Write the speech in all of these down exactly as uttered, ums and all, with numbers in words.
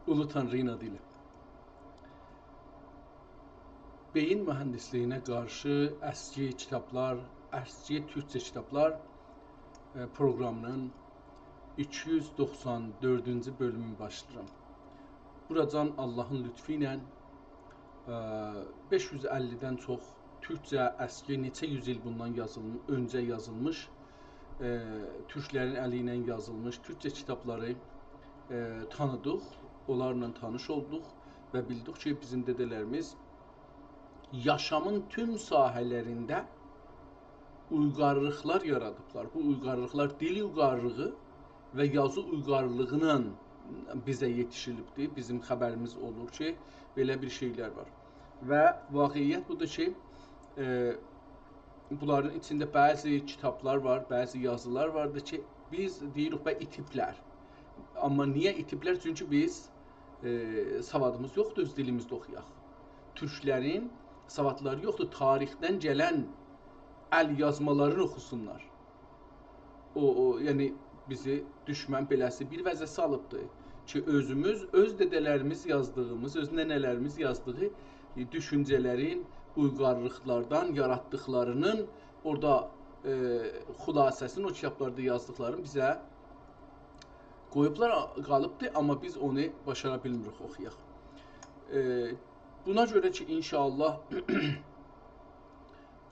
اولو تانری‌نین آدی ایله. بئیین موهندیسلیگینه قارشی اسکی کیتابلار، اسکی تورکجه کیتابلار، ائ، پروقرامی‌نین ایکی یوز دوخسان دؤردونجو بؤلومونو باشلاییرام. بوراجان آللاهین لطفو ایله، ائ، بئش یوز اللی‌دن چوخ تورکجه اسکی، نئچه یوز ایل بوندان یازیلمی-، اؤنجه یازیلمیش، ائ، تورکلرین الی ایله یازیلمیش تورکجه کیتابلاری، ائ، تانیدیق، اونلارلا تانیش اولدوق و بیلدیک کی، بیزیم دده‌لریمیز یاشامین توم ساحه‌لرینده اویغارلیقلار یارادیبلار. بو اویغارلیقلار دیل اویغارلیغی و یازی اویغارلیغی‌نان بیزه یئتیشیلیبدیر. بیزیم خبریمیز اولور کی، بئله بیر شئیلر وار. و واقعیت بودور کی، ائ، بونلارین ایچینده بعضی کیتابلار وار، بعضی یازیلار واردیر کی، بیز دئییریک، به، ایتیبلر. آمما نییه ایتیبلر؟ چونکی بیز، ائ، سوادیمیز یوخدور، اؤز دیلیمیزده اوخویاق. تورکلرین سوادلاری یوخدور، تاریخدن گلن ال یازمالارینی اوخوسونلار. او، او، یعنی بیزی دوشمن بئله‌سی بیر وضعه سالیبدی کی، اؤزوموز، اؤز دده‌لریمیز یازدیغیمیز، اؤز ننه‌لریمیز یازدیغی، ائ، دوشونجه‌لرین، اویغارلیقلاردان یاراتدیقلارینین اورادا، ائ، خلاصه‌سینی او کیتابلاردا یازدیقلارینی بیزه قویوبلار، قالیبدی، آمما بیز اونو باشارا بیلمیریک اوخویاق. ائ، بونا گؤره کی، ان‌شاءالله،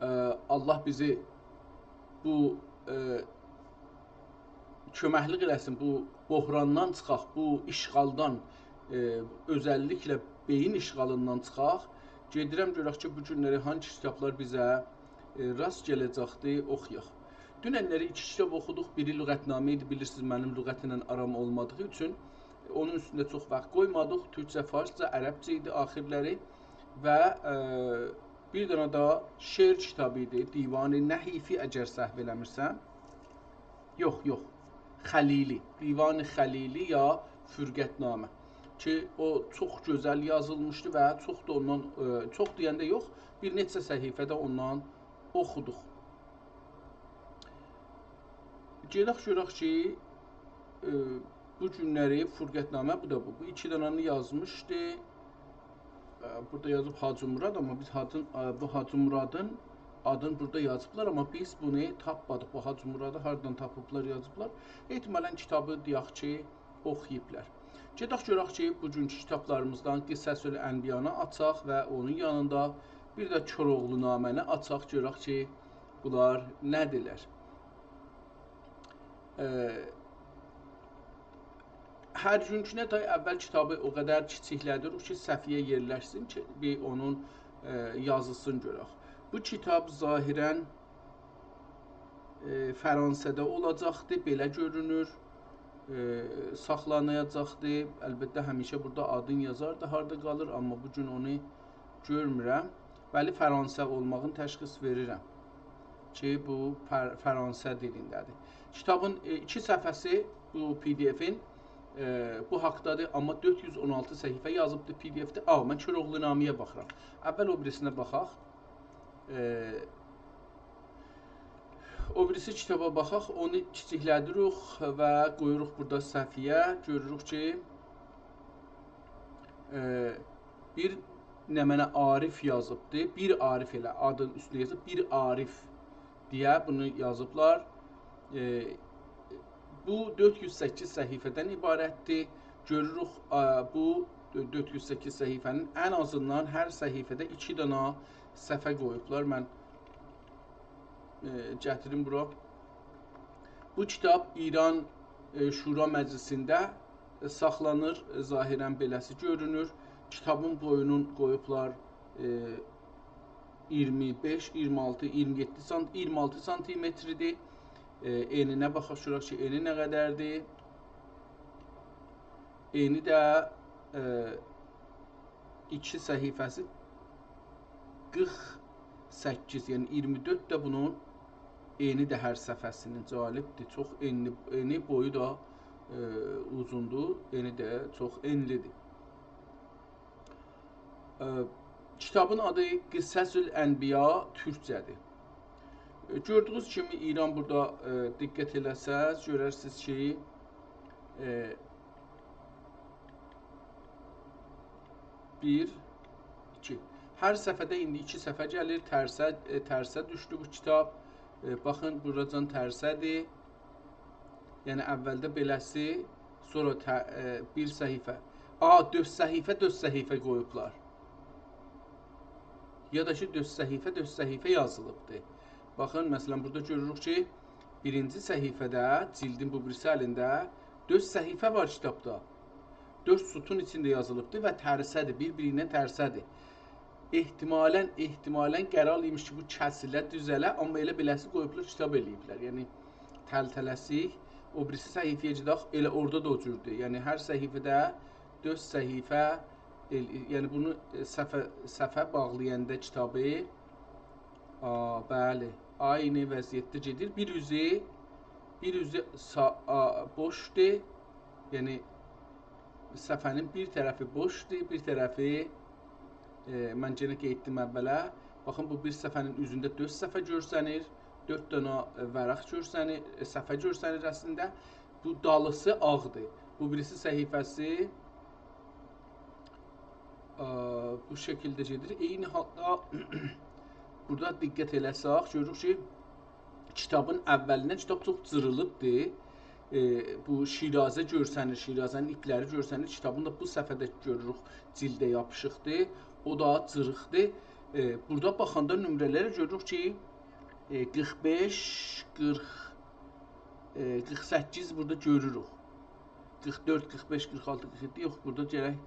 ائ، آللاه بیزی بو، ائ، کؤمکلیک ائله‌سین، بو بحراندان چیخاق، بو اشغالدان، ائ، اؤزللیکله بئیین اشغالیندان چیخاق. گئدیرم گؤرک کی، بو گونلری هانسی کیتابلار بیزه، ائ، راست گله‌جکدیر، اوخویاق. دوننلری ایکی کیتاب اوخودوق. بیری لغتنامه ایدی، بیلیرسینیز، منیم لغتله آرام اولمادیغی اوچون اونون اوستونده چوخ واخت قویمادیق. تورکجه، فارسجا، عربجه ایدی آخیرلری. و، ائ، بیر دنه ده شعر کیتابی ایدی، دیوان نحیفی، اگر سهو ائله‌میرسم. یوخ، یوخ. خلیلی، دیوان خلیلی یا فرقت‌نامه کی، او چوخ گؤزل یازیلمیشدی و چوخ دا اوندان، ائ، چوخ دئینده یوخ، بیر نئچه صفحه ده اوندان اوخودوق. گئدک گؤرک کی، ائ، بو گونلری فرقت‌نامه، بو دا بو. بو ایکی دنه‌نی یازمیشدی. ائ، بورادا یازیب حاجی مراد، آمما بیز حاجی، ائ، بو حاجی مرادین آدینی بورادا یازیبلار، آمما بیز بونو تاپمادیق. بو حاجی مرادی هاردان تاپیبلار، یازیبلار؟ احتمالاً کیتابی، دئیک کی، اوخویوبلار. گئدک گؤرک کی، بوگونکو کیتابلاریمیزدان قصص الانبیانی آچاق و اونون یانیندا بیر ده کوراوغلونامه‌نی آچاق، گؤرک کی، بونلار نه‌دیرلر. ائ، هر گونکونه ده اول کیتابی او قدر کیچیکله‌دیریک کی، صفحه‌یه یئرلشسین کی، بیر اونون، ائ، یازیسینی گؤرک. بو کیتاب ظاهراً، ائ، فرانسه‌ده اولاجاقدی، بئله گؤرونور. ائ، ساخلاناجاقدی. البته، همیشه بورادا آدین یازاردی، هاردا قالیر، آمما بو گون اونو گؤرمورم. بلی، فرانسه اولماغینی تشخیص وئریرم کی، بو فر-، فرانسه دیلینده‌دیر. کیتابین، ائ، ایکی صفحه‌سی بو پی دی افین، ائ، بو حاقدادیر، آمما دؤرد یوز اون آلتی صفحه یازیبدیر پی دی افده. آ، من کوراوغلونامه‌یه باخیرام. اول او بیریسینه باخاق. ائ، او بیریسی کیتابا باخاق، اونو کیچیکله‌دیریک و قویوروق بورادا صفحه‌یه. گؤروروک کی، ائ، بیر نمنه عارف یازیبدی. بیر عارف، ائله آدین اوستونده یازیب، بیر عارف دئیه بونو یازیبلار. ائ، بو دؤرد یوز سککیز صفحه‌دن عبارتدیر. گؤروروک، ا، بو دؤرد یوز سککیز صفحه‌نین ان آزیندان هر صفحه‌ده ایکی دنه صفحه قویوبلار. من، ائ، گتیریم بورا. بو کیتاب ایران، ائ، شورا مجلیسینده، ائ، ساخلانیر. ائ، ظاهراً بئله‌سی گؤرونور. کیتابین بویونون قویوبلار، ائ، اییرمی بئش، اییرمی آلتی، اییرمی یئددی سانت-، اییرمی آلتی سانتیمتردیر. ائ، انینه باخاق، گؤرک کی، انی نه قدردیر. انی ده، ائ، ایکی صفحه‌سی قیرخ سککیز، یعنی اییرمی دؤرد ده بونون انی ده هر صفحه‌سینین. جالبدیر، چوخ انی، انی بویو دا، ائ، اوزوندور، انی ده چوخ انلیدیر. ائ، کیتابین آدی قصص الانبیا، تورکجه‌دیر. ائ، گؤردویونوز کیمی ایران بورادا، ائ، دقت ائله‌سز، گؤررسینیز کی، ائ، بیر، ایکی. هر صفحه‌ده ایندی ایکی صفحه گلیر، ترسه، ائ، ترسه دوشدو بو کیتاب. ائ، باخین، بوراجان ترسه‌دیر. یعنی، اولده بئله‌سی، سونرا ته-، ائ، بیر صفحه. آ، دؤرد صفحه، دؤرد صفحه قویوبلار. یا دا کی، دؤرد صفحه، دؤرد صفحه یازیلیبدیر. باخین، مثلا، بورادا گؤروروک کی، بیرینجی صفحه‌ده، جیلدین بو بیریسی الینده دؤرد صفحه وار کیتابدا. دؤرد سطون ایچینده یازیلیبدیر و ترسه‌دیر، بیر-بیری ایله ترسه‌دیر. احتمالا، احتمالا قرار ایمیش کی، بو کسیله، دوزله، آمما ائله بئله‌سی قویوبلار، کیتاب ائله‌ییبلر. یعنی، تل‌تله‌سیک. او بیریسی صفحه‌یه گئدک، ائله اورادا دا او جوردور. یعنی، هر صفحه‌ده دؤرد صفحه، ائل-، یعنی بونو، ائ، صفحه، صفحه باغلایاندا کیتابی، آ، بلی، عینی وضعیتده گئدیر. بیر اوزو، بیر اوزو سا-، آ، بوشدور. یعنی، صفحه‌نین بیر طرفی بوشدور، بیر طرفی، ائ، من یئنه قاییتدیم اوله. باخین، بو بیر صفحه‌نین اوزونده دؤرد صفحه گؤرسنیر، دؤرد دنه، ائ، ورق گؤرسنیر، ائ، صفحه گؤرسنیر اصلینده. بو دالیسی آغدیر. بو بیریسی صفحه‌سی، آ، بو شکیلده گئدیر. عینی حالدا بورادا دقت ائله‌سک، گؤروروک کی، کیتابین اوّلینه کیتاب چوخ جیریلیبدیر. ائ، بو شیرازه گؤرسنیر، شیرازه‌نین ایپلری گؤرسنیر. کیتابین دا بو صفحه‌ده گؤروروک، جیلده یاپیشیقدیر. او دا جیریقدیر. ائ، بورادا باخاندا نمره‌لره گؤروروک کی، ائ، قیرخ بئش، قیرخ، ائ، قیرخ سککیز بورادا گؤروروک. قیرخ دؤرد، قیرخ بئش، قیرخ آلتی، قیرخ یئددی، یوخ، بورادا گرک،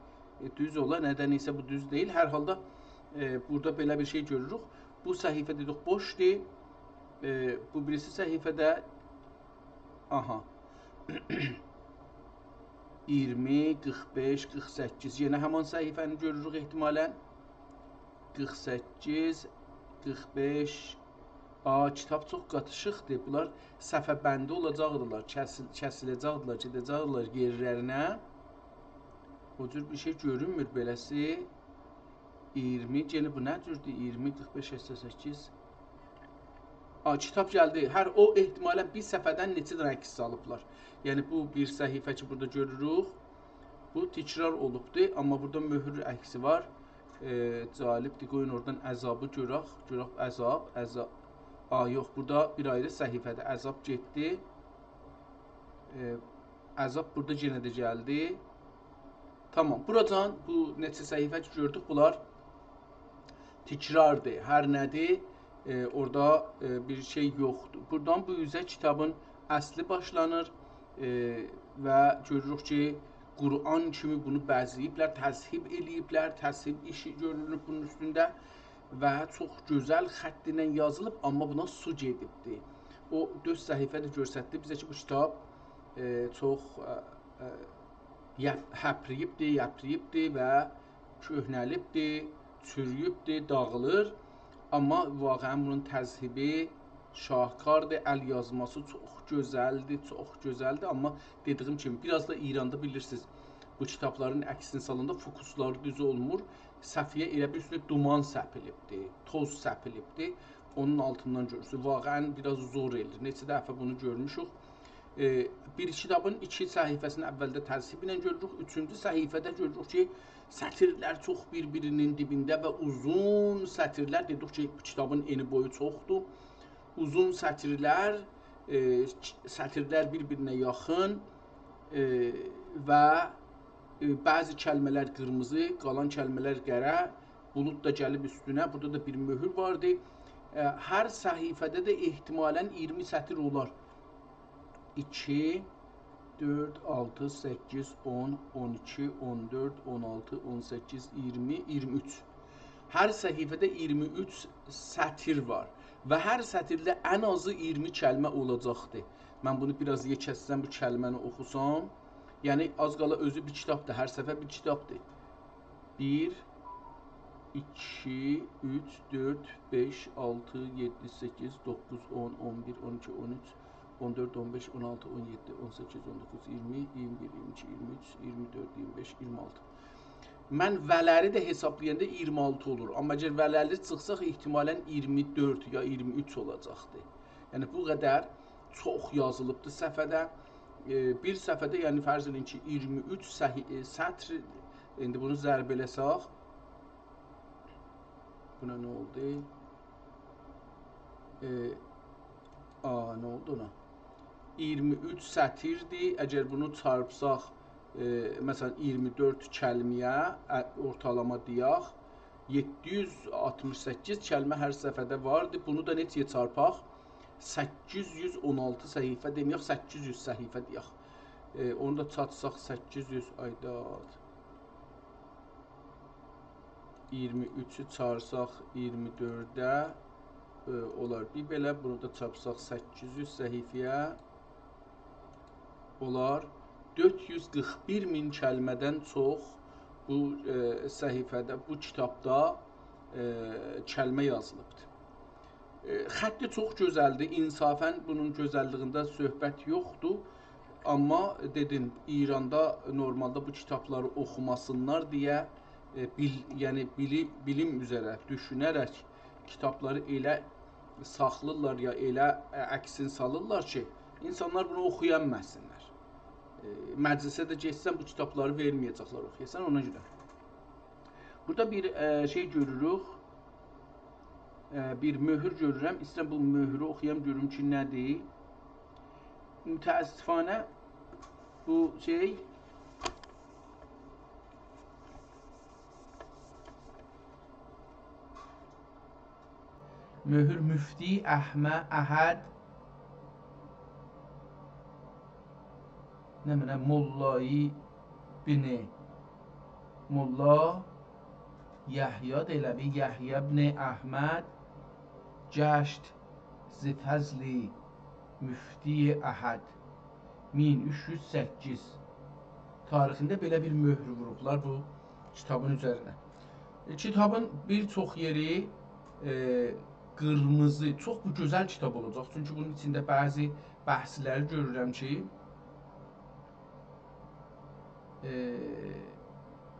ائ، دوز اولا. ندنسه بو دوز دئییل. هر حالدا، ائ، بورادا بئله بیر شئی گؤروروک. بو صفحه دئدیک بوشدور. ائ، بو بیریسی صفحه‌ده، آها. اییرمی، قیرخ بئش، قیرخ سککیز. یئنه همان صفحه‌نی گؤروروک احتمالا. قیرخ سککیز، قیرخ بئش. آ، کیتاب چوخ قاتیشیقدیر. بونلار صفحه‌بندی اولاجاقدیلار، کسیل-، کسیله‌جکدیلر، گئده‌جکدیلر یئرلرینه. او جور بیر شئی گؤرونمور بئله‌سی. اییرمی، یئنه بو نه جوردور؟ اییرمی، قیرخ بئش، سکسن سککیز. آ، کیتاب گلدی. هر، او احتمالا بیر صفحه‌دن نئچه دنه عکس سالیبلار. یعنی بو بیر صفحه کی، بورادا گؤروروک. بو تکرار اولوبدور، آمما بورادا مؤهور عکسی وار. ائ، جالبدیر. قویون اورادان عذابی گؤرک. گؤرک عذاب، عذاب. آ، یوخ، بورادا بیر آیری صفحه‌دیر. عذاب گئتدی. ائ، عذاب بورادا یئنه ده گلدی. تامام. بوراجان بو نئچه صفحه کی گؤردوک، بونلار تکراردیر. هر نه‌دیر، ائ، اورادا، ائ، بیر شئی یوخدور. بورادان بو اوزه کیتابین اصلی باشلانیر، ائ، و گؤروروک کی، قرآن کیمی بونو بزه‌ییبلر، تذهیب ائله‌ییبلر، تذهیب ایشی گؤرونوب بونون اوستونده و چوخ گؤزل خط ایله یازیلیب، آمما بونا سو گئدیبدی. او دؤرد صفحه ده گؤستردی بیزه کی، بو کیتاب، ائ، چوخ، ائ، ائ، یپ-، هپرییبدی، یپرییبدی و کؤهنه‌لیبدی، چورویوبدو، داغیلیر. آمما واقعا بونون تذهیبی شاهکاردیر، ال یازماسی چوخ گؤزلدیر، چوخ گؤزلدیر. آمما دئدیییم کیمی، بیر آز دا ایراندا بیلیرسینیز، بو کیتابلارین عکسینی سالاندا فوکوسلاری دوز اولمور. صفحه‌یه ائله بیل اوستونه دومان سپیلیبدی، توز سپیلیبدی. اونون آلتیندان گؤرورسونوز. واقعا بیر آز زور ائله‌ییر. نئچه دفعه بونو گؤرموشوک. ائ، بیر کیتابین ایکی صفحه‌سینی اولده تذهیب ایله گؤروروک، اوچونجو صفحه‌ده گؤروروک کی، سطیرلر چوخ بیر-بیرینین دیبینده و اوزون سطیرلر. دئدیک کی، کیتابین انی بویو چوخدور. اوزون سطیرلر، ائ، سطیرلر بیر-بیرینه یاخین، ائ، و، ائ، بعضی کلمه‌لر قیرمیزی، قالان کلمه‌لر قره، بولود دا گلیب اوستونه. بورادا دا بیر مؤهور واردی. ائ، هر صفحه‌ده ده احتمالا اییرمی سطیر اولار. ایکی، دؤرد، آلتی، سککیز، اون، اون ایکی، اون دؤرد، اون آلتی، اون سککیز، اییرمی، اییرمی اوچ. هر صفحه‌ده اییرمی اوچ سطیر وار و هر سطیرده ان آزی اییرمی کلمه اولاجاقدی. من بونو بیر آز یئکلتسم، بو کلمه‌نی اوخوسام، یعنی آز قالا اؤزو بیر کیتابدیر، هر صفحه بیر کیتابدیر. بیر، ایکی، اوچ، دؤرد، بئش، آلتی، یئددی، سککیز، دوققوز، اون، اون بیر، اون ایکی، اون اوچ، اون دؤرد، اون بئش، اون آلتی، اون یئددی، اون سککیز، اون دوققوز، اییرمی، اییرمی بیر، اییرمی ایکی، اییرمی اوچ، اییرمی دؤرد، اییرمی بئش، اییرمی آلتی. من «و»لری ده حسابلایاندا اییرمی آلتی اولور. آمما اگر «و»لری چیخساق، احتمالا اییرمی دؤرد یا اییرمی اوچ اولاجاقدی. یعنی، بو قدر چوخ یازیلیبدی صفحه‌ده. ائ، بیر صفحه‌ده، یعنی، فرض ائدین کی، اییرمی اوچ صحی-، ائ، سطر، ایندی بونو ضرب ائله‌سک، نه اولدو؟ ائ، آ، نه اولدو اونا؟ اییرمی اوچ سطیردیر. اگر بونو چارپساق، ائ، مثلا، اییرمی دؤرد کلمه‌یه، ا، اورتالاما دئیک، یئددی یوز آلتمیش سککیز کلمه هر صفحه‌ده واردی. بونو دا نئچه‌یه چارپاق؟ سککیز یوز اون آلتی صفحه دئمه‌یک، سککیز یوز صفحه دئیک. ائ، اونو دا چارپساق سککیز یوز، آی داد. اییرمی اوچو چارپساق اییرمی دؤرده، ائ، اولار بیر بئله، بونو دا چارپساق سککیز یوز صفحه‌یه، اولار دؤرد یوز قیرخ بیر مین کلمه‌دن چوخ بو، ائ، صفحه‌ده، بو کیتابدا، ائ، کلمه یازیلیبدیر. ائ، خطی چوخ گؤزلدیر. انصافا بونون گؤزللیگینده صحبت یوخدور. آمما دئدیم، ایراندا نورمالدا بو کیتابلاری اوخوماسینلار دئیه، ائ، بیل-، یعنی بیلی-، بیلیم اوزره دوشونه‌رک کیتابلاری ائله ساخلاییرلار یا ائله، ائ، عکسین سالیرلار کی، اینسانلار بونو اوخویانماسینلار. ائ، مجلسه ده گئتسن بو کیتابلاری وئرمه‌یه‌جکلر اوخویاسان، اونا گؤره. بورادا بیر، ائ، شئی گؤروروک. ائ، بیر مؤهور گؤرورم. ایسته‌ییرم بو مؤهورو اوخویام، گؤروم کی، نه‌دیر. متأسفانه بو شئی مؤهور مفتی احمد، احد، نه بیلیم، موللایی بن، موللا یحیی دا ائله بیل، یحیی بن احمد گشت ز فضلی مفتی احد، مین اوچ یوز سککیز تاریخینده بئله بیر مؤهور ووروبلار بو کیتابین اوزرینه. ائ، کیتابین بیر چوخ یئری، ائ، قیرمیزی، چوخ بو گؤزل کیتاب اولاجاق. چونکی بونون ایچینده بعضی بحثلری گؤرورم کی، ائ،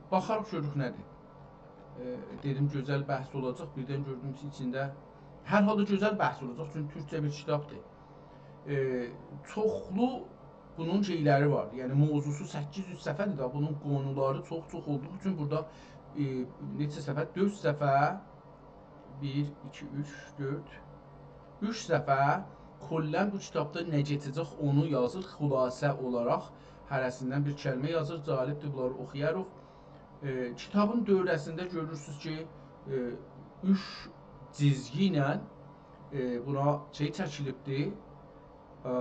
باخاریق گؤروروک نه‌دیر. ائ، دئدیم گؤزل بحث اولاجاق، بیردن گؤردوم کی، ایچینده هر حالدا گؤزل بحث اولاجاق، چونکی تورکجه بیر کیتابدیر. ائ، چوخلو بونون شئیلری وار. یعنی موضوعسو سککیز یوز صفحه‌دیر ده، بونون قونولاری چوخ-چوخ اولدوغو اوچون بورادا، ائ، نئچه صفحه؟ دؤرد صفحه، بیر، ایکی، اوچ، دؤرد، اوچ صفحه کلاً بو کیتابدا نه کئچه‌جک، اونو یازیر، خلاصه اولاراق هره‌سیندن بیر کلمه یازیر، جالبدیر، بونلاری اوخویاریق. ائ، کیتابین دؤوره‌سینده گؤرورسونوز کی، ائ، اوچ جیزگی ایله، ائ، بونا شئی چکیلیبدیر، ائ،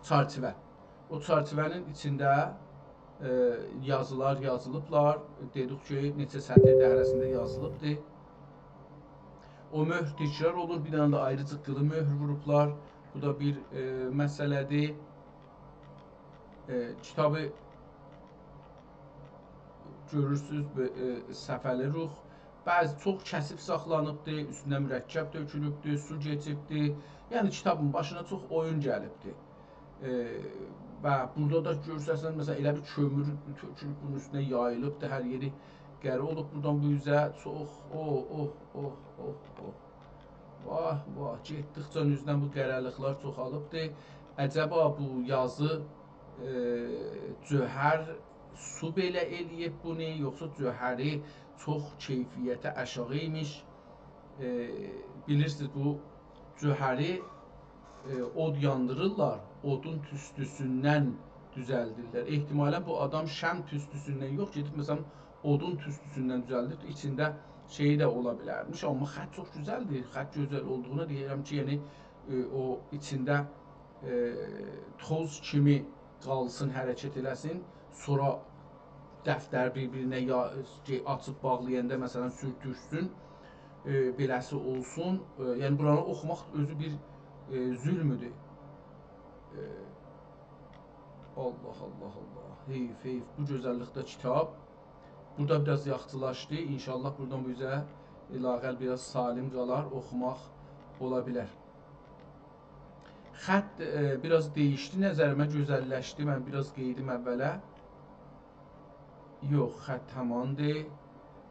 چرچیوه. او چرچیوه‌نین ایچینده، ائ، یازیلار یازیلیبلار. دئدیک کی، نئچه سطیر ده هره‌سینده یازیلیبدیر. او مؤهور تکرار اولور، بیر دنه ده آیری جیققیلی مؤهور ووروبلار. بو دا بیر، ائ، مسئله‌دیر. ائ، کیتابی گؤرورسونوز، بو، ائ، صفحه‌لی روخ. بعضی چوخ کثیف ساخلانیبدیر، اوستونه مرکب تؤکولوبدور، سو کئچیبدیر. یعنی کیتابین باشینا چوخ اویون گلیبدیر. ائ، و بورادا دا گؤرسه‌سن، مثلا، ائله بیر کؤمور تؤکولوب بونون اوستونه یاییلیبدیر، هر یئری قره اولوب بورادان بو اوزه. چوخ، اوه، اوه، اوه، اوه، اوه. واه، واه، گئتدیکجه اوزدن بو قره‌لیکلر چوخالیبدیر. عجبا بو یازی، ائ، جوهر سو بئله ائله‌ییب بونو، یوخسا جوهری چوخ کیفیتی آشاغی ایمیش؟ ائ، بیلیرسینیز، بو جوهری، ائ، اود یاندیریرلار، اودون توستوسوندن دوزلدیرلر. احتمالاً بو آدام شمع توستوسوندن یوخ، گئدیب، مثلا، اودون توستوسوندن دوزلدیب، ایچینده شئیی ده اولا بیلرمیش. آمما خط چوخ گؤزلدیر. خط گؤزل اولدوغونا دئییرم کی، یعنی، ائ، او ایچینده، ائ، توز کیمی قالسین، حرکت ائله‌سین. سونرا دفتر بیر-بیرینه یا، شئی، آچیب باغلایاندا، مثلا، سورتوشسون، ائ، بئله‌سی اولسون. ائ، یعنی، بورانی اوخوماق اؤزو بیر، ائ، ظلمودور. ائ، الله، الله، الله. حیف، حیف. بو گؤزللیکده کیتاب. بورادا بیر آز یاخچیلاشدی. انشاءالله بورادان بو اوزه، ائ، لااقل بیر آز سالم قالار، اوخوماق اولا بیلر. خط، ائ، بیر آز دییشدی نظریمه، گؤزللشدی. من بیر آز قئییدیم اوّله. یوخ، خط هماندیر.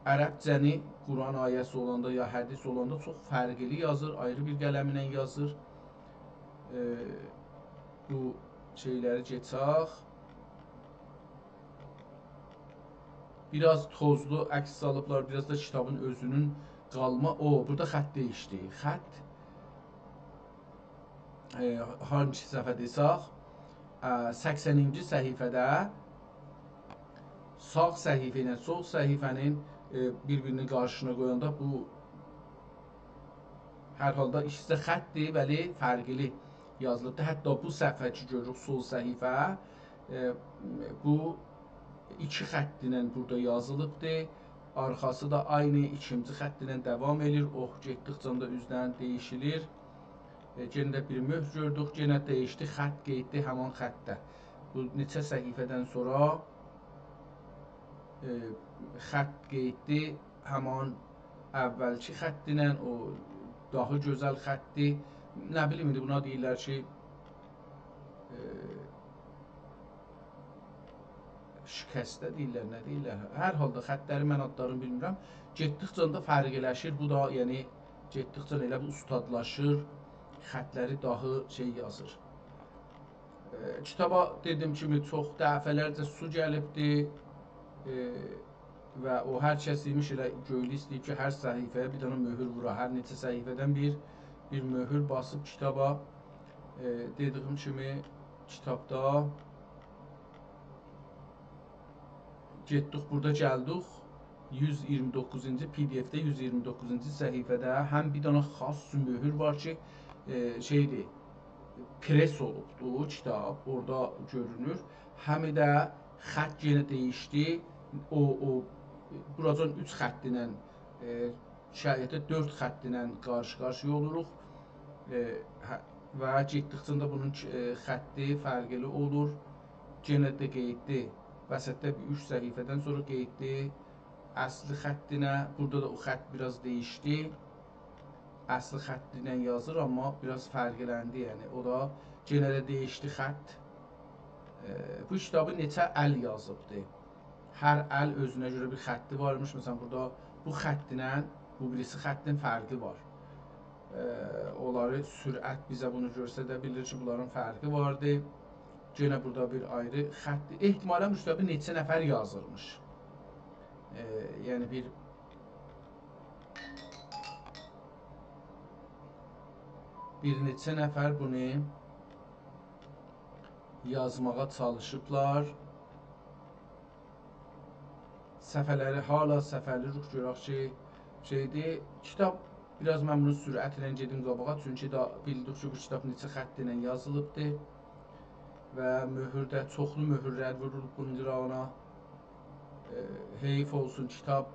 عربجه‌نی قرآن آیه‌سی اولاندا یا حدیث اولاندا چوخ فرقلی یازیر، آیری بیر قلمله یازیر. ائ، بو شئیلری کئچک. بیر آز توزلو عکس سالیبلار، بیر آز دا کیتابین اؤزونون قالما. او، بورادا خط دییشدی. خط، ائ، هانسی صفحه‌ده‌سک، ائ، سکسنینجی صفحه‌ده ساغ صفحه ایله سول صفحه‌نین، ائ، بیر-بیرینی قارشیسینا قویاندا بو هر حالدا ایکیسی ده خطدیر، ولی فرقلی یازیلیبدیر. حتی بو صفحه کی گؤروروک، سول صفحه، ائ، بو ایکی خط ایله بورادا یازیلیبدیر. آرخاسی دا عینی ایکینجی خط ایله داوام ائله‌ییر. اوه، گئتدیکجه ده اوزدن دییشیلیر. ائ، یئنه ده بیر مؤهور گؤردوک. یئنه دییشدی. خط قئییتدی همان خطده. بو نئچه صفحه‌دن سونرا، ائ، خط قئییتدی همان اولکی خط ایله، او داها گؤزل خطدیر. نه بیلیم، ایندی بونا دئییرلر کی، ائ، شکسته دئییرلر، نه دئییرلر. هر حالدا خطلری من آدلارینی بیلمیرم. گئتدیکجه ده فرقلیشیر. بو دا، یعنی، گئتدیکجه ائله بو اوستادلاشیر. خطلری داها شئی یازیر. ائ، کیتابا دئدیگیم کیمی چوخ دفعه‌لرجه سو گلیبدی. ائ، و او هر کس ایمیش ائله گؤیلو ایسته‌ییب کی، هر صفحه‌یه بیر دنه مؤهور وورا، هر نئچه صفحه‌دن بیر، بیر مؤهور باسیب کیتابا. ائ، دئدیگیم کیمی کیتابدا گئتدیک، بورادا گلدیک یوز ایگیرمی دوققوزونجو، پی دی اف‌ده یوز ایگیرمی دوققوزونجو صفحه‌ده هم بیر دنه خاص مؤهور وار کی، ائ، شئیدیر، پرس اولوبدو کیتاب، اورادا گؤرونور. هم ده خط یئنه دییشدی. او، او، بوراجان اوچ خط ایله، ائ، شرایطده دؤرد خط ایله قارشی-قارشییا اولوروق. ائ، هه، و گئتدیکجه ده بونون، ائ، خطی فرقلی اولور. یئنه ده قئییتدی. وسطده بیر اوچ صفحه‌دن سونرا قئییتدی اصلی خطینه. بورادا دا او خط بیر آز دییشدی. اصلی خطینن یازیر، آمما بیر آز فرقلندی، یعنی او دا یئنه ده دییشدی خط. ائ، بو کیتابی نئچه ال یازیبدی؟ هر ال اؤزونه گؤره بیر خطی وارمیش. مثلا، بورادا بو خطینن بو بیریسی خطین فرقی وار. ائ، اونلاری سرعت بیزه بونو گؤستره بیلیر کی، بونلارین فرقی واردی. یئنه بورادا بیر آیری خطی. احتمالا بو کیتابی نئچه نفر یازیرمیش. ائ، یعنی بیر بیر نئچه نفر بونو یازماغا چالیشیبلار. صفحه‌لری حالا صفحه‌لری گؤرک کی، شئیدیر، کیتاب، بیر آز من بونو سرعتله گئدیم قاباغا، چونکی دا بیلدیک کی، بو کیتاب نئچه خط ایله یازیلیبدیر و مؤهور ده، چوخلو مؤهورلر وورولوب بونون قیراغینا. ائ، حیف اولسون، کیتاب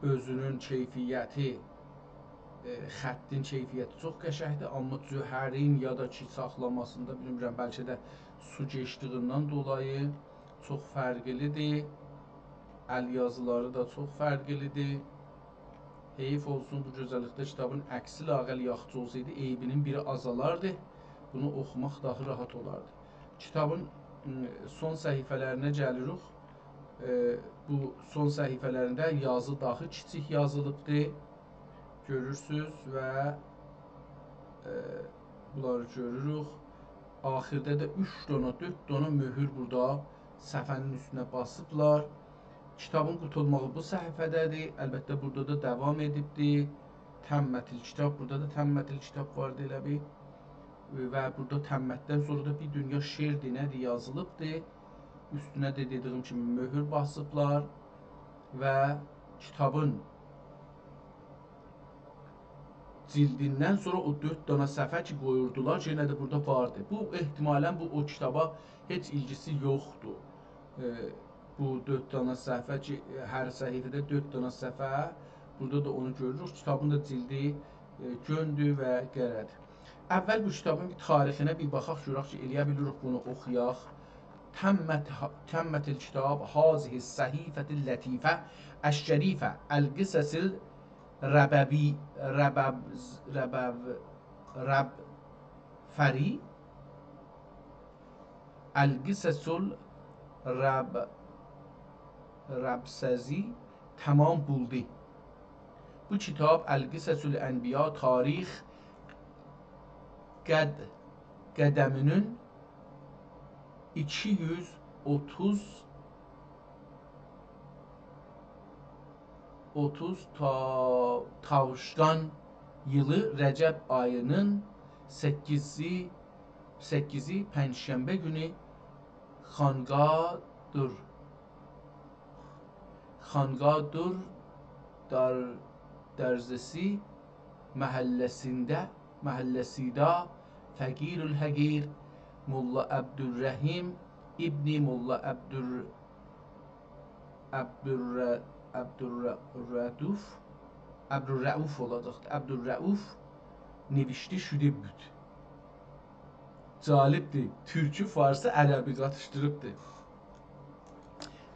اؤزونون کیفیتی، ائ، خطین کیفیتی چوخ قشنگدیر، آمما جوهرین یا دا کی ساخلاماسیندا، بیلمیرم، بلکه ده سو کئچدیگیندن دولایی چوخ فرقلیدیر. ال یازیلاری دا چوخ فرقلیدیر. حیف اولسون، بو گؤزللیکده کیتابین عکسی لااقل یاخشی اولسایدی، عیبینین بیری آزالاردی. بونو اوخوماق داها راحت اولاردی. کیتابین، م، سون صفحه‌لرینه گلیریک. ائ، بو سون صفحه‌لرینده یازی داها کیچیک یازیلیبدی. گؤرورسوز و، ائ، بونلاری گؤروروک. آخیرده ده اوچ دانا، دؤرد دانا مؤهور بورادا صفحه‌نین اوستونه باسیبلار. کیتابین قوتولماغی بو صفحه‌ده‌دیر. البته، بورادا دا داوام ائدیبدی. تمت الکتاب، بورادا دا تمت الکتاب واردی ائله بیل. و بورادا تمتدن سونرا دا بیر دونیا شعر دئینه‌دیر یازیلیبدی. اوستونه ده دئدیگیم کیمی مؤهور باسیبلار و کیتابین جلدیندن سونرا او دؤرد دانا صفحه کی قویوردولار، یئنه ده بورادا واردی. بو، احتمالا بو او کیتابا هئچ ایلگیسی یوخدور. ائ، بو دؤرد دانا صفحه کی، هر صفحه‌ده دؤرد دانا صفحه، بورادا دا اونو گؤروروک. کیتابین دا جلدی، ائ، گؤندور و قره‌دیر. اول بو کیتابین بیر تاریخینه بیر باخاق، گؤرک کی، ائلیه بیلیریک بونو اوخویاق. تمت، تمت الکتاب هذه الصحیفة اللطیفة الشریفة القصص الرببی، ربب، ربب، ربفری، القصص الرب، ربسزی تمام بولدو. بو کیتاب القصص الانبیاء تاریخ قد، قدمینین ایکی یوز اوتوز اوتوز تا-، تاوشقان ییلی رجب آیی‌نین سککیزی، سککیزی پنجشنبه گونو خانقادور، خانقادور دار-، درزه‌سی محله‌سینده، محله‌سیده فقیر الحقیر ملا عبدالرحیم ابن ملا عبدال-، عبدالر-، عبدالر-، رؤوف، عبدالرؤوف اولاجاقدی. عبدالرؤوف نوشته شده بود. جالبدیر. تورکو، فارسی، عربی قاتیشدیریبدیر.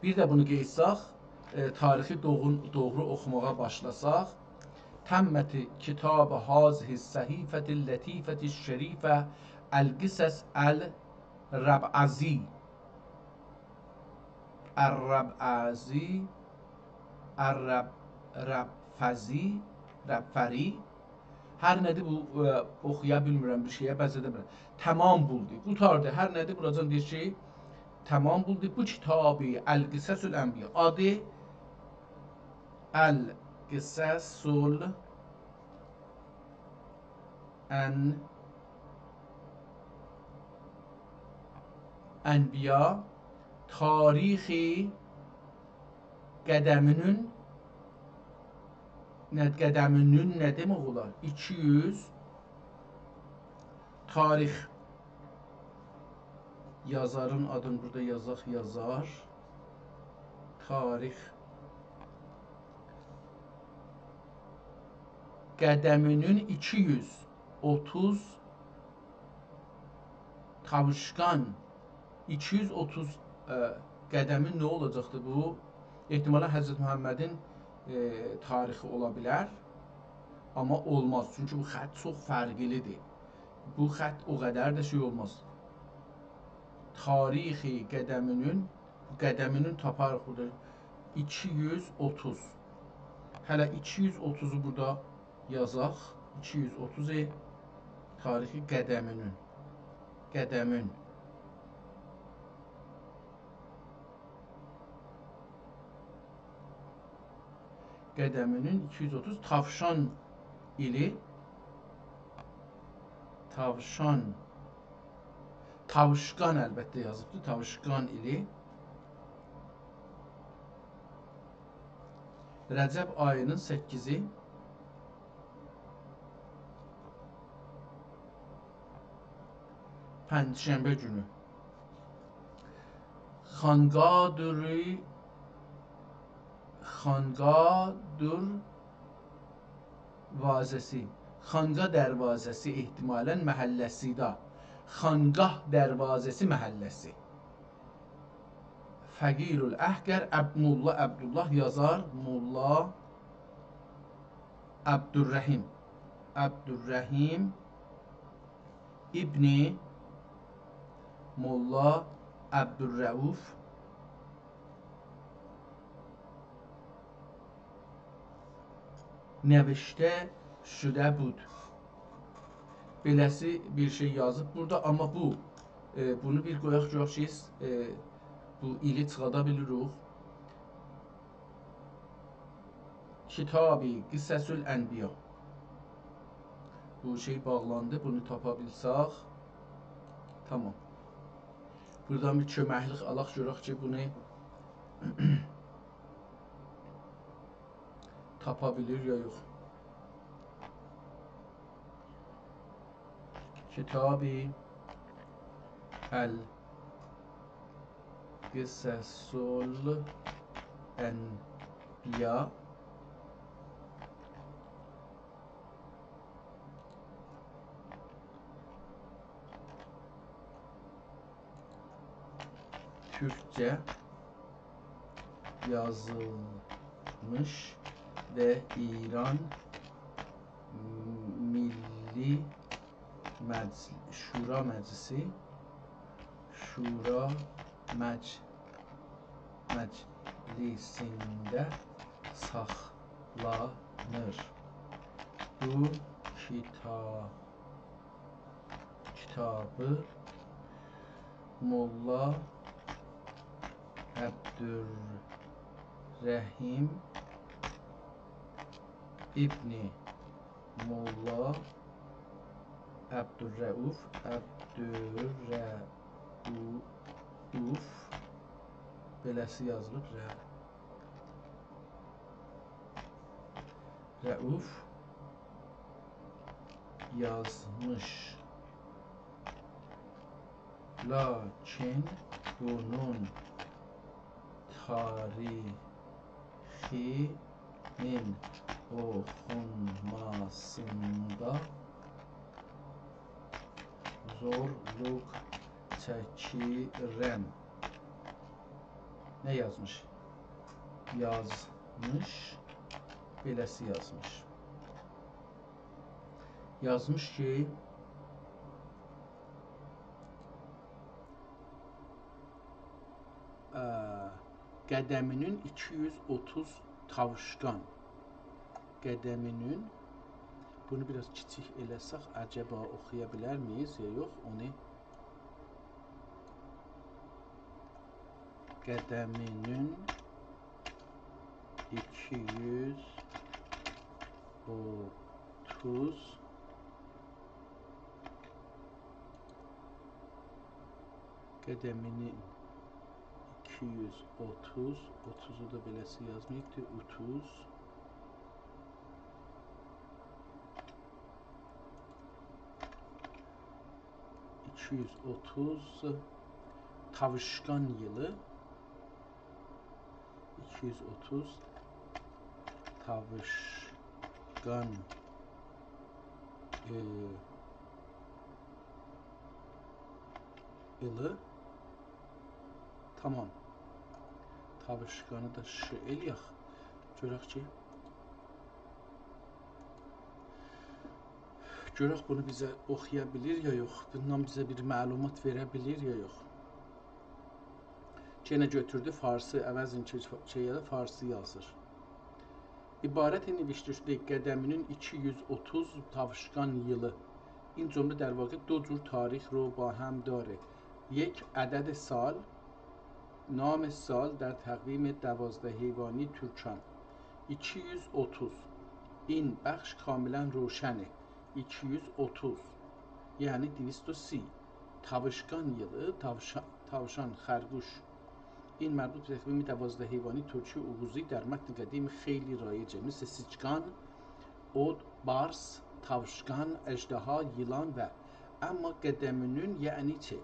بیر ده بونو قئییتساق، ائ، تاریخی دوغرو، دوغرو اوخوماغا باشلاساق، تمت کتاب هذه الصحیفة اللطیفة الشریفة القصص الربعزی. الربعزی، الرب-، ربفزی، ربفری. هر نه‌دیر بو، ائ، اوخویا بیلمیرم، بیر شئیه بنزه‌ده بیلمیرم. تمام بولدو، قوتاردی. هر نه‌دیر، بوراجان دئییر کی، تمام بولدو. بو کیتابی القصص الانبیاء. آدی القصص الان-، انبیاء، تاریخ قدمونون، نه، قدمونون نه دئمک اولار؟ ایکی یوز، تاریخ، یازارین آدینی بورادا یازاق، یازار. تاریخ قدمونون ایکی یوز اوتوز تاوشقان، ایکی یوز اوتوز، ائ، قدمین نه اولاجاقدی بو؟ احتمالا حضرت محمدین، ائ، تاریخی اولا بیلر. آمما اولماز، چونکی بو خط چوخ فرقلیدیر. بو خط او قدر ده شئی اولماز. تاریخ قدمونون، قدمونون تاپاریق بورادا. ایکی یوز اوتوز. هله ایکی یوز اوتوزو بورادا یازاق. ایکی یوز اوتوز، تاریخ قدمونون. قدمون. قدمونون ایکی یوز اوتوز تاوشان ایلی. تاوشان. تاوشقان البته یازیبدی. تاوشقان ایلی. رجب آیی‌نین سککیزی، پنجشنبه گونو. خانقادوری، خانقادور وازه‌سی. خانقا دروازه‌سی احتمالا محله‌سیده. خانقاه دروازه‌سی محله‌سی. فقیر الاحقر، عب-، ملا عبدالله یازار، ملا عبدالرحیم. عبدالرحیم ابن ملا عبدالرؤوف نوشته شده بود. بئله‌سی بیر شئی یازیب بورادا، آمما بو، ائ، بونو بیر قویاق گؤرک کی، ائ، بو ایلی چیخادا بیلیریک. کتاب قصص الانبیاء. بو شئی باغلاندی، بونو تاپا بیلسک. تامام. بورادان بیر کؤمکلیک آلاق، گؤرک کی، بونو تاپا بیلیر یا یوخ. کتاب القصص الانبیاء. تورکجه یازیلمیش و ایران میللی مجل-، شورا مجلسی، شورا مج-، مجلسینده ساخلانیر. بو کیتا-، کیتابی ملا عبدالرحیم ابن ملا عبدالرؤوف، عبدالرؤوف، بئله‌سی یازیلیب، رَ-، رؤوف یازمیش. لاکین بونون تاریخی‌نین اوخونماسیندا زورلوق چکیرم. نه یازمیش؟ یازمیش، بئله‌سی یازمیش. یازمیش کی، ا، قدمینین ایکی یوز اوتوز تاویشقان. قدمینین، بونو بیر آز کیچیک ائله‌سک، عجبا اوخویا بیلرمیییک یا یوخ، اونو؟ قدمینین ایکی یوز اوتوز، قدمینین ایکی یوز اوتوز، اوتوزو دا بئله‌سی یازماییبدی، اوتوز. ایکی یوز اوتوز تاویشقان ییلی. ایکی یوز اوتوز تاویشقان، ائ، ییلی. تامام. تاویشقانی دا ش ائله‌یک. گؤرک کی، گؤرک بونو بیزه اوخویا بیلیر یا یوخ، بوندان بیزه بیر معلومات وئره بیلیر یا یوخ. یئنه گؤتوردو فارسی، عوضین کی، شئیه ده فارسی یازیر. عبارت نوشته شده قدمینین ایکی یوز اوتوز تاویشقان ییلی. این جمله در واقع دو جور تاریخ رو با هم داره. یک، عدد سال، نام سال در تقویم دوازده حیوانی ترکان. ایکی یوز اوتوز. این بخش کاملاً روشنه. ایکی یوز اوتوز، یعنی دویست و سی. تاویشقان ییلی، تاوشا-، تاوشان، خرگوش. این مربوط به تقویم دوازده حیوانی ترکی اوغوزی در متن قدیم خیلی رایجه، مثل سیچقان، اوت، بارس، تاوشقان، اژدها، ییلان و اما قدمینین یعنی چه؟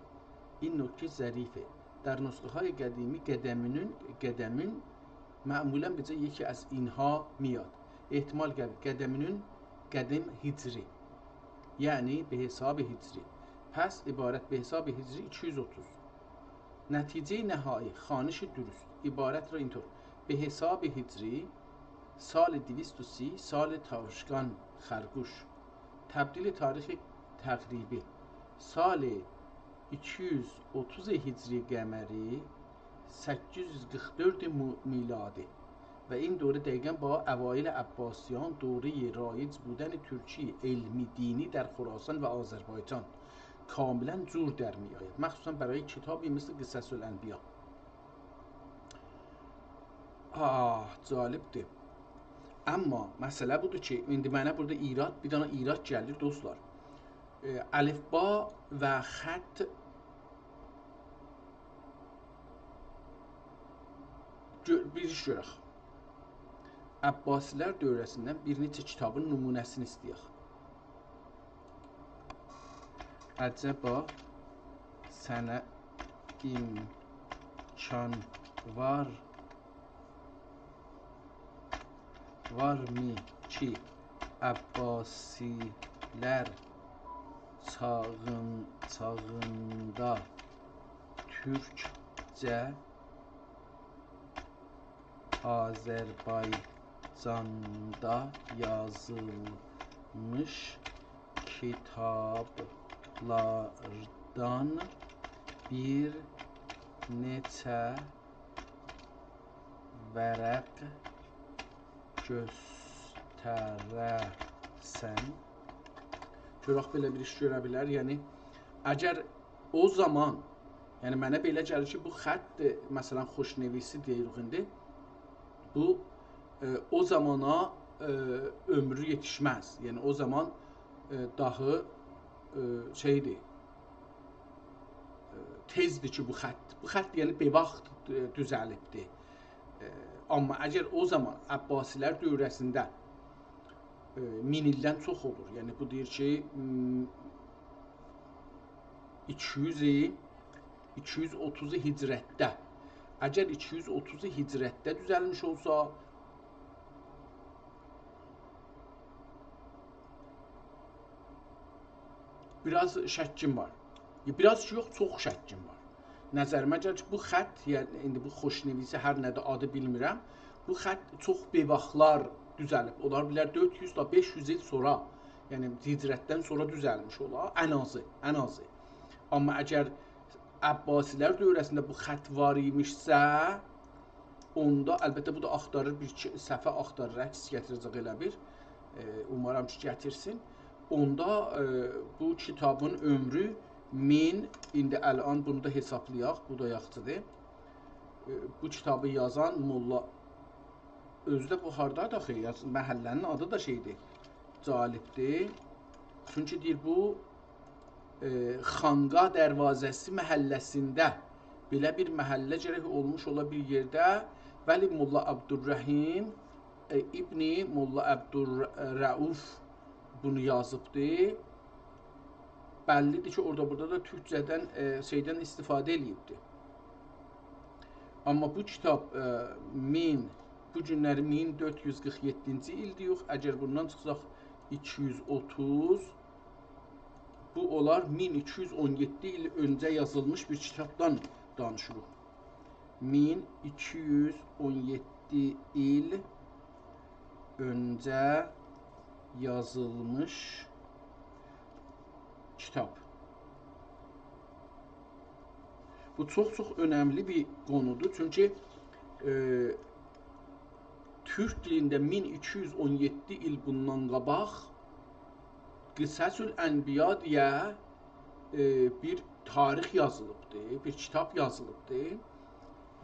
این نکته ظریفه. در نسخه‌های قدیمی قدمینین، قدمین معمولاً به جای یکی از اینها میاد. احتمال قوی قدمینین قدیم هجری، یعنی به حساب هجری. پس عبارت به حساب هجری ایکی یوز اوتوز. نتیجهٔ نهایی، خوانش درست، عبارت را اینطور: به حساب هجری، سال دویست و سی، سال تاوشقان، خرگوش. تبدیل تاریخ تقریبی، سال ایکی یوز اوتوز هجری قمری، سککیز یوز قیرخ دؤرد مو-، میلادی. و این دوره دقیقاً با اوایل عباسیان، دورهٔ رایج بودن ترکی علمی دینی در خراسان و آذربایجان، کاملاً جور در می‌آید، مخصوصاً برای کتابی مثل قصص الانبیا. آه، جالبدیر. اما مسئله بودور کی، ایندی منه بورادا ایراد، بیر دنه ایراد گلیر، دوستلار. ائ، الفبا و خط گؤ-، بیر ایش گؤرک. عباسی‌لر دوره‌سیندن بیر نئچه کیتابین نمونه‌سینی ایسته‌یک. عجبا سنه امکان وار، وارمی کی، عباسی‌لر چاغین-، چاغیندا تورکجه آذربایجاندا یازیلمیش کیتابلاردان بیر نئچه ورق گؤستره‌سن. گؤرک بئله بیر ایش گؤره بیلر. یعنی، اگر او زامان، یعنی منه بئله گلیر کی، بو خط، مثلاً، خوشنویسی دئییریک ایندی. بو، ائ، او زامانا ائ، عؤمرو یئتیشمز. یعنی او زامان، ائ، داهی، ائ، شئیدیر، ائ، تئزدیر کی، بو خط، بو خط، یعنی، بئواخت، ائ، دوزه‌لیبدیر. ائ، آمما اگر او زامان عباسی‌لر دوره‌سینده، ائ، مین ایلدن چوخ اولور. یعنی، بو دئییر کی، م، ایکی یوز، ایکی یوز اوتوز هجرتده. اگر ایکی یوز اوتوز هجرتده دوزلمیش اولسا، بیر آز شکیم وار. بیر آز کی، یوخ، چوخ شکیم وار. نظریمه گلیر کی، بو خط، یعنی ایندی بو خوشنویسی هر نه‌دیر آدی بیلمیرم، بو خط چوخ بئواخلار دوزلیب. اولار بیلر دؤرد یوز تا بئش یوز ایل سونرا، یعنی هجرتدن سونرا دوزلمیش اولا، ان آزی، ان آزی. آمما اگر عباسی‌لر دوره‌سینده بو خط وار ایمیشسه، اوندا، البته، بو دا آختاریر، بیر ایکی صفحه آختاریر، عکس گتیره‌جک ائله بیل. ائ، اومارام کی، گتیرسین. اوندا، ائ، بو کیتابین عؤمرو مین، ایندی الان بونو دا حسابلایاق، بو دا یاخشیدیر. ائ، بو کیتابی یازان موللا، اؤزو ده بو هاردادیر آخی، یاز-، محله‌نین آدی دا شئیدیر، جالبدیر. چونکی دئییر، بو ائ، خانقاه دروازه‌سی محله‌سینده، بئله بیر محله گرک اولموش اولا بیر یئرده، ولی موللا عبدالرحیم، ائ، ابن موللا عبدالرؤوف بونو یازیبدی. بللیدیر کی، اورادا بورادا دا تورکجه‌دن، ائ، شئیدن استفاده ائله‌ییبدی. آمما بو کیتاب، ائ، مین، بو گونلری مین دؤرد یوز قیرخ یئددینجی ایلدیر، یوخ، اگر بوندان چیخساق ایکی یوز اوتوز، بو اولار مین ایکی یوز اون یئددی ایل اؤنجه یازیلمیش بیر کیتابدان دانیشیریق. مین ایکی یوز اون یئددی ایل اؤنجه یازیلمیش کیتاب. بو چوخ-چوخ اؤنملی بیر قونودور. چونکی، ائ، تورک دیلینده مین ایکی یوز اون یئددی ایل بوندان قاباق قصص الانبیا دئیه، ائ، بیر تاریخ یازیلیبدی، بیر کیتاب یازیلیبدی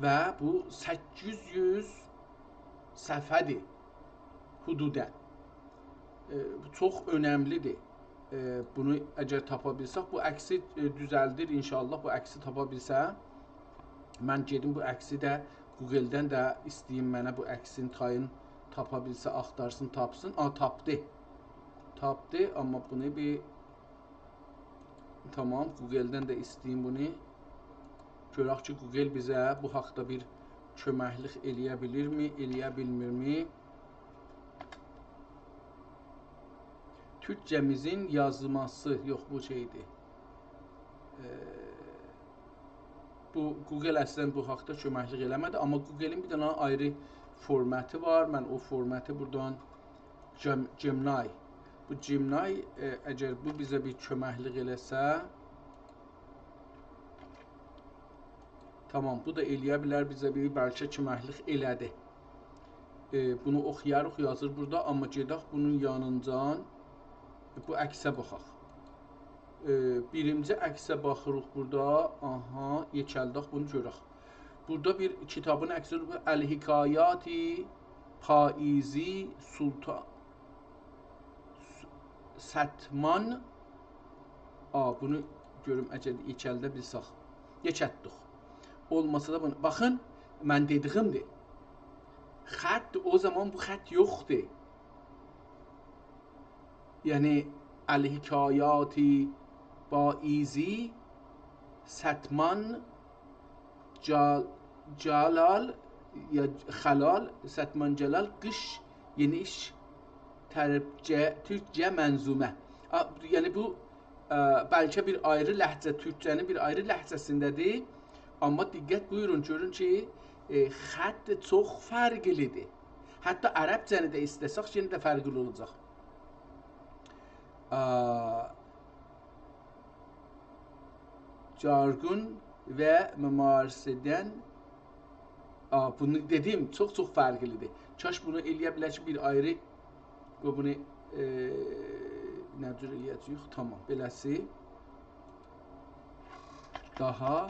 و بو سککیز یوز صفحه‌دیر حدوداً. ائ، بو چوخ اؤنملیدیر. ائ، بونو اگر تاپا بیلسک، بو عکسی، ائ، دوزلدیر ان‌شاءالله، بو عکسی تاپا بیلسم. من گئدیم بو عکسی ده گوگلدن ده ایسته‌ییم، منه بو عکسین تایین تاپا بیلسه، آختارسین، تاپسین. آ، تاپدی. تاپدی، آمما بونو بیر، تامام، گوگلدن ده ایسته‌ییم بونو. گؤرک کی، گوگل بیزه بو حاقدا بیر کؤمکلیک ائله‌یه بیلیرمی، ائله‌یه بیلمیرمی؟ تورکجه‌میزین یازماسی، یوخ، بو شئیدیر. ائ، بو گوگل اصلاً بو حاقدا کؤمکلیک ائله‌مه‌دی، آمما گوگلین بیر دنه آیری فورماتی وار. من او فورماتی بورادان جم-، جمنای. بو جمنای، ائ، اگر بو بیزه بیر کؤمکلیک ائله‌سه، تامام، بو دا ائله‌یه بیلر بیزه بیر بلکه کؤمکلیک ائله‌دی. ائ، بونو اوخویاریق، یازیر بورادا، آمما گئدک بونون یانیندان بو عکسه باخاق. ائ، بیرینجی عکسه باخیریق بورادا. آها، یئکلدک، بونو گؤرک. بورادا بیر کیتابین عکسی، الحکایات پاییزی سلطان س-، ستمان. آ، بونو گؤروم، اگر یئکلده بیلسک. یئکلتدیک. اولماسا دا بونو. باخین، من دئدیگیمدیر. خط، او زامان بو خط یوخدور. یعنی، الحکایات پاییزی ستمان جا-، جلال یا خلال، ستمان جلال، قیش، یئنیش، ترکجه، تورکجه منظومه. آ، یعنی بو، ائ، بلکه بیر آیری لهجه، تورکجه‌نین بیر آیری لهجه‌سینده‌دیر. آمما دقت بویورون، گؤرون کی، ائ، خط چوخ فرقلیدیر. حتی عربجه‌نی ده ایسته‌سک، یئنه ده فرقلی اولاجاق. آ، جارگون و ممارسه‌دن، آ، بونو دئدیم، چوخ-چوخ فرقلیدیر. کاش بونو ائله‌یه بیلک کی، بیر آیری، قوی بونو، ائ، نه جور ائله‌یه‌جه‌ییک؟ تامام، بئله‌سی داها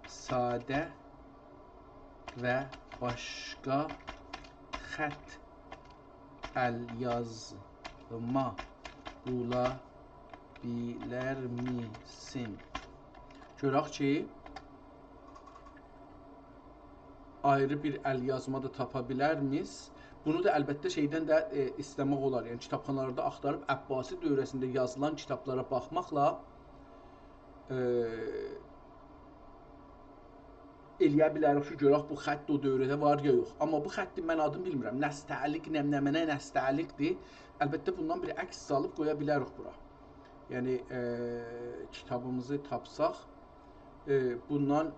ساده و باشقا خط الیازما بولا بیلرمیسین؟ گؤرک کی، آیری بیر الیازما دا تاپا بیلرمیز؟ بونو دا البته شئیدن ده، ائ، ایسته‌مک اولار. یعنی کیتابخانالاردا آختاریب عباسی دؤوره‌سینده یازیلان کیتابلارا باخماقلا، ائ، ائلیه بیلریک کی، گؤرک بو خط او دؤوره‌ده وار یا یوخ. آمما بو خطین من آدینی بیلمیرم. نستعلیق، نمنه‌منه نستعلیق‌دیر. البته بوندان بیر عکس سالیب قویا بیلریک بورا. یعنی، ائ، کیتابیمیزی تاپساق، ائ، بوندان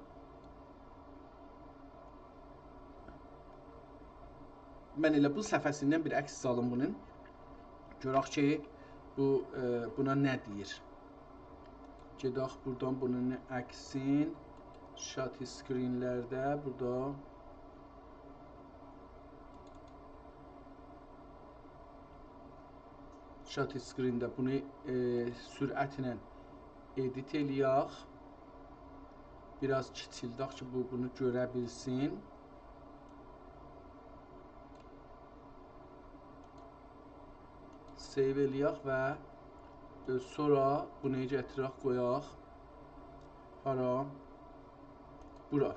من ائله بو صفحه‌سیندن بیر عکس سالیم بونون. گؤرک کی، بو، ائ، بونا نه دئییر. گئدک بورادان بونون عکسین، شات اسکرین‌لرده، بورادا شات اسکرین‌ده بونو، ائ، سرعتله ادیت ائلیک. بیر آز کیچیلدک کی، بو بونو گؤره بیلسین. سیو ائلیک و، ائ، سونرا بونو گتیرک، قویاق. هارا؟ بورا.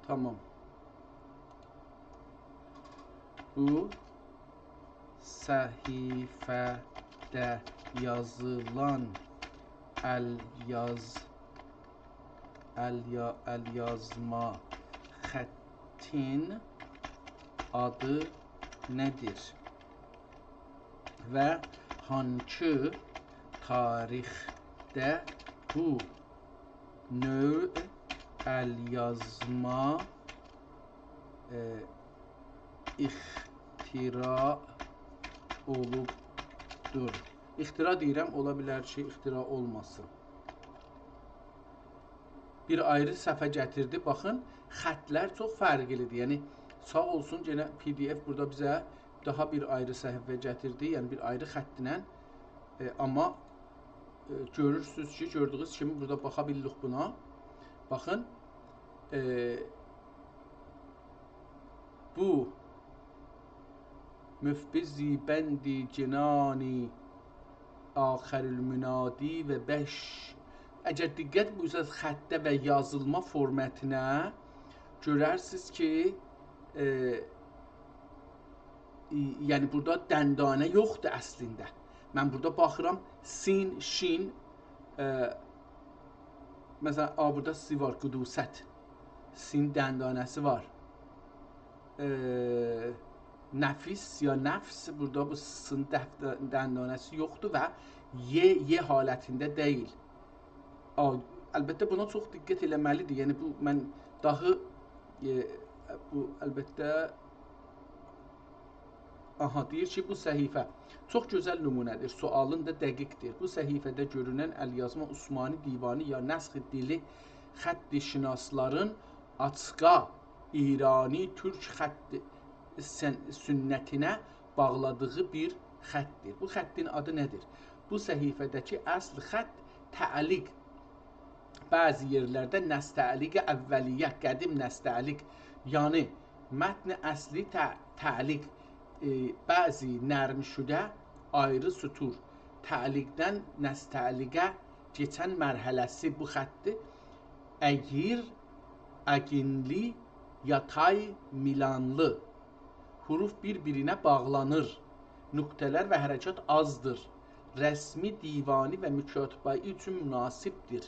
تامام. بو صفحه‌ده یازیلان الیاز-، الیا-، الیازما خطین آدی نه‌دیر؟ و هانکی تاریخده بو نوع الیازما، ائ، اختراع اولوبدور؟ اختراع دئییرم، اولا بیلر کی، اختراع اولماسین. بیر آیری صفحه گتیردی. باخین، خطلر چوخ فرقلی‌دیر. یعنی، ساغ اولسون، یئنه پی دی اف بورادا بیزه داها بیر آیری صفحه گتیردی. یعنی، بیر آیری خطله. ائ، آمما، ائ، گؤرورسونوز کی، گؤردویونوز کیمی بورادا باخا بیلیریک بونا. باخین، ائ، بو مفبر زیبندی جنانی آخر المنادی و بش. اگر دقت بویورساز خطه و یازیلما فورماتینا، گؤررسینیز کی، ائ، ای-، یعنی بورادا دندانه یوخدور اصلینده. من بورادا باخیرام، سین، شین، ائ، مثلا، آ، بورادا سی وار، قدوست. سین دندانه‌سی وار. ائ، نفیس یا نفس، بورادا بو سین دف-، دندانه‌سی یوخدور و ی، ی حالتینده دئییل. آ، البته، بونا چوخ دقت ائله‌مه‌لی‌دیر. یعنی، بو، من داهی، ائ، بو، البته، آها، دئییر کی، بو صفحه چوخ گؤزل نمونه‌دیر، سؤالین دا دقیق‌دیر. بو صفحه‌ده گؤرونن الیازما عثمانی دیوانی یا نسخ دیلی خط‌شناسلارین آچیقا ایرانی تورک خط سن-، سنتینه باغلادیغی بیر خط‌دیر. بو خطین آدی نه‌دیر؟ بو صفحه‌ده‌کی اصل خط تعلیق، بعضی یئرلرده نستعلیق اولیه، قدیم نستعلیق، یعنی متن اصلی تع-، تعلیق، ائ، بعضی نرم‌شده آیری سطور، تعلیقدن نستعلیقه کئچن مرحله‌سی بو خط‌دیر. اگیر، اگینلی، یاتای، میلانلی. حروف بیر-بیرینه باغلانیر. نقطه‌لر و حرکات آزدیر. رسمی، دیوانی و مکاتبایی اوچون مناسب‌دیر.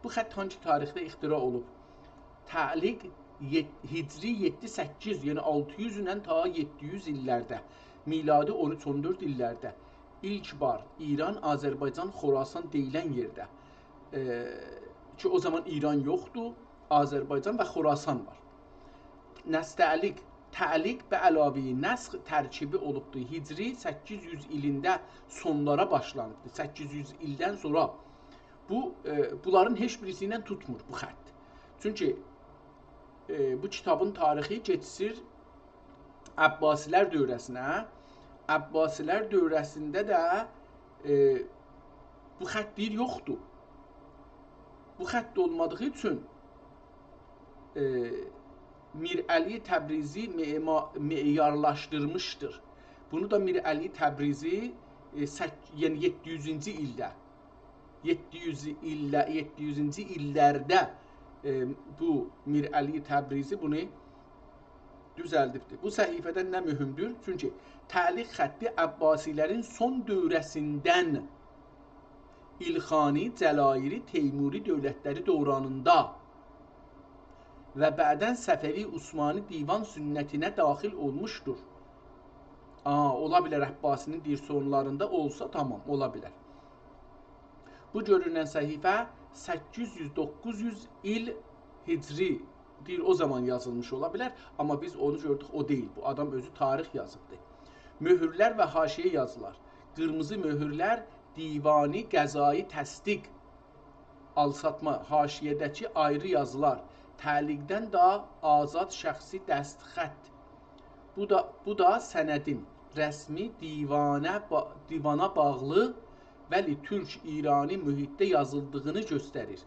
بو خط هانگی تاریخده اختراع اولوب؟ تعلیق یئد-، هجری یئددی سککیز، یعنی آلتی یوز ایله تا یئددی یوز ایللرده، میلادی اون اوچ اون دؤرد ایللرده ایلک بار ایران، آذربایجان، خراسان دئییلن یئرده، ائ، کی، او زامان ایران یوخدور، آذربایجان و خراسان وار. نستعلیق، تعلیق به علاوه‌ی نسخ ترکیبی اولوبدور. هجری سککیز یوز ایلینده سونلارا باشلانیبدیر. سککیز یوز ایلدن سونرا بو، ائ، بونلارین هئچ بیریسی ایله توتمور بو خط. چونکی، ائ، بو کیتابین تاریخی کئچیر عباسی‌لر دؤوره‌سینه، عباسی‌لر دؤوره‌سینده ده، ائ، بو خط دئییر یوخدور. بو خط اولمادیغی اوچون، ائ، میرعلی تبریزی معما-، معیارلاشدیرمیشدیر. بونو دا میرعلی تبریزی، ائ، سک-، یعنی یئددی یوزونجو ایلده، یئددی یوز ایلله-، یئددی یوزونجو ایللرده، ائ، بو میرعلی تبریزی بونو دوزلدیبدیر. بو صفحه‌ده نه مهمدور؟ چونکی تعلیق خطی عباسی‌لرین سون دؤوره‌سیندن ایلخانی، جلایری، تیموری دؤولتلری دورانیندا و بعداً صفوی عثمانی دیوان سنتینه داخل اولموشدور. آ، اولا بیلر عباسی‌نین دئییر سونلاریندا اولسا، تامام، اولا بیلر. بو گؤرونن صفحه سککیز یوز، دوققوز یوز ایل هجری دئییر، او زامان یازیلمیش اولا بیلر، آمما بیز اونو گؤردوک، او دئییل. بو آدام اؤزو تاریخ یازیبدی. مؤهورلر و حاشیه یازیلار. قیرمیزی مؤهورلر، دیوانی، قضایی، تصدیق، آل‌ساتما، حاشیه‌ده‌کی آیری یازیلار، تعلیقدن داها آزاد شخصی دستخط. بو دا، بو دا سندین رسمی دیوانه با-، دیوانا باغلی، ولی تورک-ایرانی محیطده یازیلدیغینی گؤستریر.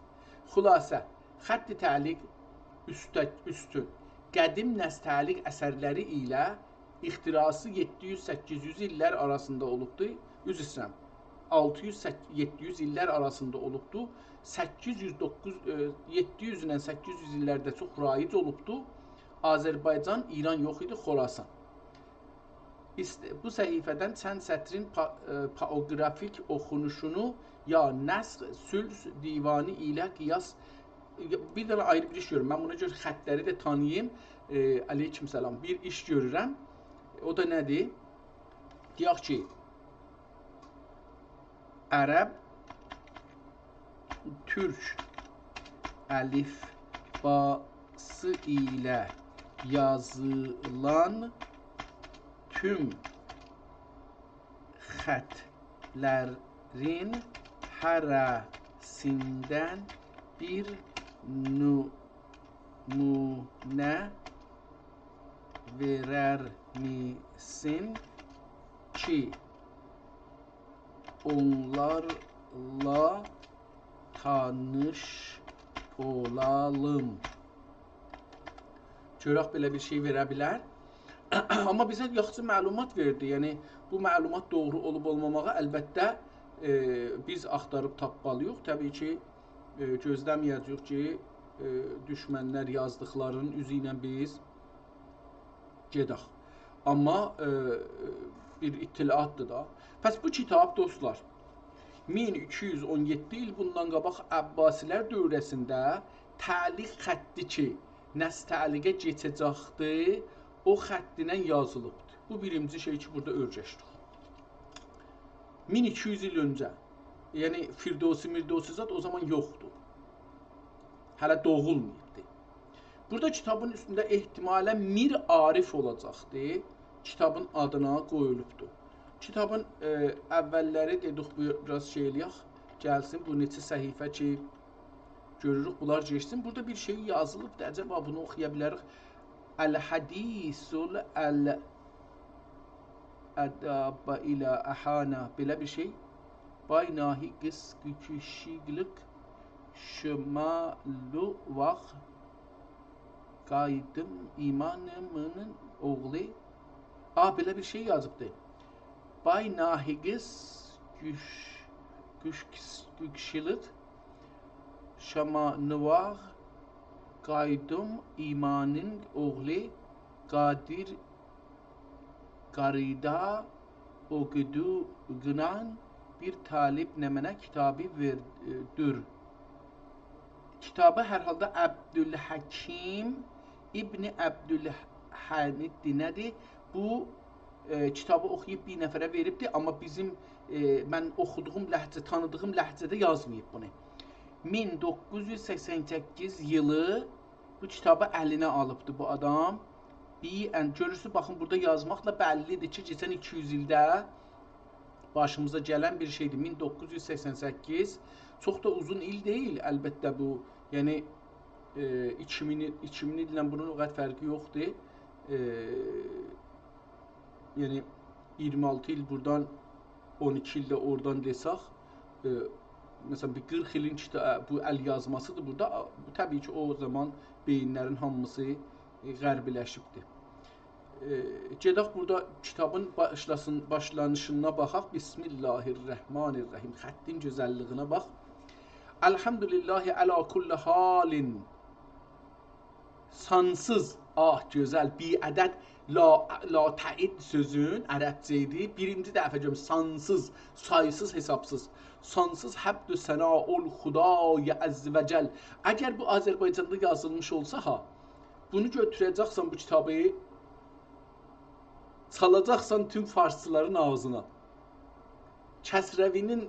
خلاصه، خط تعلیق اوسته-، اوستون، قدیم نص‌تعلیق اثرلری ایله اختراعی یئددی یوز سککیز یوز ایللر آراسیندا اولوبدو. عذر ایسته‌ییرم. آلتی یوز سک-، یئددی یوز ایللر آراسیندا اولوبدو. سککیز یوز دوققوز، ائ، یئددی یوز ایله سککیز یوز ایللرده چوخ رایج اولوبدو. آذربایجان، ایران یوخ ایدی، خراسان. ایست-، بو صفحه‌دن چند سطرین پا-، ائ، پائوگرافیک اوخونوشونو یا نسخ، ثلث، دیوانی ایله قیاس، بیر دنه آیری بیر ایش گؤرورم. من بونا گؤره خطلری ده تانیییم. ائ، علیکم سلام. بیر ایش گؤرورم. او دا نه‌دیر؟ دئیک کی، عرب تورک الیفباسی ایله یازیلان توم خطلرین هره‌سیندن بیر نمونه وئرر میسین کی، اونلارلا تانیش اولالیم. گؤرک بئله بیر شئی وئره بیلر. آمما بیزه یاخشی معلومات وئردی. یعنی، بو معلومات دوغرو اولوب اولماماغا البته، ائ، بیز آختاریب تاپمالی‌ییق. طبیعی کی، ائ، گؤزله‌مه‌یه‌جه‌ییک کی، ائ، دوشمنلر یازدیقلارینین اوزو ایله بیز گئدک. آمما، ائ، بیر اطلاعاتدیر دا. پس بو کیتاب، دوستلار، مین ایکی یوز اون یئددی ایل بوندان قاباق عباسی‌لر دؤوره‌سینده تعلیق خطی کی، نص‌تعلیقه کئچه‌جکدی، او خطینن یازیلیبدیر. بو بیرینجی شئی کی، بورادا اؤیرشدیک. مین ایکی یوز ایل اؤنجه. یعنی، فردوسی، میردوسی زاد او زامان یوخدور. هله دوغولماییبدی. بورادا کیتابین اوستونده احتمالاً میر عارف اولاجاقدی. کیتابین آدینا قویولوبدو. کیتابین، ائ، اوللری دئدیک، بو، بیر آز شئی ائله‌یک، گلسین، بو نئچه صفحه کی، گؤروروک، بونلار گئچسین. بورادا بیر شئی یازیلیبدی. عجبا بونو اوخویا بیلریک. الحدیث ال-، ال-، اداب الی اهانا، بئله بیر شئی. بای ناهیقیس گوکوشیگلیک شمالو واخ قایدیم ایمانیمین اوغلو. آ، بئله بیر شئی یازیبدی. بای ناهیقیس گوش-، گوش-، گوکشیلیق شاما نواغ قایدوم ایمانین اوغلو قادیر قاریدا اوقودوغونان بیر طالب نمنه کیتابی وئر-، ائ، دور. کیتابی هر حالدا عبدالحکیم ابن عبدالحمیددیر. نه‌دیر؟ بو، ائ، کیتابی اوخویوب بیر نفره وئریبدیر، آمما بیزیم، ائ، من اوخودوغوم لهجه، تانیدیغیم لهجه‌ده یازماییب بونو. مین دوققوز یوز سکسن سککیز ایلی بو کیتابی الینه آلیبدی بو آدام. بی ان، گؤرورسونوز، باخین، بورادا یازماقلا بللی‌دیر کی، کئچن ایکی یوز ایلده باشیمیزا گلن بیر شئیدیر. مین دوققوز یوز سکسن سککیز. چوخ دا اوزون ایل دئییل، البته، بو. یعنی، ائ، ایکی مین، ایکی مین ایلله بونون او قدر فرقی یوخدور. ائ، یعنی، اییرمی آلتی ایل بورادان، اون ایکی ایل ده اورادان دئسک، ائ، مثلا، بیر قیرخ ایلین کیتا-، بو ال یازماسیدیر بورادا. بو، طبیعی کی، او زامان بئیینلرین هامیسی، ائ، غربی‌لشیبدیر. ائ، گئدک بورادا کیتابین باشلاسین-، باشلانیشینا باخاق. بسم الله الرحمن الرحیم. خطین گؤزللیگینه باخ. الحمدلله علی کل حال. سانسیز، آه، گؤزل، بی‌عدد، لا، لا تعد سؤزون عربجه ایدی. بیرینجی دفعه گؤروم، سانسیز، سایسیز، حسابسیز. سانسیز حمد و ثنا الخدای عز و جل. اگر بو آذربایجاندا یازیلمیش اولسا ها، بونو گؤتوره‌جکسن بو کیتابی، چالاجاقسان توم فارسچیلارین آغزینا. کسروی‌نین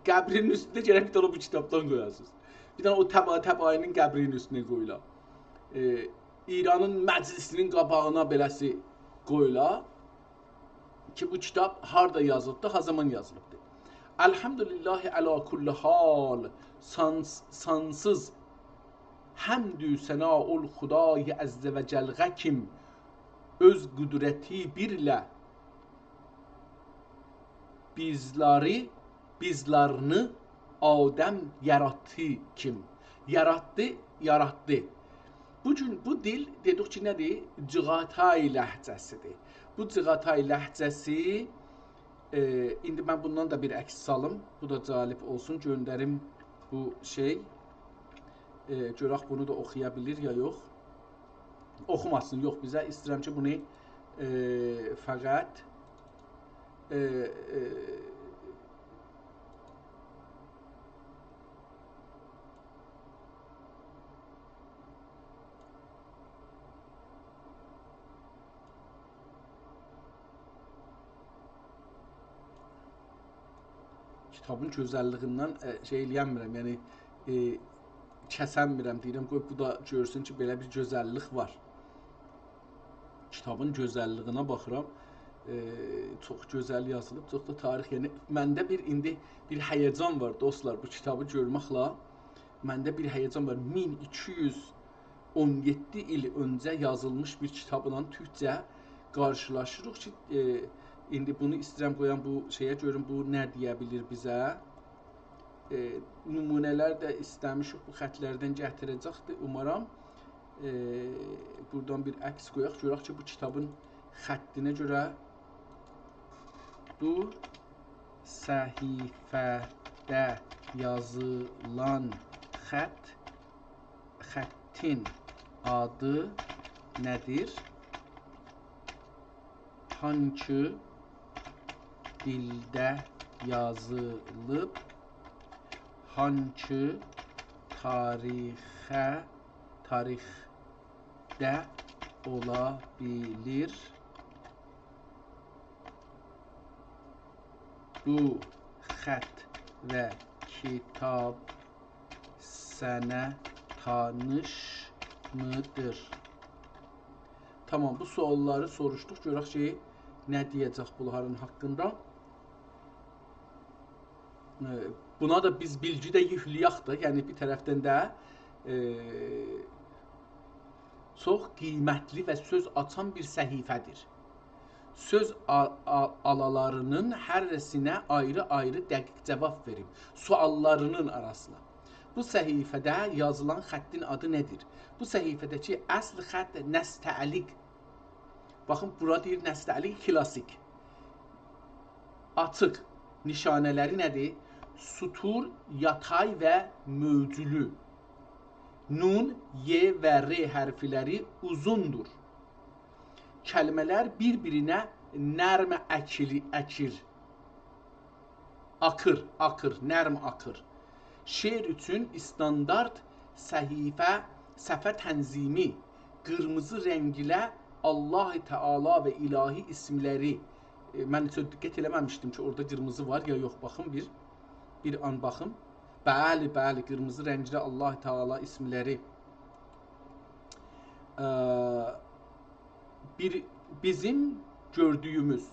قبری‌نین اوستونده گرک بیر دنه بو کیتابدان قویاسینیز. بیر دنه او طباطبایی‌نین قبری‌نین اوستونه قویولا. ائ، ایرانین مجلسی‌نین قاباغینا بئله‌سی قویولا کی، بو کیتاب هاردا یازیلیبدی، ها زامان یازیلیبدی. الحمدلله علی کل حال، سانس-، سانسیز حمد و ثنا الخدای عز و جلغه کیم، اؤز قدرتی بیرله بیزلری، بیزلرینی آدم یاراتدی کیم. یاراتدی، یاراتدی. بو گون بو دیل، دئدیک کی، نه‌دیر؟ جغاتای لهجه‌سیدیر. بو جغاتای لهجه‌سی، ائ، ایندی من بوندان دا بیر عکس سالیم. بو دا جالب اولسون، گؤندریم بو شئی. ائ، گؤرک بونو دا اوخویا بیلیر یا یوخ. اوخوماسین، یوخ، بیزه ایسته‌ییرم کی، بونو، ائ، فقط، ائ، ائ، کیتابین گؤزللیگیندن، ائ، شئی ائلیه‌نمیرم، یعنی، ائ، کسنمیرم، دئییرم، قوی بو دا گؤرسون کی، بئله بیر گؤزللیک وار. کیتابین گؤزللیگینه باخیرام. ائ، چوخ گؤزل یازیلیب، چوخ دا تاریخ. یعنی، منده بیر، ایندی بیر هیجان وار، دوستلار، بو کیتابی گؤرمکله منده بیر هیجان وار. مین ایکی یوز اون یئددی ایل اؤنجه یازیلمیش بیر کیتابلا تورکجه قارشیلاشیریق کی، ائ، ایندی بونو ایسته‌ییرم قویام بو شئیه، گؤروم بو نه دئیه بیلیر بیزه. ائ، نمونه‌لر ده ایسته‌میشیک، بو خطلردن گتیره‌جکدیر، اومارام. ائ، بورادان بیر عکس قویاق، گؤرک کی، بو کیتابین خطینه گؤره بو صفحه‌ده یازیلان خط، خطین آدی نه‌دیر؟ هانکی دیلده یازیلیب، هانکی تاریخه، تاریخده اولا بیلیر؟ بو خط و کیتاب سنه تانیشمیدیر؟ تامام، بو سؤاللاری سوروشدوق. گؤرک کی، نه دئیه‌جک بونلارین حاقیندا. ائ، بونا دا بیز بیلگی ده یوکله‌یک ده، یعنی بیر طرفدن ده، ائ، چوخ قیمتلی و سؤز آچان بیر صفحه‌دیر. سؤز آ-، آ-، آلالارینین هره‌سینه آیری-آیری دقیق جاواب وئریم. سؤاللارینین آراسینا. بو صفحه‌ده یازیلان خطین آدی نه‌دیر؟ بو صفحه‌ده‌کی اصل خط نستعلیق. باخین، بورا دئییر نستعلیق کلاسیک. آچیق. نشانه‌لری نه‌دیر؟ سطور یاتای و موجلو. نون، ی و ر حرفلری اوزوندور. کلمه‌لر بیر-بیرینه نرم اکیلی-، اکیر. آکیر، آکیر، نرم آکیر. شعر اوچون استاندارد صفحه، صفحه تنظیمی، قیرمیزی رنگ ایله الله تعالی و الهی اسملری. ائ، من هئچ دقت ائله‌مه‌میشدیم کی، اورادا قیرمیزی وار یا یوخ. باخیم بیر، بیر آن باخیم. بلی، بلی، قیرمیزی رنگده الله تعالی اسملری. ائ، بیر، بیزیم گؤردویوموز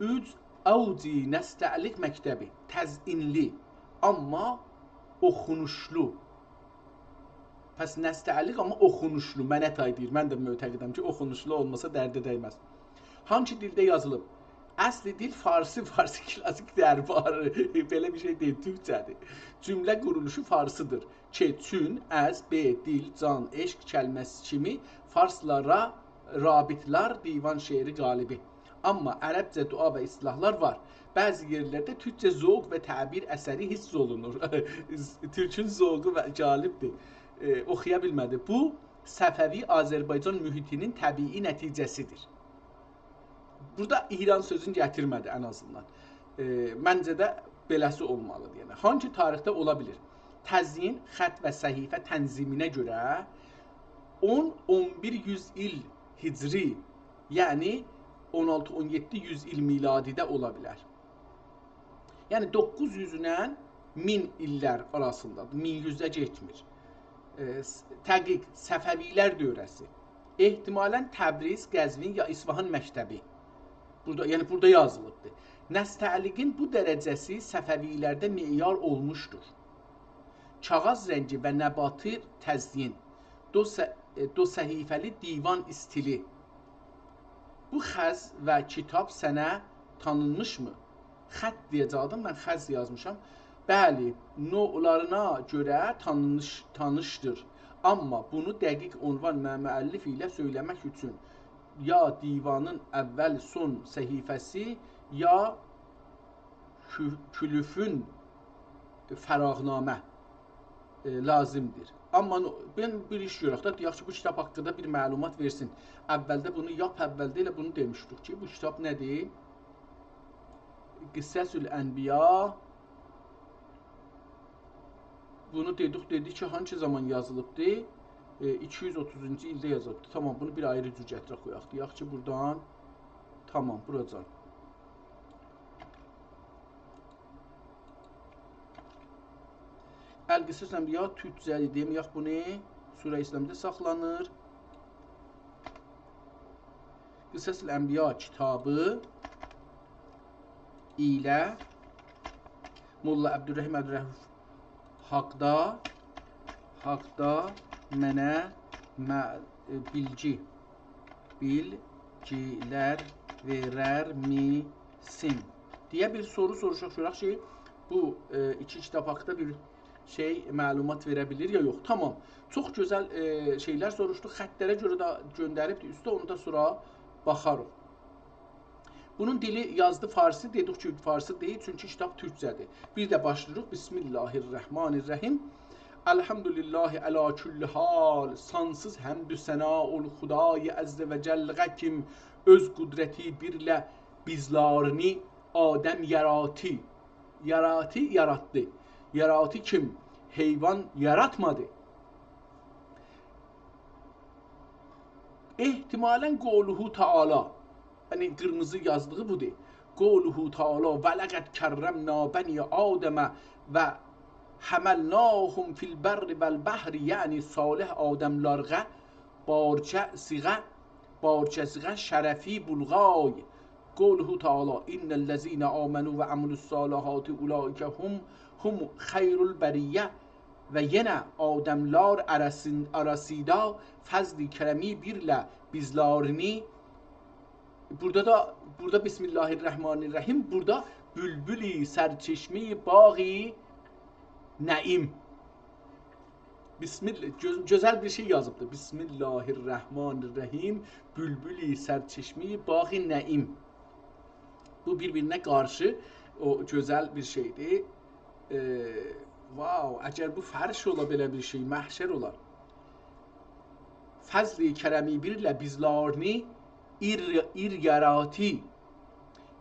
اوج، اوج نستعلیق مکتبی، تزئینلی، آمما اوخونوشلو. پس نستعلیق، آمما اوخونوشلو. منه تای دئییر، من ده معتقدم کی، اوخونوشلو اولماسا درده دیمز. هانسی دیلده یازیلیب؟ اصلی دیل فارسی، فارسی کلاسیک درباری. بئله بیر شئی دئییل، تورکجه‌دیر. جمله قورولوشو فارسی‌دیر. کی، چون، از، به، دیل، جان، عشق کلمه‌سی کیمی فارسلارا رابطه‌لر، دیوان شعری غالبی. آمما عربجه دعا و اصطلاحلار وار. بعضی یئرلرده تورکجه ذوق و تعبیر اثری حس اولونور. تورکون ذوقو و غالبدیر. ائ، اوخویا بیلمه‌دی. بو، صفوی آذربایجان محیطی‌نین طبیعی نتیجه‌سی‌دیر. بورادا ایران سؤزونو گتیرمه‌دی ان آزیندان. ائ، منجه ده بئله‌سی اولمالی‌دیر. یعنی، هانسی تاریخده اولا بیلیر؟ تزیین، خط و صفحه تنظیمینه گؤره اون، اون بیر یوز ایل هجری، یعنی اون آلتی، اون یئددی یوز ایل میلادی‌ده اولا بیلر. یعنی دوققوز یوز ایله مین ایللر آراسیندا، مین یوزه گئتمیر. ائ، س-، تحقیق، صفوی‌لر دؤوره‌سی. احتمالاً تبریز، قزوین یا اصفهان مکتبی. بورادا، یعنی بورادا یازیلیبدیر. نستعلیقین بو درجه‌سی صفوی‌لرده معیار اولموشدور. کاغاذ رنگی و نباتی تزیین، دو ص-، ائ، دو صفحه‌لی دیوان استیلی. بو خز و کیتاب سنه تانینمیش‌می؟ خط دئیه‌جکدیم، من خز یازمیشام. بلی، نوعلارینا گؤره تانینیش-، تانیشدیر. آمما بونو دقیق عنوان و مؤلف ایله سؤیله‌مک اوچون یا دیوانین اول، سون صفحه‌سی، یا کو-، کلفون فراغنامه، ائ، لازیمدیر. آمما نو-، بیر، بیر ایش گؤرک ده، دئیک کی، بو کیتاب حاقیندا بیر معلومات وئرسین. اولده بونو یاپ، اولده ائله بونو دئمیشدیک کی، بو کیتاب نه‌دیر؟ قصص الانبیا. بونو دئدیک، دئدیک کی، هانسی زامان یازیلیبدی؟ ائ، ایکی یوز اوتوزونجو ایلده یازیلیبدی. تامام، بونو بیر آیری جور گتیرک قویاق. دئیک کی، بورادان، تامام، بوراجان. القصص الانبیا تورکجه‌دیر، دئمه‌یک بونو. سوره اسلامی‌ده ساخلانیر. قصص الانبیا کیتابی ایله ملا عبدالرحیم عبدالرؤف حاقدا، حاقدا منه مع-، بیلگی، بیلگیلر وئررمیسین؟ دئیه بیر سورو سوروشاق، گؤرک کی، بو، ائ، ایکی کیتاب حاقدا بیر شئی، معلومات وئره بیلیر یا یوخ. تامام. چوخ گؤزل، ائ، شئیلر سوروشدو. خطلره گؤره ده گؤندریبدی اوسته، اونو دا سونرا باخاریق. بونون دیلی یازدی فارسی، دئدیک کی، فارسی دئییل، چونکی کیتاب تورکجه‌دیر. بیر ده باشلاییریق. بسم الله الرحمن الرحیم. الحمد لله علی کل حال. سانسیز حمد و ثنا اول خدای عز و جلّه کی اؤز قدرتی بیرله بیزلرینی آدم یاراتی. یاراتی، یاراتدی. یاراتی کیم؟ حیوان یاراتمادی. احتمالاً قوله تعالی، یعنی قیرمیزی یازدیغی بودور. قوله تعالی: «ولقد کرمنا بنی آدم و حملناهم فی البر والبحر»، یعنی صالح آدملره بارجه صیغه، بارجه صیغه شرفی بولغای. قوله تعالی: «ان الذین آمنوا و عملوا الصالحات اولئک هم، هم خیر البریه». و یئنه آدملر آراسین-، آراسیدا فضل کرمی بیرله بیزلرینی، بورادا دا، بورادا بسم الله الرحمن الرحیم، بورادا بلبل سرچشمه باغ نعیم. بسم الله، گؤ-، گؤزل بیر شئی یازیبدی. بسم الله الرحمن الرحیم، بلبل سرچشمه باغ نعیم. بو بیر-بیرینه قارشی، او گؤزل بیر شئیدیر. ائ، واو، اگر بو فرش اولا، بئله بیر شئی، محشر اولار. فضل کرمی بیرله بیزلرینی ایر، ایر یاراتی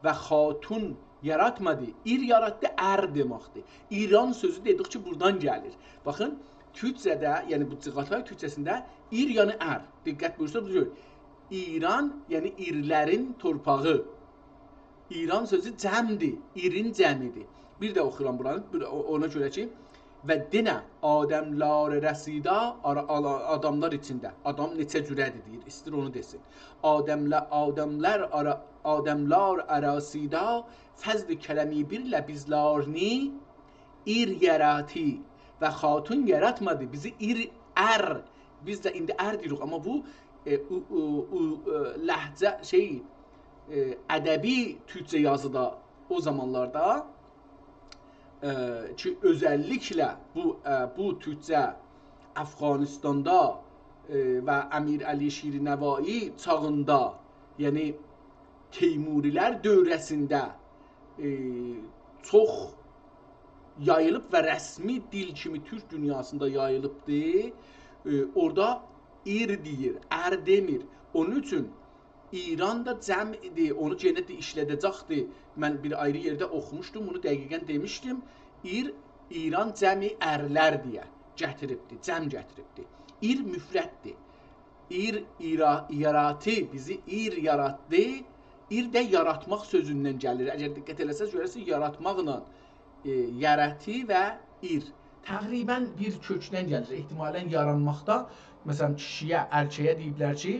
و خاتون یاراتمادی. ایر یاراتدی، ار دئمکدیر. ایران سؤزو دئدیک کی، بورادان گلیر. باخین، تورکجه‌ده، یعنی بو جیغاتای تورکجه‌سینده ایر، یعنی ار. دقت بویورسانیز، بو جور. ایران، یعنی ایرلرین تورپاغی. ایران سؤزو جمعدیر، ایرین جمعی‌دیر. بیر ده اوخورام بورانی، بیر، او-، اونا گؤره کی، و دئنه آدملر آراسیدا، آرا-، آلا-، آداملار ایچینده. آدام نئچه جوره‌دیر دئییر، ایستیر اونو دئسین. آدمله-، آدملر آرا-، آدملر آراسیدا فضل کرمی بیرله بیزلرینی ایر یاراتی و خاتون یاراتمادی. بیزی ایر، ار، بیز ده ایندی ار دئییریک، آمما بو، ائ، او، او، او، ائ، لهجه، شئی، ائ، ادبی تورکجه یازیدا او زامانلاردا، ائ، کی، اؤزللیکله بو، ائ، بو تورکجه افغانستاندا، ائ، و امیر علی شیرنوایی چاغیندا، یعنی تیموری‌لر دؤوره‌سینده، ائ، چوخ یاییلیب و رسمی دیل کیمی تورک دونیاسیندا یاییلیبدی. ائ، اورادا ایر دئییر، ار دئمیر. اونون اوچون ایران دا جمع‌دیر، اونو یئنه ده ایشلده‌جکدیر. من بیر آیری یئرده اوخوموشدوم، بونو دقیقاً دئمیشدیم. ایر، ایران جمع ارلر دئیه گتیریبدی، جمع گتیریبدی. ایر مفرددیر. ایر، ایرا-، یاراتی، بیزی ایر یاراتدی. ایر ده یاراتماق سؤزوندن گلیر. اگر دقت ائله‌سز، گؤره‌سیز، یاراتماقلا، ائ، یاراتی و ایر تقریباً بیر کؤکدن گلیر. احتمالاً یارانماقدا، مثلاً، کیشی‌یه، ارکه‌یه دئییبلر کی،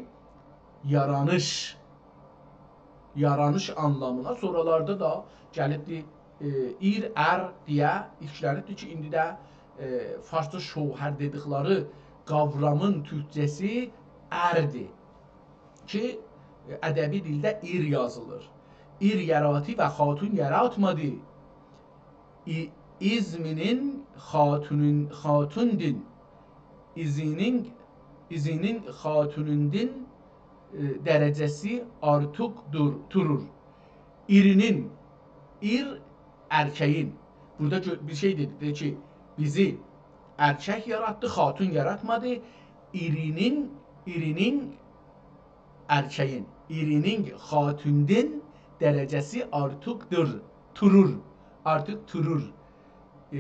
یارانیش، یارانیش آنلامینا. سونرالاردا دا گلیبدی، ائ، ایر، ار دئیه ایشله‌نیبدی کی، ایندی ده، ائ، فارسجا شوهر دئدیکلری قاورامین تورکجه‌سی اردیر. کی، ادبی دیلده ایر یازیلیر. ایر یاراتی و خاتون یاراتمادی. ای-، ایزمینین خاتونون، خاتوندین. ایزینین، ایزینین خاتونوندین، ائ، درجه‌سی آرتیق دور، تورور. ایرینین، ایر ارکه‌یین. بورادا گؤ-، بیر شئی دئدی، دئدی کی، بیزی ارکک یاراتدی، خاتون یاراتمادی. ایرینین، ایرینین ارکه‌یین، ایرینین خاتوندین درجه‌سی آرتیق دور، تورور. آرتیق تورور. ائ،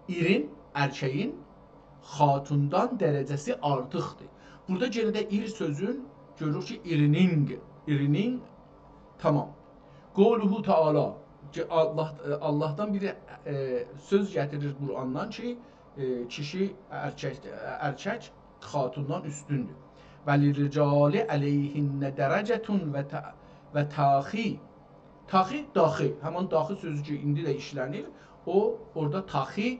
ایرین، ارکه‌یین خاتوندان درجه‌سی آرتیقدیر. بورادا یئنه ده ایر سؤزون گؤروروک کی، ایرینین، ایرینین، تامام. قوله تعالی، کی، الله، آللاهدان بیر، ائ، سؤز گتیریر قرآندان کی، ائ، کیشی ارکک، ارکک خاتوندان اوستوندور. «وللرجال علیهن درجة و ت-، و تاخی». تاخی، داخی. همان داخی سؤزو کی، ایندی ده ایشله‌نیر. او، اورادا تاخی،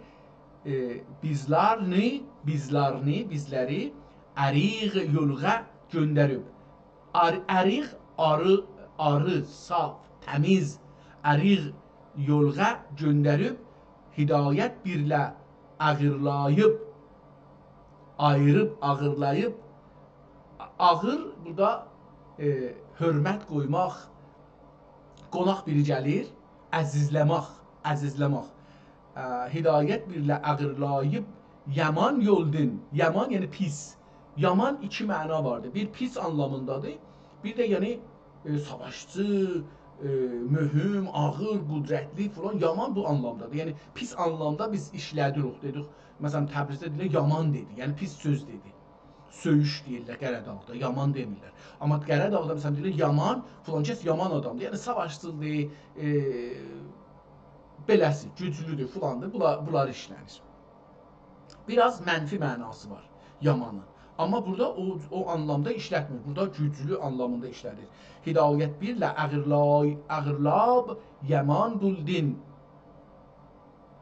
ائ، «بیزلرنی، بیزلرنی، بیزلری عریق یولغا گؤندریب». آر-، عریق، آری، آری، صاف، تمیز، عریق یولغا گؤندریب، هدایت بیرله آغیرلاییب، آییریب، آغیرلاییب. آغیر بورادا، ائ، حؤرمت قویماق، قوناق بیری گلیر، عزیزله‌مک، عزیزله‌مک. اه، هدایت بیرله آغیرلاییب یامان یولدان. یامان، یعنی پیس. یامان ایکی معنا واردیر. بیر پیس آنلامیندادیر، بیر ده، یعنی، ائ، ساواشچی، ائ، مهم، آغیر، قدرتلی فلان. یامان بو آنلامدادیر. یعنی پیس آنلامدا بیز ایشله‌دیریک، دئدیک. مثلا، تبریزده دئییرلر، یامان دئدی. یعنی پیس سؤز دئدی. سؤیوش دئییرلر قره‌داغدا، یامان دئمیرلر. آمما قره‌داغدا، مثلا، دئییرلر، یامان، فلان کس یامان آدامدیر. یعنی ساواشچیدیر، ائ، بئله‌سی، گوجلودور، فلاندیر. بولا-، بونلار ایشله‌نیر. بیر آز منفی معناسی وار یامانین. آمما بورادا او، او آنلامدا ایشلتمیر. بورادا گوجلو آنلامیندا ایشله‌دیر. هدایت بیرله آغیرلای-، آغیرلاب یامان بولدون.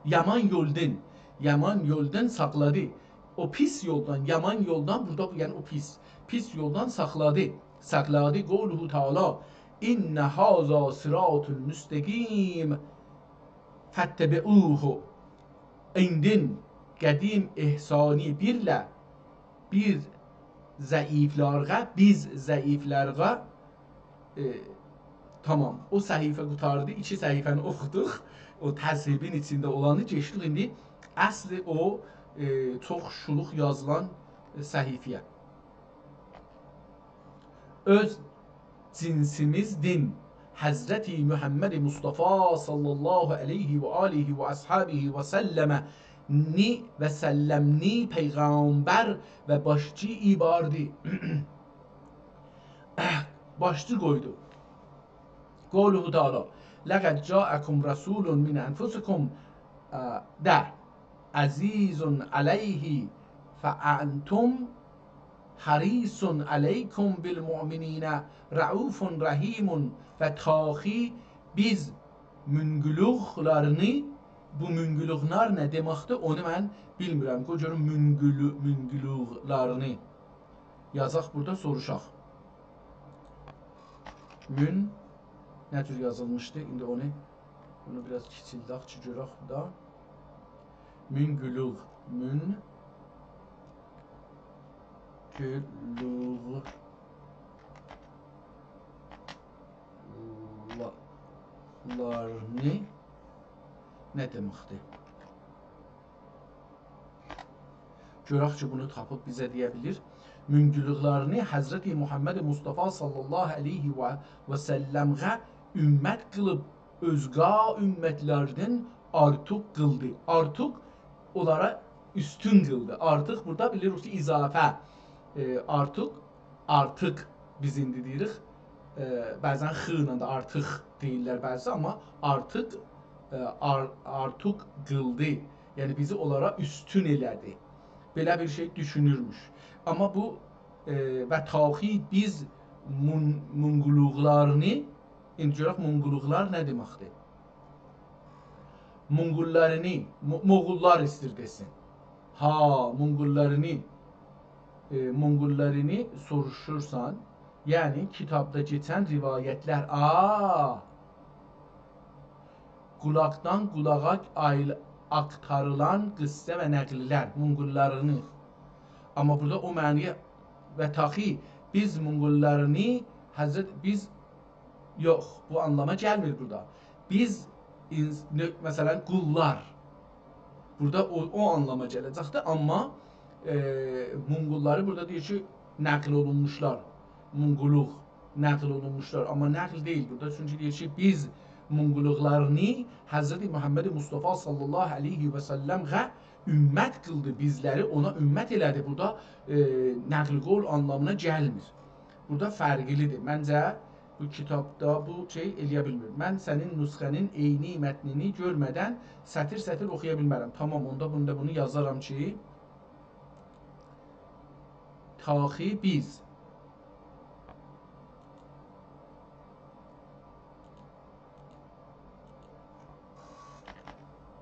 یامان یولدان، یامان یولدان ساخلادی. او پیس یولدان، یامان یولدان، بورادا بو، یعنی او پیس، پیس یولدان ساخلادی. ساخلادی. قوله تعالی: «إن هذا صراطی مستقیم فاتبعوه». ایندین قدیم احسانی بیرله بیر ضعیفلرگه، بیز ضعیفلرگه، ائ، تامام. او صفحه قوتاردی، ایکی صفحه‌نی اوخودوق. او تذهیبین ایچینده اولانی کئچدیک. ایندی اصلی او، ائ، چوخ شولوق یازیلان، ائ، صفحه‌یه. اؤز جنسیمیزدین حضرت محمد مصطفی صلی الله علیه و آله و اصحابه و سلم نی، و سلم نی پیغمبر و باشچی ایباردی. باشچی قویدو. قوله تعالی: «لقد جاءکم رسول من انفسکم»، اه، ده. «عزیز علیه فأنتم حریص علیکم بالمؤمنین رؤوف رحیم». و تاخی بیز مونگولوقلارینی، بو مونگولوقلار نه دئمکدیر، اونو من بیلمیرم. قوی گؤروم مونگولو-، مونگولوقلارینی یازاق بورادا، سوروشاق. مون نه جور یازیلمیشدی؟ ایندی اونو، بونو بیر آز کیچیلدک کی، گؤرک دا. مونگولوق، مون، گولوق، لا، لارنی نه دئمکدیر؟ گؤرک کی، بونو تاپیب بیزه دئیه بیلیر. مونگولوقلارینی حضرت محمد مصطفی صلی الله علیه و، و سلمغه امت قیلیب اؤزگه امتلردن آرتیق قیلدی. آرتیق اونلارا اوستون قیلدی. آرتیق بورادا بیلیریک کی، اضافه، ائ، آرتیق، آرتیق بیز ایندی دئییریک. ائ، بعضا خ ایله ده آرتیق دئییرلر بعضی، آمما آرتیق، ائ، آر-، آرتیق قیلدی. یعنی بیزی اونلارا اوستون ائله‌دی. بئله بیر شئی دوشونورموش. آمما بو، ائ، و تاخی بیز مون-، مونگولوقلارینی، ایندی گؤرک مونگولوقلار نه دئمکدیر؟ مونگوللارینی، مو-، موغوللار ایستیر دئسین. ها، مونگوللارینی، ائ، مونگوللارینی سوروشورسان، یعنی کیتابدا کئچن روایتلر، آ، قولاقدان قولاغا آیل-، آکتاریلان قصه و نقللر، مونگوللارینی. آمما بورادا او معنی‌یه و تاخی بیز مونگوللارینی حضرت، بیز یوخ، بو آنلاما گلمیر بورادا. بیز، اینس-، نؤ-، مثلا، قوللار. بورادا او، او آنلاما گله‌جکدیر. آمما، ائ، مونگوللاری بورادا دئییر کی، نقل اولونموشلار. مونگولوق نقل اولونموشلار. آمما نقل دئییل بورادا. چونکی دئییر کی، بیز مونگولوقلارینی حضرت محمد مصطفی صلی الله علیه و سلمغه امت قیلدی بیزلری، اونا امت ائله‌دی. بورادا، ائ، نقل قول آنلامینا گلمیر. بورادا فرقلی‌دیر. منجه، بو کیتابدا بو شئی ائله‌یه بیلمیر. من سنین نسخه‌نین عینی متنینی گؤرمه‌دن سطیر-سطیر اوخویا بیلمرم. تامام، اوندا بوندا بونو یازارام کی، تاخی بیز.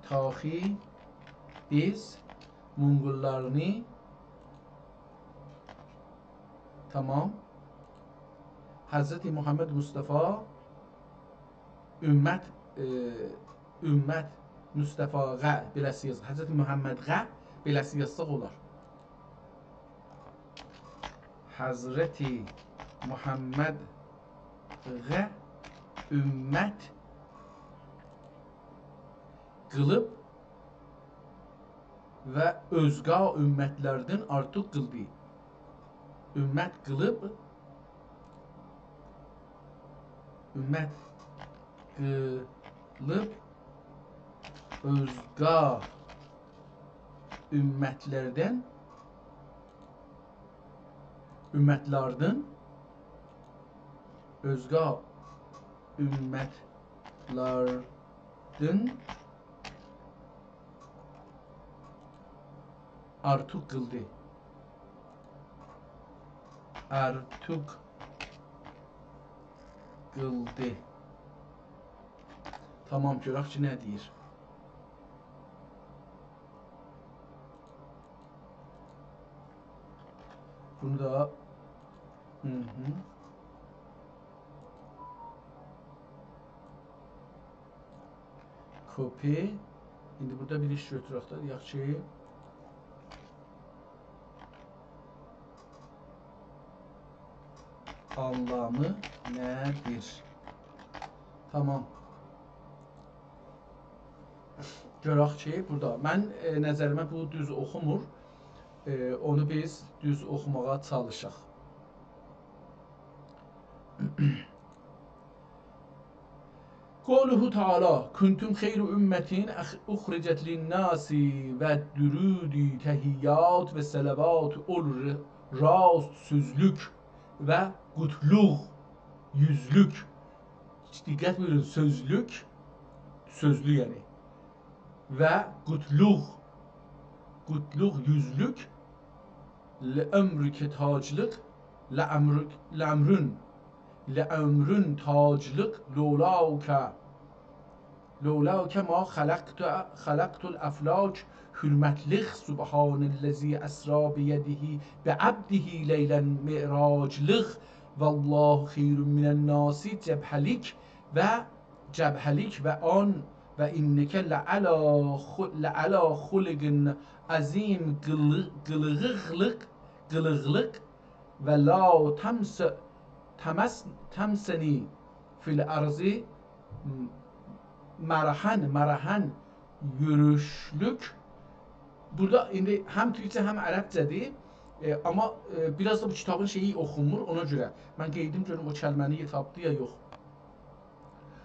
تاخی بیز مونگوللارینی، تامام، حضرت محمد مصطفی امت، ائ، امت مصطفی‌غه بئله‌سی یاز-، حضرت محمدغه بئله‌سی یازساق اولار. حضرت محمدغه امت قیلیب و اؤزگه امتلردن آرتیق قیلدی. امت قیلیب، امت قیلیب اؤزگه امتلردن، امتلردن، اؤزگه امتلردن آرتیق قیلدی. آرتیق قیلدی. تامام، گؤرک کی، نه دئییر. بونو دا، هی هی. کپی. ایندی بورادا بیر ایش گؤتورک ده، دئیک کی، آنلامی نه‌دیر؟ تامام. گؤرک کی، بورادا من، ائ، نظریمه بو دوز اوخومور. ائ، اونو بیز دوز اوخوماغا چالیشاق. قوله تعالی: «کنتم خیر أمة أخ-، أخرجت للناس» و درود، تحیات و صلوات اول ر-، راست سؤزلوک و قوتلوق یوزلوک. دقت بویورون، سؤزلوک، سؤزلو یعنی. و قوتلوق، قوتلوق یوزلوک، لعمرک تاجلیق، لعمرک، لعمرون، لعمرون تاجلیق، لولاک، لولاک ما خلقت، خلقت الأفلاک، حؤرمتلیق، سبحان الذی أسری بیده بعبده لیلا معراجلیق، والله خیر من الناس جبهه‌لیک، و جبهه‌لیک و آن و «إنک لعلی خ-، لعلی خلق عظیم» قیلی-، قیلیقلیق، قیلیقلیق و «لا تمس-، تمس-، تمسنی فی الأرض مرحا»، مرحا یوروشلوک. بورادا ایندی هم تورکجه، هم عربجه‌دیر. ائ، آمما، ائ، بیر آز دا بو کیتابین شئیی اوخونمور، اونا گؤره. من قئییدیم گؤروم او کلمه‌نی تاپدی یا یوخ.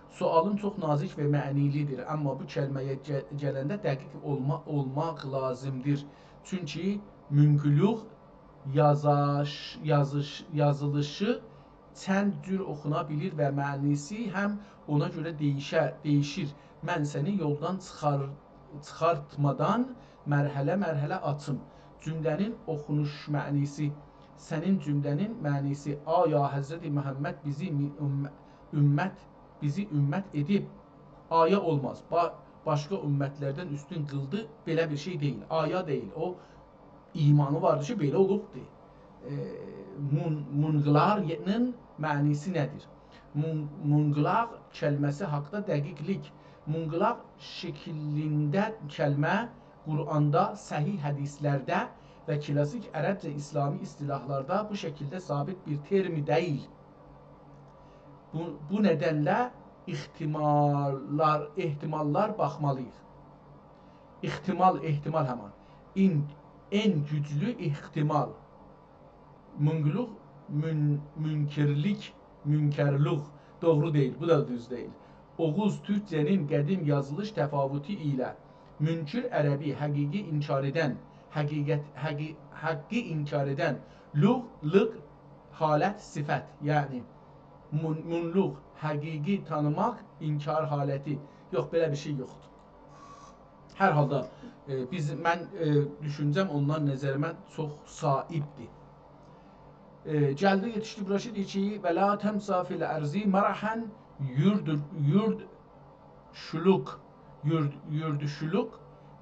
سؤالین چوخ نازیک و معنی‌لی‌دیر، آمما بو کلمه‌یه گه-، گلنده دقیق اولما-، اولماق لازیمدیر. چونکی مونقولوق یازاش-، یازیش-، یازیلیشی چند جور اوخونا بیلیر و معنی‌سی هم اونا گؤره دییشه-، دییشیر. من سنی یولدان چیخار-، چیخارتمادان مرحله-مرحله آچیم. جمله‌نین اوخونوش معنی‌سی، سنین جمله‌نین معنی‌سی: آیا حضرت محمد بیزی می-، امه-، امت، بیزی امت ائدیب؟ آیا اولماز. با-، باشقا امت‌لردن اوستون قیلدی، بئله بیر شئی دئییل. آیا دئییل، او ایمانی واردی کی، بئله اولوبدور. ائ، مون-، مونقولاقین معنی‌سی نه‌دیر؟ مون-، مونقولاق کلمه‌سی حاقدا دقیق‌لیک. مونقولاق شکلینده کلمه قرآندا، صحیح حدیث‌لرده و کلاسیک عربجه ایسلامی اصطلاح‌لاردا بو شکیلده ثابت بیر ترم دئییل. بو، بو ندنله احتمال‌لار، احتمال‌لار باخمالی‌ییق. احتمال، احتمال همان. ان، ان گوجلو احتمال. مونقولوق، مون-، مونکرلیک، مونکرلوق. دوغرو دئییل، بو دا دوز دئییل. اوغوز تورکجه‌نین قدیم یازیلیش تفاوتو ایله مونکر عربی حقیقی انکار ائدن، حقیقت، حقی-، حقی انکار ائدن، لوق، لیق، حالت، صفت، یعنی مون-، مونلوق، حقیقی تانیماق، انکار حالتی. یوخ، بئله بیر شئی یوخدور. هر حالدا، ائ، بیز، من، ائ، دوشونجه‌م اوندان نظریمه چوخ صائبدیر. ائ، گلدی، یئتیشدی بورا کی، دئییر کی، «و لا تمسی فی الأرض مرحا یورد-، یورد-، شلوک، یورد-، یوردوشلوک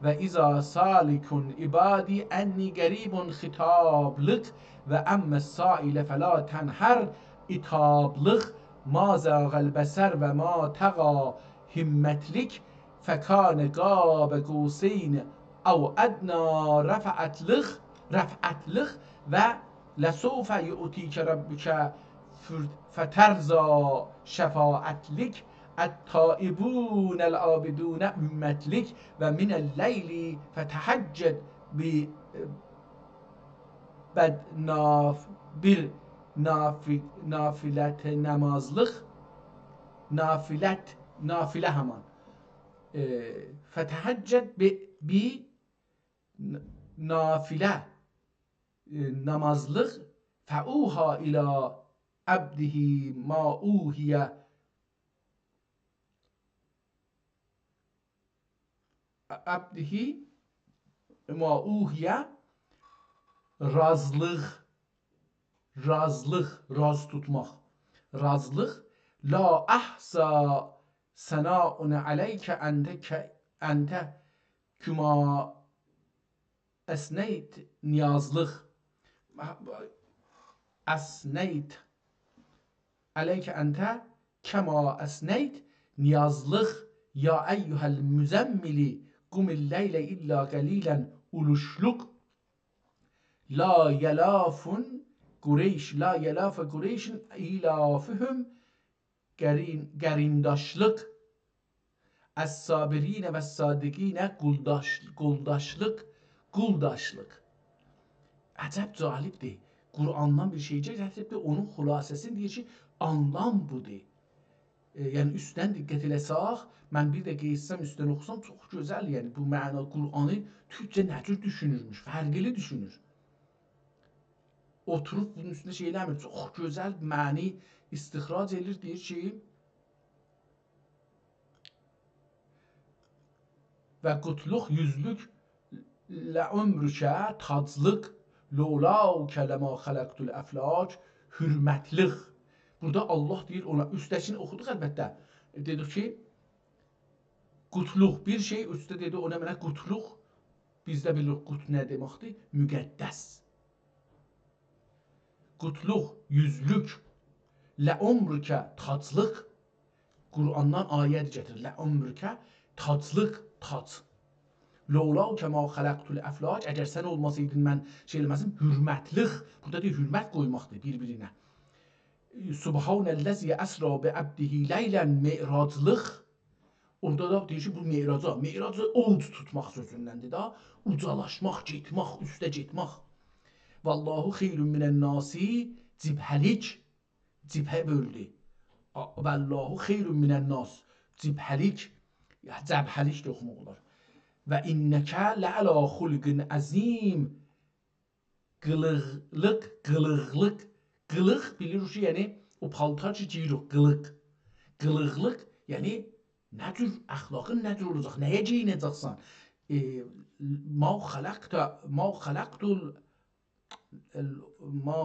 و اذا سالک عبادی انی قریب خطابلیق و اما السائل فلا تنهر عتابلیق، ما زاغ البصر و ما طغی همتلیک، فکان قاب قوسین او ادنی رفعتلیق»، رفعتلیق و «لسوف یعطیک ربک فر-، فترضی» شفاعتلیک، «التائبون العابدون» امتلیک و «من اللیل فتهجد ب-، بد ناف-، بیر نافی-، نافلت نمازلیق، نافلت، نافله همان. ائ، «فتهجد ب-، ب-، ن-، نافله، ائ، نمازلیق، فأوحی الی عبده ما اوحی، عبده ما اوحی»، رازلیق، رازلیق، راز توتماق، رازلیق، «لا احصی ثناء علیک انت ک-، انت کما اثنیت نیازلیق. اثنیت علیک انت کما اثنیت نیازلیق. یا ایها المزمل قم اللیل الا قلیلا اولوشلوق. لا یلاف قریش، لا یلاف قریش ایلافهم قرین-، قرینداشلیق. الصابرین و الصادقین قولداش-، قولداشلیق، قولداشلیق. عجب جالبدیر. قرآندان بیر شئی گتیریبدیر، اونون خلاصه‌سینی دئییر کی، آنلام بودور. ائ، یعنی اوستدن دقت ائله‌سک، من بیر ده قئییتسم اوستدن اوخوسام، چوخ گؤزل، یعنی بو معنا قرآنی تورکجه نه جور دوشونورموش، فرقلی دوشونور. اوتوروب بونون اوستونده شئی ائله‌میر، چوخ گؤزل معنی استخراج ائدیر، دئییر کی، و قوتلوق، یوزلوک، «لعمرک» تاجلیق، «لولاک لما خلقت الافلاک» حرمتلیق. بورادا الله دئییر اونا، اوستده‌کینی اوخودوق البته. دئدیک کی، قوتلوق، بیر شئی اوسته دئدی، اونا منه قوتلوق. بیز ده بیلیریک قوت نه دئمکدیر؟ مقدس. قوتلوق، یوزلوک، «لعمرک» تاجلیق، قرآندان آیه‌دی گتیریر. «لعمرک»، تاجلیق، تاج. «لولاک ما خلقت الافلاک»، اگر سن اولماسایدین من شئی ائله‌مزدیم، حؤرمتلیک. بورادا دئییر، حؤرمت قویماقدیر بیر-بیرینه. «سبحان الذی اسری بعبده لیلا»، معراجلیق. اورادا دا دئییر کی، بو معراجا، معراجی اوج توتماق سؤزوندندیر دا. اوجالاشماق، گئتمک، اوسته گئتمک. «والله خیر من الناس»، جبهه‌لیک، جبهه بؤلدو. آ، «والله خیر من الناس»، جبهه‌لیک، یا جبهه‌لیک ده اوخوماق اولار. «و انک لعلی خلق عظیم»، قیلیقلیق، قیلیقلیق، قیلیق بیلیریک کی، یعنی او پالتار کی گئییریک، قیلیق. قیلیقلیق، یعنی نه جور اخلاقین نه جور اولاجاق، نه‌یه گئیینه‌جکسن؟ ائ، «ما خلقت، ما خلقت ال-، ال-، ما،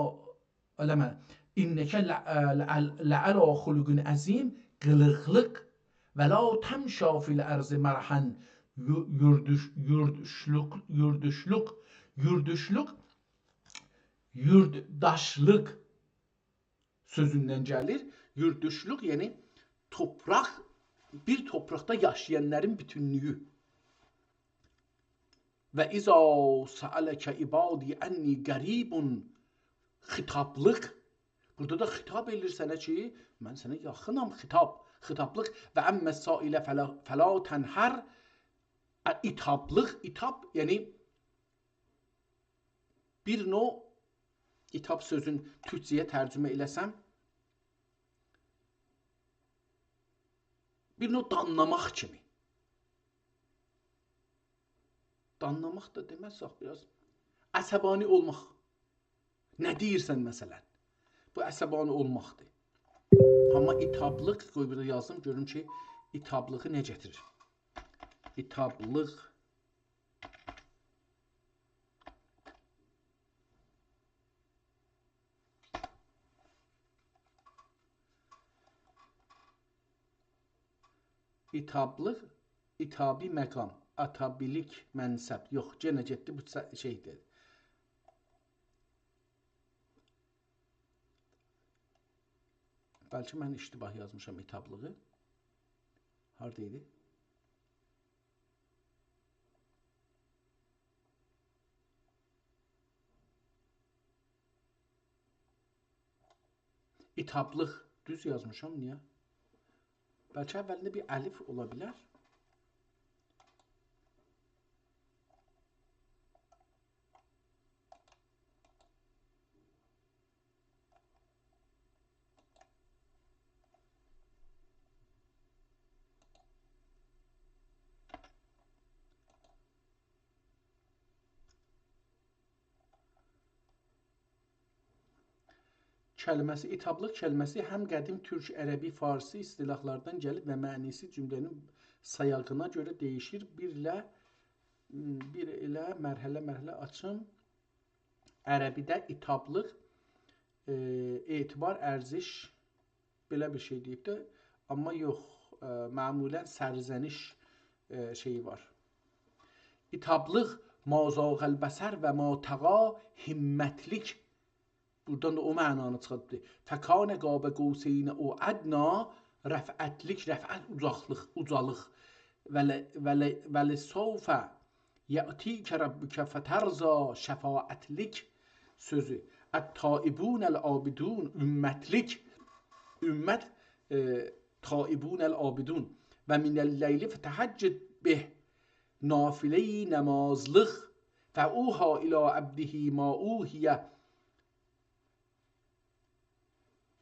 علما، انک ل-، ل-، لعلی خلق عظیم»، قیلیقلیق. «ولا تمشی فی الارض مرحا»، یو-، یوردوش-، یوردوشلوق، یوردوشلوق، یوردوشلوق، یوردداشلیق سؤزوندن گلیر. یوردوشلوق، یعنی توپراق، بیر توپراقدا یاشایانلارین بوتونلویو. «و اذا سألک عبادی انی قریب»، خطابلیق. بورادا دا خطاب ائله‌ییر سنه کی، من سنه یاخینام، خطاب، خطابلیق. «و اما السائل فلا، فلا تنهر»، ع-، عتابلیق، عتاب، یعنی بیر نوع، عتاب سؤزون تورکجه‌یه ترجمه ائله‌سم، بیر نوع دانلاماق کیمی. دانلاماق دا دئمزسک، بیر آز عصبانی اولماق. نه دئییرسن، مثلا؟ بو عصبانی اولماقدیر. آمما عتابلیق، قوی بورادا یازیم، گؤروم کی، عتابلیغی نه گتیریر. عتابلیق. عتابلیق، عتابی مقام، عتابیلیک منصب. یوخ، یئنه گئتدی، بو س-، شئیدیر. بلکه من اشتباه یازمیشام عتابلیغی. هاردا ایدی؟ عتابلیق. دوز یازمیشام، نییه؟ بلکه اولینده بیر الف اولا بیلر. کلمه‌سی، عتابلیق کلمه‌سی هم قدیم تورک، عربی، فارسی اصطلاحلاردان گلیب و معنی‌سی جمله‌نین سایاغینا گؤره دییشیر. بیر ایله، بیر ایله مرحله-مرحله آچیم. عربیده عتابلیق، ائ، اعتبار، ارزش، بئله بیر شئی دئییبدی. آمما یوخ، ائ، معمولا سرزنش، ائ، شئیی وار. عتابلیق، «ما زاغ البصر و ما طغی»، همتلیک. بورادان دا او معنانی چیخاردیبدی. «فکان قاب قوسین او ادنی»، رفعتلیک، رفعت، اوجاقلیق، اوجالیق. «ول-، ول-، ولسوف یأتیک ربک فترضی»، شفاعتلیک سؤزو. «التائبون العابدون»، امتلیک. امت، ائ، «تائبون العابدون». «و من اللیل فتهجد به»، نافله نمازلیق. «فأوحی الی عبده ما اوحی»،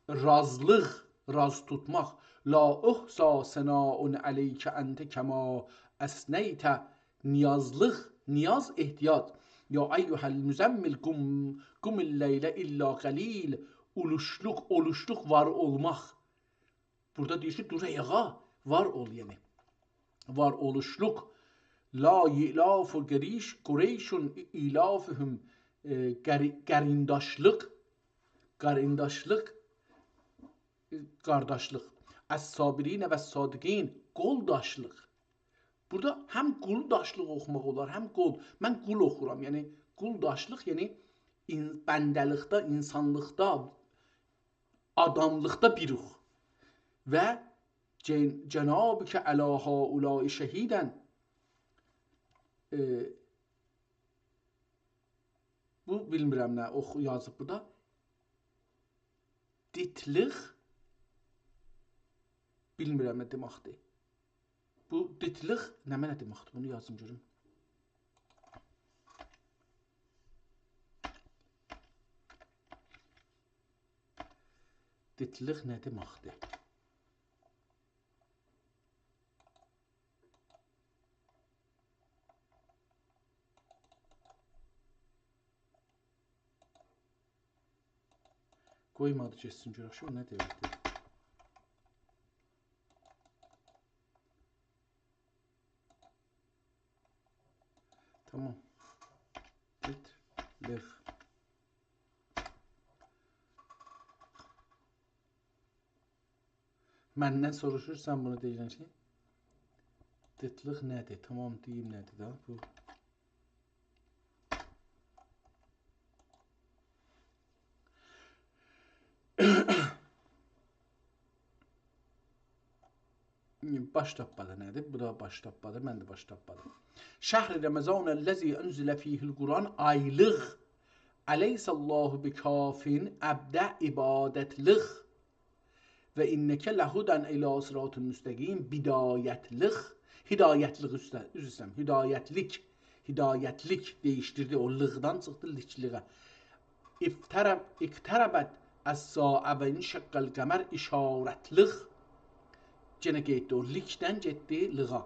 رازلیق، راز توتماق. «لا احصی ثناء علیک انت کما اثنیت»، نیازلیق، نیاز، احتیاج. «یا ایها المزمل قم، قم اللیل الا قلیلا»، اولوشلوق، اولوشلوق، وار اولماق. بورادا دئییر کی، دور آیاغا، وار اول، یعنی. وار اولوشلوق. «لا یئلاف قریش، قریش ایلافهم»، ائ، قری-، قارینداشلیق، قارینداشلیق، ائ، قارداشلیق. «الصابرین و الصادقین»، قولداشلیق. بورادا هم قولداشلیق اوخوماق اولار، هم قول. من قول اوخورام، یعنی قولداشلیق، یعنی این-، بنده‌لیکده، اینسانلیقدا، آداملیقدا بیروخ. «و جن-، «جنابک علی هؤلاء شهیدا». ائ، بو بیلمیرم نه اوخو-، یازیب بوردا. دیتلیخ، بیلمیرم نه دئمکدیر. بو دیتلیخ نمنه دئمکدیر؟ بونو یازیم گؤروم. دیتلیخ نه دئمکدیر؟ قویمادی گئتسین، گؤرک کی، او نه دئمکدیر. تامام. دیتلیخ. مندن سوروشورسان بونو دئییرم کی، دیتلیخ نه‌دیر؟ تامام، دئییم نه‌دیر ده بو. باش تاپمادی نه‌دیر؟ بو دا باش تاپمادی، من ده باش تاپمادیم. «شهر رمضان الذی انزل فیه القرآن»، آیلیق. «الیس الله بکافٍ عبده»، عبادتلیق. «و انک لهدی الی صراط مستقیم»، بدایتلیق. هدایتلیق اوسته، عذر ایسته‌ییرم، هدایتلیک. هدایتلیک دَییشدیردی، او «لیق»دان چیخدی «لیکلیغه». «اقترب، اقتربت الساعة و انشق القمر»، اشارتلیق. یئنه گئتدی، او «لیک»دن گئتدی «لیغا».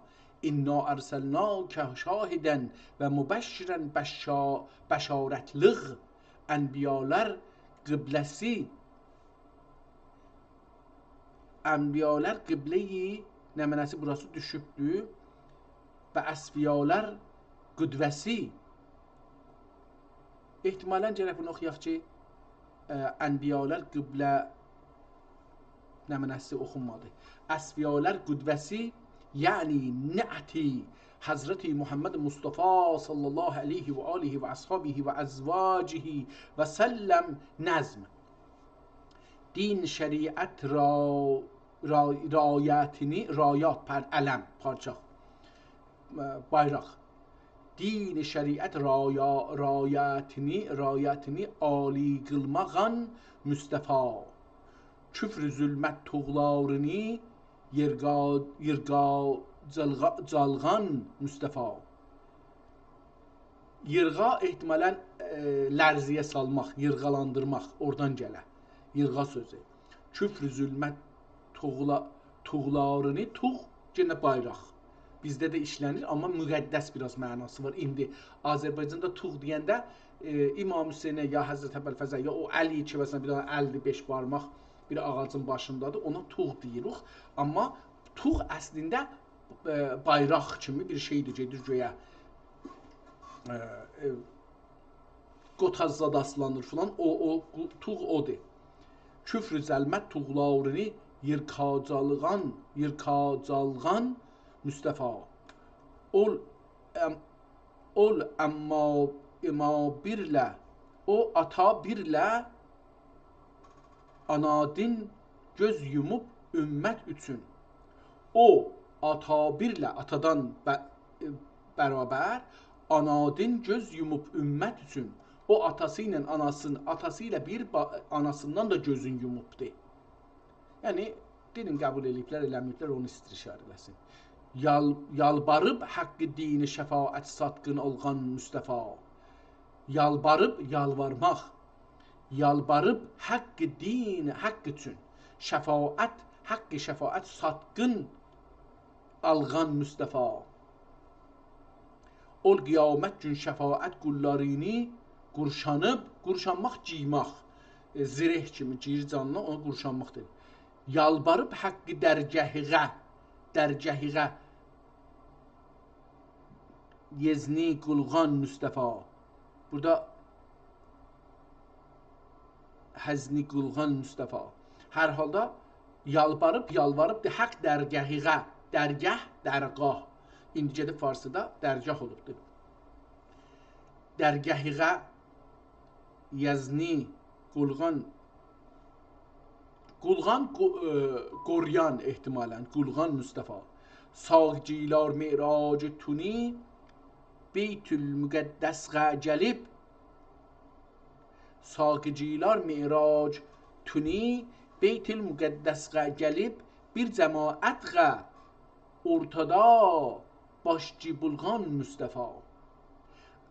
«انا ارسلناک شاهدا و مبشرا»، بشا-، بشارتلیق. «انبیالار قبله‌سی»، انبیالار قبله‌ی، نمنه‌سی بوراسی دوشوبدو. «و اصفیالار قدوه‌سی». احتمالاً گرک بونو اوخویاق کی، ائ، انبیالار قبله نمنه‌سی اوخونمادی. «اصفیالار قدوه‌سی»، یعنی نعت حضرت محمد مصطفی صلی الله علیه و آله و اصحابه و ازواجه و سلم نظم. دین شریعت را-، را-، رایتینی، رایات، پر-، علم، پارچاق، ائ، بایراق. دین شریعت رایا-، رایتینی، رایتینی عالی قیلماغان مصطفی. کفر ظلمت طغیانینی ییرغا-، ییرغا-، جالغا-، جالغان مصطفی. ییرغا احتمالاً، ائ، لرزه‌یه سالماق، ییرغالاندیرماق، اورادان گله. ییرغا سؤزو. کفر ظلمت طغلا-، طغیانینی، طوغ یئنه بایراق. بیزده ده ایشله‌نیر، آمما مقدس بیر آز معناسی وار. ایندی آذربایجاندا طوغ دئینده، ائ، امام حسینه، یا حضرت ابوالفضله، یا او ال کی، مثلاً، بیر دنه الدیر، بئش بارماق، بیر آغاجین باشیندادیر، اونا طوغ دئییریک. آمما طوغ اصلینده، ائ، بایراق کیمی بیر شئیدیر، گئدیر گؤیه. ائ، ائ، قوتاز زاد آسلانیر فلان، او، او، طوغ اودور. کفر ظلمت طغیانینی ییرغاجالغان، ییرغاجالغان مصطفی. اول، ام، اول اما، اما بیرله، او آتا بیرله، آنا دین گؤز یوموب امت اوچون. او آتا بیرله، آتادان به-، برابر، آنا دین گؤز یوموب امت اوچون. او آتاسی ایله آناسین-، آتاسی ایله بیر با-، آناسیندان دا گؤزون یوموبدو. یعنی، دینین قبول ائله‌ییبلر، ائله‌مه‌ییبلر، اونو ایستیر اشاره ائله‌سین. یال-، یالواریب حق دین شفاعت ساتقین اولغان مصطفی. یالواریب، یالوارماق. یالواریب حق دین، حق اوچون. شفاعت، حق شفاعت ساتقین اولغان مصطفی. اول قیامت گون شفاعت قوللارینی قورشانیب، قورشانماق، گئیمک. ائ، زره کیمی گیریر جانینا، اونا قورشانماق دئییر. یالواریب حق درگهیغه، درگهیغه، یزنی قولغان مصطفی. بورادا حزنی قولغان مصطفی. هر حالدا یالواریب، یالواریبدیر حق درگهیغه. درگه، درگاه. ایندی گئدیب فارسیدا درگاه اولوبدور. درگهیغه، یزنی قولغان قولغان قو-، ائ، قورویان احتمالاً، قولغان مصطفی. ساقی‌جیلار معراج تونی، بیت‌المقدسه گلیب. ساقی‌جیلار معراج تونی، بیت‌المقدسه گلیب، بیر جماعتله اورتادا باشچی بولغان مصطفی.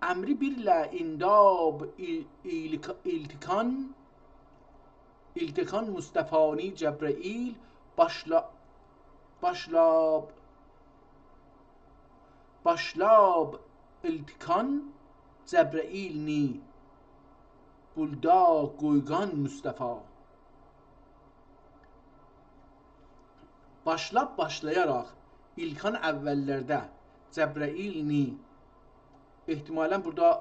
امری بیرله اینداب ایل-، ایلک-، ایلتیکان، ایلتیکان مصطفانی جبرئیل باشلا-، باشلاب، باشلاب ایلتیکان جبرئیلنی بولدا قویغان مصطفی. باشلاب، باشلایاراق، ایلتیکان اوللرده، جبرئیلنی، احتمالاً بورادا، ائ،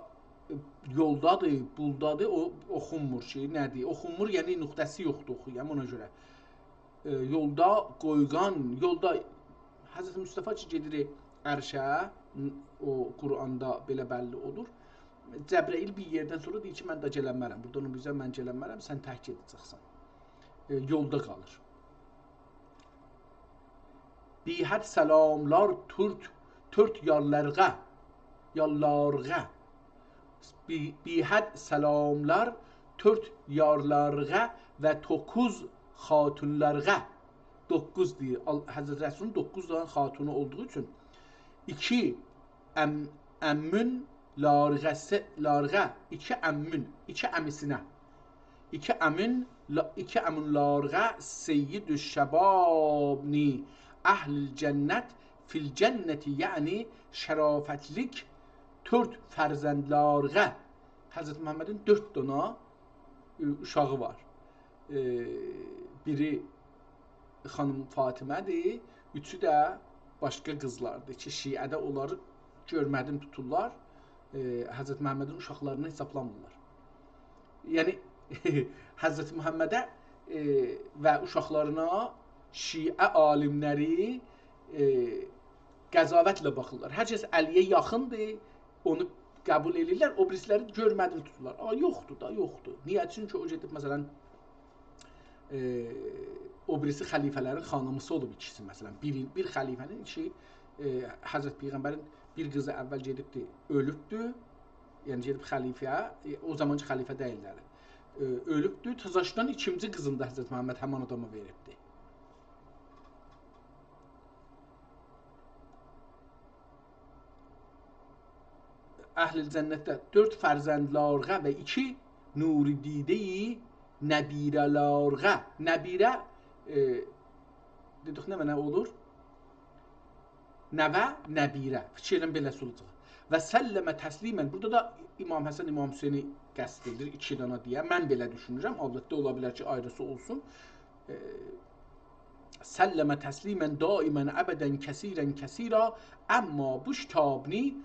یولدادیر، بولدادیر، او اوخونمور کی، نه‌دیر؟ اوخونمور، یعنی نقطه‌سی یوخدور اوخویام، اونا گؤره. ائ، یولدا قویغان، یولدا حضرت مصطفی کی گئدیر عرشه، ن-، او قرآندا بئله بللی اولور. جبرئیل بیر یئردن سونرا دئییر کی، من ده گلنمرم، بورادان او بیزه من گلنمرم، سن تک گئده‌جکسن. ائ، یولدا قالیر. بی‌حد سلاملار تورت، تورت یارلارغا، یارلارغا. بی-، بی‌حد سلاملار تورت یارلارغا و توققوز خاتونلارغا. دوققوز دئییر. آل-، حضرت رسولون دوققوز دنه خاتونو اولدوغو اوچون. ایکی ام-، عمون لارغه، سه-، لارغه، ایکی عمون، ایکی عمیسینه. ایکی عمون، لا-، ایکی عمون لارغه سیدالشبابنی اهل الجنة فی الجنة، یعنی شرافتلیک تورت فرزندلارغه. حضرت محمدین دؤرد دانا، ائ، اوشاغی وار. ائ، بیری خانیم فاطمه‌دیر، اوچو ده باشقا قیزلاردیر کی، شیعه‌ده اونلاری گؤرمه‌دیم توتورلار، ائ، حضرت محمدین اوشاقلارینی حسابلامیرلار. یعنی، حضرت محمده، ائ، و اوشاقلارینا شیعه عالیملری، ائ، قضاوتله باخیرلار. هر کس علی‌یه یاخیندیر، اونو قبول ائله‌ییرلر، او بیریسیلری گؤرمه‌دیم توتورلار. آمما یوخدور دا، یوخدور. نییه؟ چونکی او گئدیب، مثلاً، ائ، او بیریسی خلیفه‌لرین خانیمیسی اولوب ایکیسی، مثلاً. بیر، بیر خلیفه‌نین ایکی، ائ، حضرت پیغمبرین بیر قیزی اول گئدیبدی، اؤلوبدو. یعنی گئدیب خلیفه‌یه، ائ، او زامانکی خلیفه دئییللر. ائ، اؤلوبدو، تزاشدان ایکینجی قیزینی دا حضرت محمد همین آداما وئریبدی. اهل جنتده دؤرد فرزندلارغا و ایکی نور دیده‌ی نبیره‌لارغا. نبیره، ائ، دئدیک، نه معنا اولور؟ نوه، نبیره. فیکیر ائلیرم بئله‌سی اولاجاق. و سلم تسلیما. بورادا دا امام حسن، امام حسینی قصد ائدیر، ایکی دانا دئیه. من بئله دوشونورم. البته، اولا بیلر کی، آیریسی اولسون. ائ، سلم تسلیما دائما ابدا کثیرا کثیرا. اما بو کیتابنی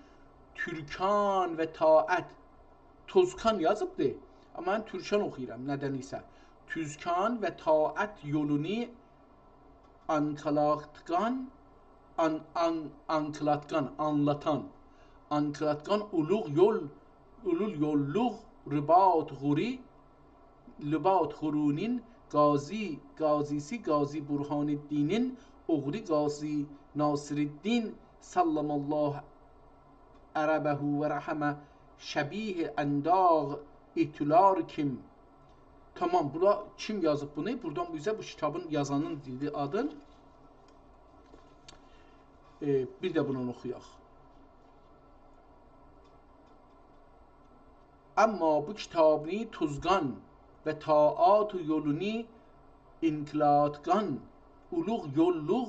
تورکان و طاعت، توزکان یازیبدی. آمما من تورکان اوخویورام، ندن ایسه. توزکان و طاعت یولونی آنکلاتقان، آن-، آن-، آنکلاتقان، آنلاتان. آنکلاتقان اولوغ یول، اولول یوللوق رباط غوری، رباط غورونون قاضی، قاضی‌سی قاضی برهان‌الدینین اوغلو قاضی ناصرالدین، سلم الله عربه و رحم شبیه انداغ ایتولار کیم. تامام، بورا کیم یازیب بونو؟ بورادان بیزه بو کیتابین یازانین دئدی آدین. ائ، بیر ده بونو اوخویاق. اما بو کیتابنی توزقان و طاعات یولونی انقلاتقان، اولوغ یوللوق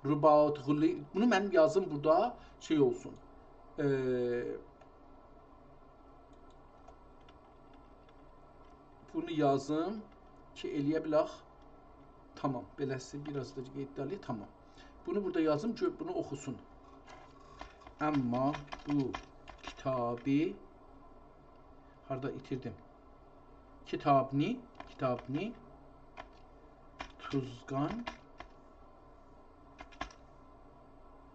رباط غولی-، بونو من یازیم بورادا، شئی اولسون. ائ، بونو یازیم کی، ائلیه بیلک. تامام، بئله‌سی بیر آز دا قئییددالی، تامام. بونو بورادا یازیم کی، بونو اوخوسون. اما بو کیتابی، هاردا ایتیردیم؟ کیتابنی، کیتابنی توزقان،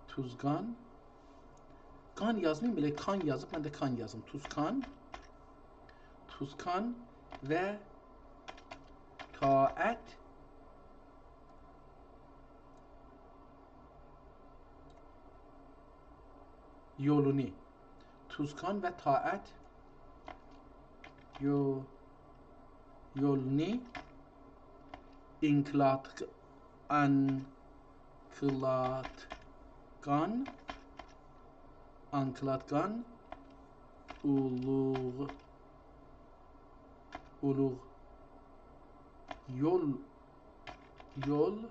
توزقان، قان یازماییم، بئله کان یازیب، من ده کان یازیم. توزقان، توزقان و طاعت یولونی. توزکان و طاعت یو-، یولونی. اینقلاتق-، آنقلاتقان، آنقلاتقان، اولوغ، اولوغ، یول، یول،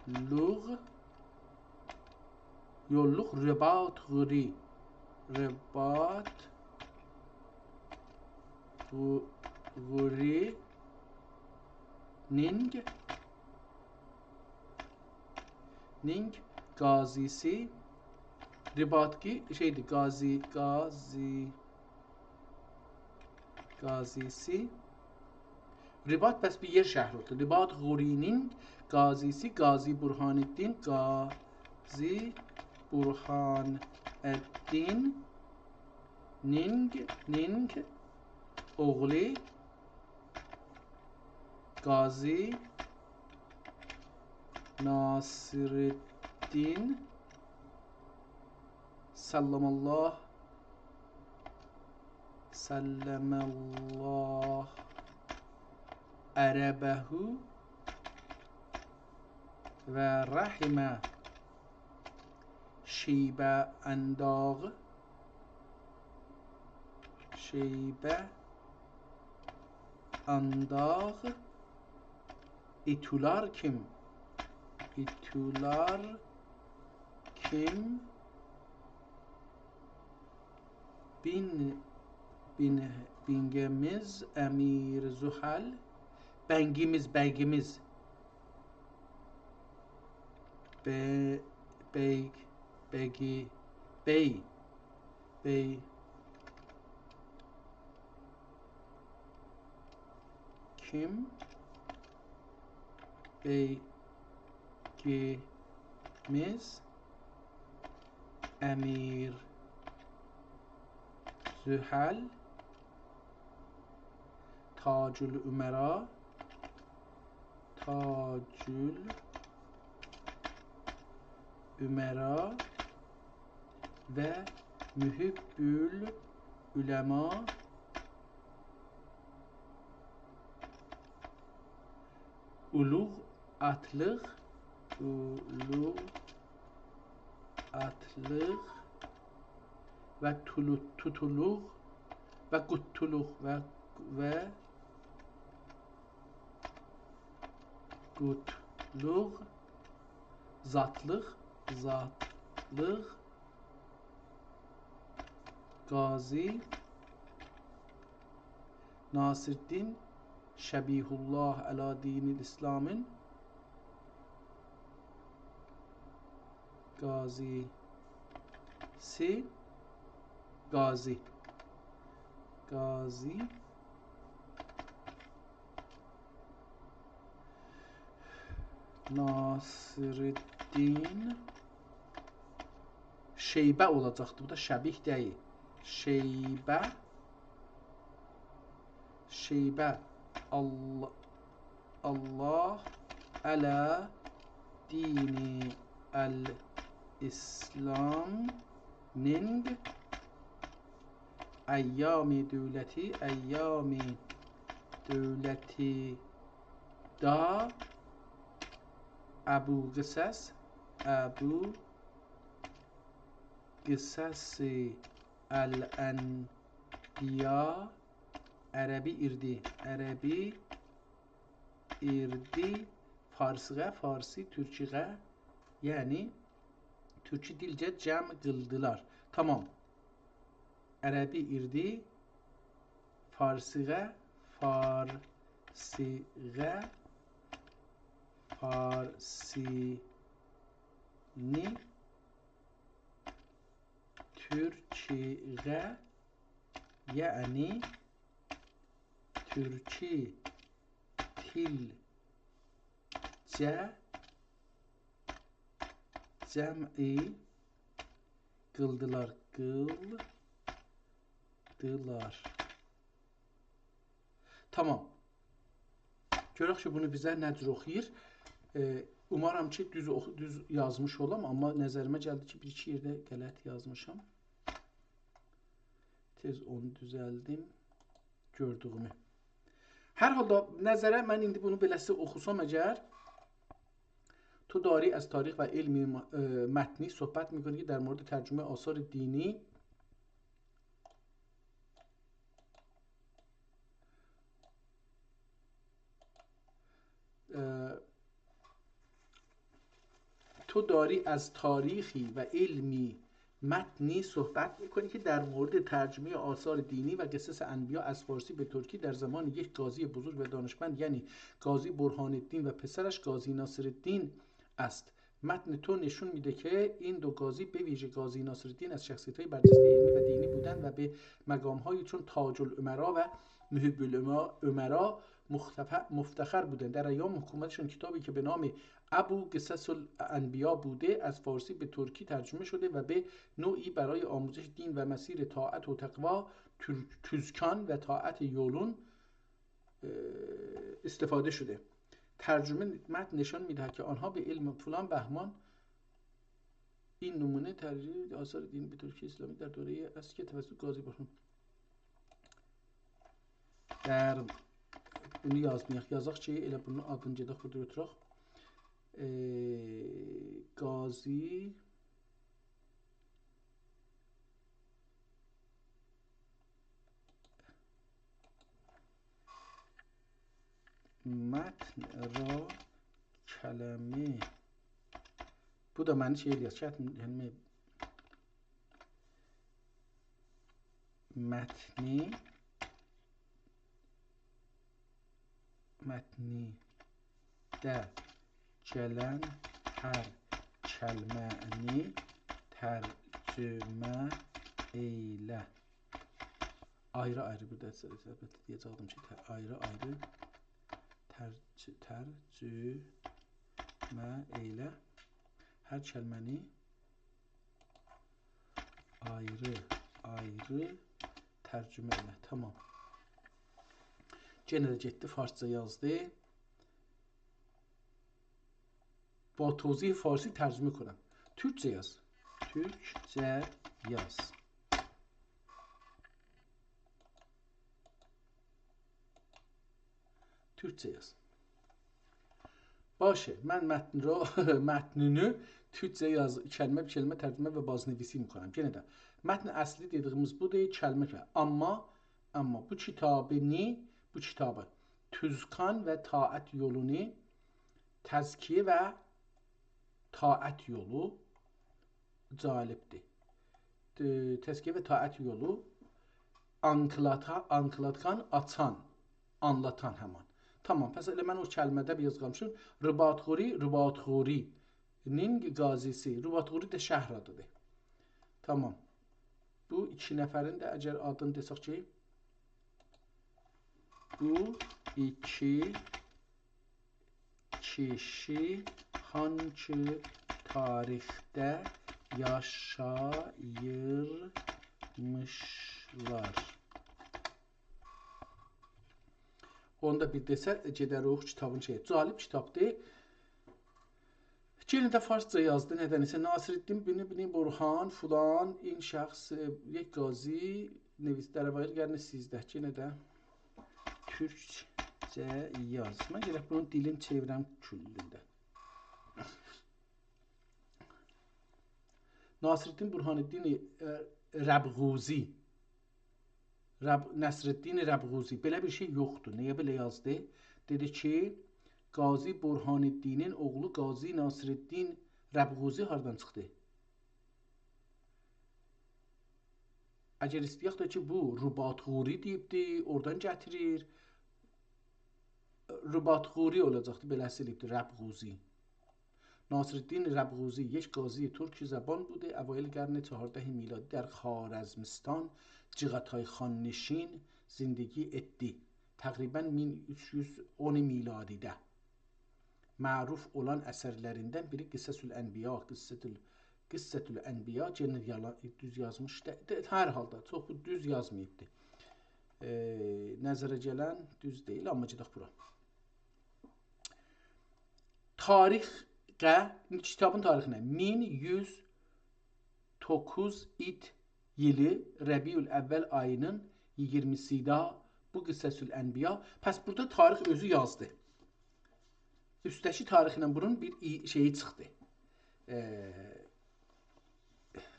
لوغ، یوللوق، رباط غوری، رباط غو-، غوری، نینگ، نینگ، قاضی‌سی، رباط کی، شئیدیر، قاضی، قاضی، قاضی‌سی. رباط پس بیر یئر شهری اولدو. رباط غوری‌نین قاضی‌سی قاضی برهان‌الدین، قاضی برهان‌الدین نینگ، نینگ اوغلو قاضی ناصرالدین، سلم الله، سلم الله عربه و رحم شیبه‌انداغ، شیبه‌انداغ، ایتولار کیم، ایتولار کیم، بین، بین، بینگیمیز امیر زحل، بنگیمیز، بگیمیز، به-، بیگ، بگی، بی، بی، کیم؟ بیگیمیز امیر زحل، تاج‌الامرا، تاج‌الامرا و محب‌العلما، اولوغ آتلیق، اولوغ آتلیق و تولو-، توتولوق و قوتولوق و، و قوتلوق، زاتلیق، زاتلیق، قاضی ناصرالدین شبیه‌الله علی دین الاسلامین قاضی‌سی، قاضی، قاضی ناصرالدین شیبه اولاجاقدی. بو دا شبیه دئییل. شیبه، شیبه، الله، الله علی دین الاسلامین ایام دولتی، ایام دولتی دا ابوالقصص، ابوالقصص الانبیا، عربی ایردی، عربی ایردی، فارسیغا، فارسی تورکیغا، یعنی تورکی دیلجه جمع قیلدیلار. تامام. عربی ایردی، فارسیغا، فارسیغا، فارسینی تورکیغا، یعنی تورکی دیلجه جمع قیلدیلار، قیلدیلار. تامام. گؤرک کی، بونو بیزه نه جور اوخویور. ائ، اومارام کی، دوز اوخو-، دوز یازمیش اولام، آمما نظریمه گلدی کی، بیر-ایکی یئرده غلط یازمیشام. تئز اونو دوزلدیم. گؤردویومو. هر حالدا نظره من ایندی بونو بئله‌سی اوخوسام اگر، تو داری از تاریخ و علمی م-، اه، متنی صحبت می‌کنی که در مورد ترجمهٔ آثار دینی، اه، تو داری از تاریخی و علمی متنی صحبت می‌کنی که در مورد ترجمهٔ آثار دینی و قصص انبیا از فارسی به ترکی در زمان یک قاضی بزرگ و دانشمند، یعنی قاضی برهان‌الدین و پسرش قاضی ناصرالدین است. متن تو نشون می‌ده که این دو قاضی، به ویژه قاضی ناصرالدین، از شخصیت‌های برجستهٔ علمی و دینی بودند و به مقام‌هایی چون تاج الامرا و محب الامرا مختف-، مفتخر بودند. در ایام حکومتشان کتابی که به نام ابو قصص الانبیا بوده، از فارسی به ترکی ترجمه شده و به نوعی برای آموزش دین و مسیر طاعت و تقوا، تور-، توزکان و طاعت یولون، اه، استفاده شده. ترجمه متن نشان می‌دهد که آنها به علم فلان بهمان این نمونه ترجمهٔ آثار دینی به ترکی اسلامی در دوره‌ای است که توسط قاضی برهان. در بونو یازمایاق، یازاق کی، ائله بونون آدینی گئدک بورادا گؤتورک. ائ، قاضی متن را کلمه. بو دا منی شئی ائله‌ییر، کلمه متنی، متنی ده گلن هر کلمه‌نی ترجمه ائیله. آیری-آیری بورادا، البته، دئیه‌جکدیم کی، ته-، آیری-آیری ترج-، ترجمه ائیله. هر کلمه‌نی آیری-آیری ترجمه ائیله. تامام. یئنه ده گئتدی، فارسجا یازدی. با توضیح فارسی ترجمه کنم. تورکجه یاز. تورکجه یاز. تورکجه یاز. باشه، من متن رو، متنونو تورکجه یاز، کلمه به کلمه ترجمه و بازنویسی می‌کنم. یئنه ده، متن اصلی دئدیگیمیز بودور، کلمه کلمه. آمما، آمما بو کیتابینی، بو کیتابی توزکان و طاعت یولونو، تزکیه و طاعت یولو، جالبدیر. ائ، تزکیه و طاعت یولو، آنکلاتا-، آنکلاتکان، آچان، آنلاتان همان. تامام، پس ائله من او کلمه‌ده بیر یاز قالمیشام. رباط‌غوری، رباط‌غوری‌نین قاضی‌سی. رباط‌غوری ده شهر آدیدیر. تامام. بو ایکی نفرین ده اگر آدینی دئسک کی، بو ایکی کیشی هانکی تاریخده یاشاییرمیشلار. اونو دا بیر دئسه، گئده‌ریک کیتابین شئیی. جالب کیتابدیر. یئنه ده فارسجا یازدی، ندنسه. ناصرالدین بن، بن برهان، فلان، این شخص، ائ، یک قاضی، نویس-، در اوایل قرن سیزده. یئنه ده تورکجه یاز. من گرک بونون دیلین چئویرم کوللونده. ناصرالدین برهان‌الدین، ائ، ربغوزی. رب-، نصرالدین ربغوزی. بئله بیر شئی یوخدور. نییه بئله یازدی؟ دئدی کی، قاضی برهان‌الدینین اوغلو قاضی ناصرالدین ربغوزی هاردان چیخدی؟ اگر ایسته‌یک ده کی، بو رباط‌غوری دئییبدی، اورادان گتیریر. رباط‌غوری اولاجاقدی، بئله‌سی ائله‌ییبدی، ربغوزی. ناصرالدین ربغوزی یک قاضی ترک‌زبان بوده، اوایل قرن چهارده میلادی در خوارزمستان، جیغاتای خان‌نشین، زندگی ائتدی. تقریباً مین اوچ یوز اون میلادیده. معروف اولان اثرلریندن بیری قصص الانبیا، قصة ال-، قصة الانبیا، یئنه یالا-، دوز یازمیش دا، ده، هر حالدا چوخ بو دوز یازماییبدی. ائ، نظره گلن دوز دئییل، آمما گئدک بورا. تاریخ، قه، کیتابین تاریخینه مین یوز دوققوز ایت ییلی ربیع‌الاول آیی‌نین ایگیرمی‌سی‌ده بو قصص‌الانبیا. پس بورادا تاریخ اؤزو یازدی. اوستده‌کی تاریخله بونون بیر ای-، شئیی چیخدی. ائ،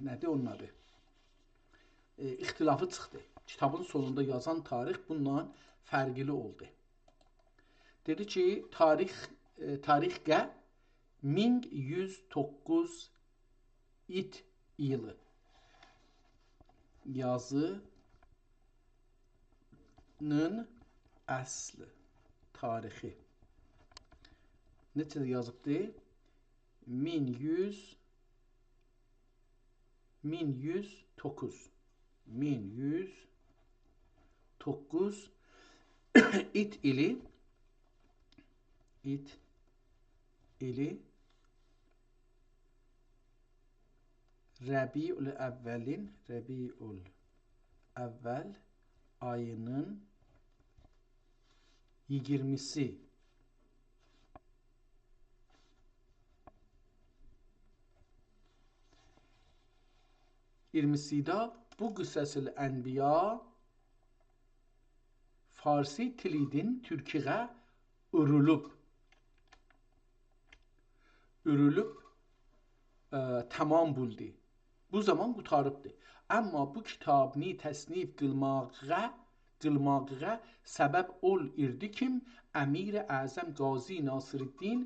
نه‌دیر اونون آدی؟ ائ، اختلافی چیخدی. کیتابین سونوندا یازان تاریخ بوندان فرقلی اولدو. دئدی کی، تاریخ، ائ، تاریخ قه مین یوز دوققوز ایت ییلی یازینین اصلی، تاریخی. نئچه یازیبدی؟ مین یوز، مین یوز دوققوز. مین یوز دوققوز ایت ایلی، ایت ایلی ربیع‌الاولین، ربیع‌الاول آیی‌نین ایگیرمی‌سی، ایگیرمی‌سی‌ده بو قصص‌الانبیا فارسی تیلیدن تورکی‌یه اورولوب. اورولوب، ائ، تمام بولدو. بو زامان قوتاریبدی. آمما بو کیتابینی تصنیف قیلماغا، قیلماغا سبب اول ایردی کیم، امیر اعظم قاضی ناصرالدین،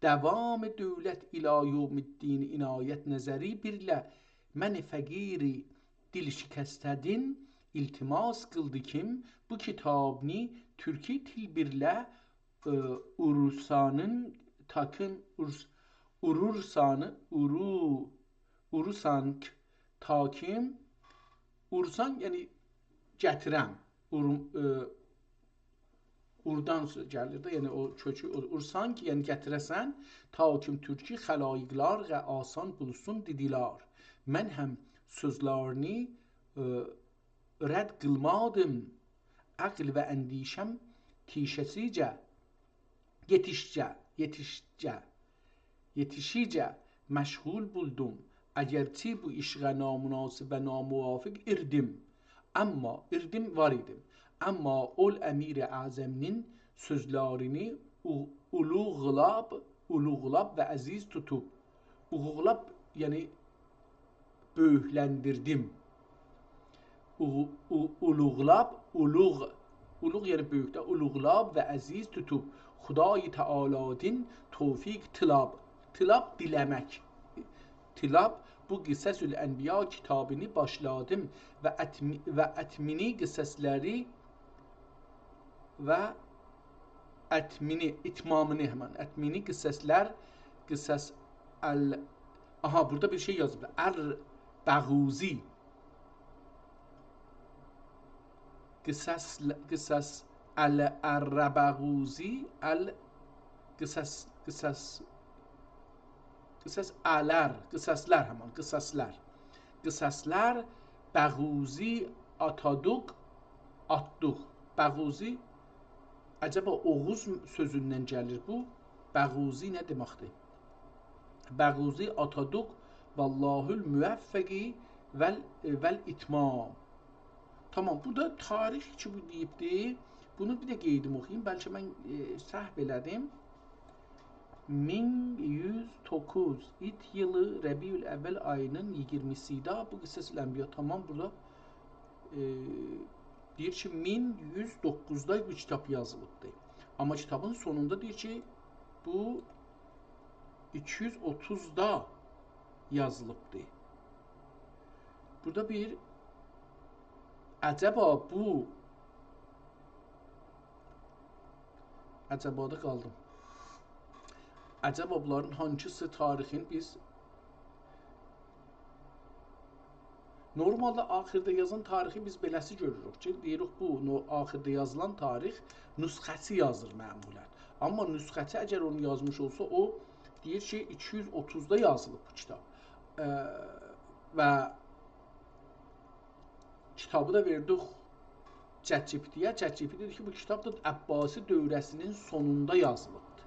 دوام دولت الی یوم الدین عنایت نظری بیرله، من فقیری دیل شکسته‌دین، التماس قیلدی کیم، بو کیتابینی تورکی تیل بیرله، ائ، اورسانین تاکین، اورس-، اورورسانی، اورو-، اورسانک تاکیم، اورسان، یعنی گتیرن، اورم-، ائ، اوردان سؤ-، گلیر ده، یعنی او کؤکو، او، اورسانک، یعنی گتیره‌سن، تاکیم تورکی خلایقلار غه آسان بولسون دیدیلار. من هم سؤزلرینی، ائ، رد قیلمادیم، عقل و اندیشه‌م تیشه‌سیجه، یئتیشجه، یئتیشجه، یئتیشیجه مشغول بولدوم. اگرچی بو عشقه نامناسب و ناموافق ایردیم، آمما، ایردیم، وار ایدیم. آمما اول امیر اعظمین سؤزلرینی او-، اولوغلاب، اولوغلاب و عزیز توتوب. اوغوغلاب، یعنی بؤیوکلندیردیم. اوغو-، او-، اولوغلاب، اولوغ، اولوغ یعنی بؤیوک ده، اولوغلاب و عزیز توتوب، خدای تعالادین توفیق تیلاب، تیلاب دیله‌مک. تیلاب، بو قصص‌الانبیا کیتابینی باشلادیم و اتم-، و اتمینی قصص‌لری و اتمینی، اتمامینی، همین اتمینی قصص‌لر، قصص ال-، آها، بورادا بیر شئی یازیبلار. اربغوزی. قصص، قصص ال-، اربغوزی، ال-، قصص، قصص، قصص الر، قصص‌لر، همین، قصص‌لر. قصص‌لر، بغوزی، آتادوق، آتدوق. بغوزی، عجبا اوغوز سؤزوندن گلیر بو؟ بغوزی نه دئمکدیر؟ بغوزی، آتادوق، والله الموفق و ال-، و الاتمام. تامام، بورادا تاریخ کی بو دئییبدی. بونو بیر ده قئییدیم اوخویوم، بلکه من، ائ، سهو ائله‌دیم. مین یوز دوققوز ایت ییلی ربیع‌الاول آیی‌نین ایگیرمی‌سی‌ده بو قصص‌الانبیا. تامام، بورادا، ائ، دئییر کی، مین یوز دوققوزدا بو کیتاب یازیلیبدی. آمما کیتابین سونوندا دئییر کی، بو ایکی یوز اوتوزدا یازیلیبدی. بورادا بیر، عجبا بو، عجبادا قالدیم. عجبا بونلارین هانسیسی تاریخین بیز نورمالدا آخیردا یازان تاریخی بیز بئله‌سی گؤروروک کی، دئییریک، بو نو-، آخیردا یازیلان تاریخ نسخه‌سی یازیر معمولاً. آمما نسخه‌سی اگر اونو یازمیش اولسا، او دئییر کی، ایکی یوز اوتوزدا یازیلیب بو کیتاب. ائ، و کیتابی دا وئردیک ChatGPT-یه. ChatGPT دئدی کی، بو کیتاب دا عباسی دوره‌سینین سونوندا یازیلیبدیر.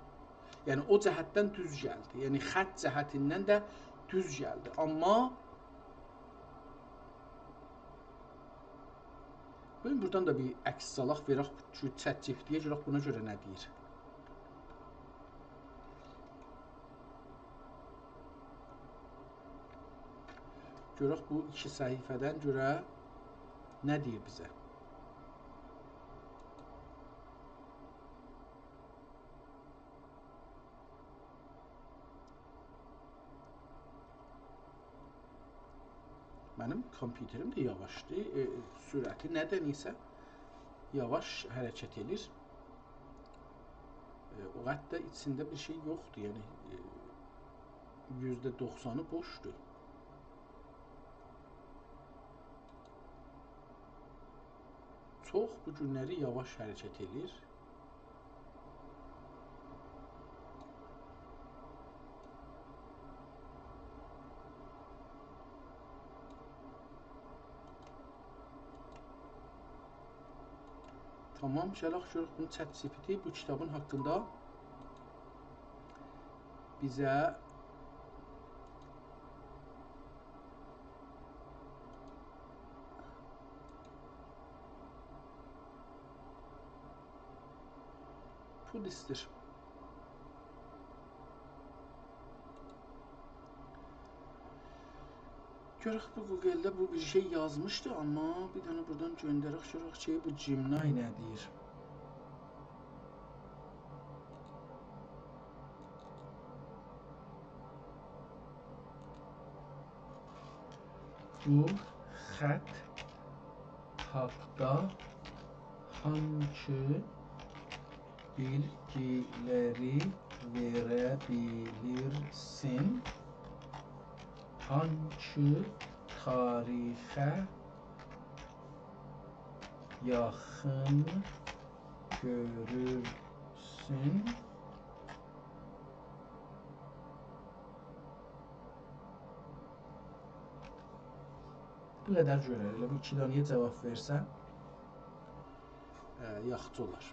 یعنی او جهتدن دوز گلدی. یعنی خط جهتیندن ده دوز گلدی. آمما بویون بورادان دا بیر عکس سالاق، وئرک کی، چت جی پی تی‌یه گؤرک بونا گؤره نه دئییر. گؤرک بو ایکی صفحه‌دن گؤره نه دئییر بیزه. منیم کامپیوتریم ده یاواشدیر. ائ، سرعتی ندنیسه یاواش حرکت ائلیر. ائ، او حتی ایچینده بیر شئی یوخدور، یعنی، ائ، یوزده دوخسانی بوشدور. چوخ بو گونلری یاواش حرکت ائلیر. تامام، گلک گؤرک بونو چت جی پی تی بو کیتابین حاقیندا بیزه پول ایستیر. گؤرک بو گوگلده بو بیر شئی یازمیشدی، آمما بیر دنه بورادان گؤندرک، گؤرک کی، بو جیمنای نه دئییر. بو خط حاقدا هانسی بیلگی‌لری وئره بیلیرسن؟ هانسی تاریخه یاخین گؤرورسن؟ بو قدر گؤرر. ائله بو ایکی دنه‌یه جواب وئرسم، ائ، یاخشی اولار.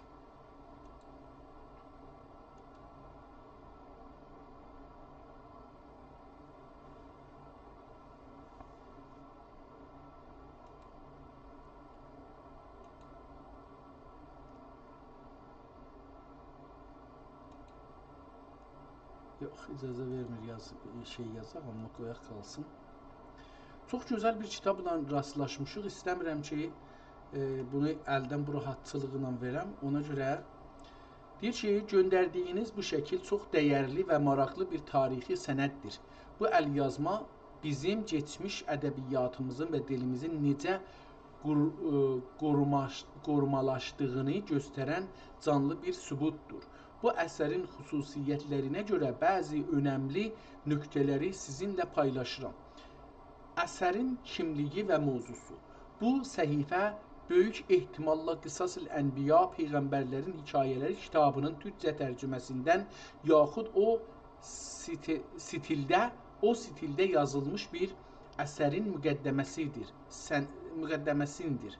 یوخ، اجازه وئرمیر یاز، شئی یازاق، آمما قویاق قالسین. چوخ گؤزل بیر کیتابلا راستلاشمیشیق. ایسته‌میرم کی، ائ، بونو الدن بو راحتچیلیغینان وئرم. اونا گؤره دئییر کی، گؤندردیگینیز بو شکیل چوخ دَیرلی و ماراقلی بیر تاریخی سنددیر. بو ال‌یازما بیزیم کئچمیش ادبیاتیمیزین و دیلیمیزین نئجه قور-، ائ، قوروماش-، قورومالاشدیغینی گؤسترن جانلی بیر ثبوتدور. بو اثرین خصوصیت‌لرینه گؤره بعضی اؤنملی نکته‌لری سیزینله پایلاشیرام. اثرین کیملیگی و موضوعسو. بو صفحه بؤیوک احتماللا قصص الانبیا، پیغمبرلرین حکایه‌لری کیتابینین تورکجه ترجمه‌سیندن یاخود او ستی-، ستیلده، او ستیلده یازیلمیش بیر اثرین مقدمه‌سیدیر. سن-، مقدمه‌سیندیر.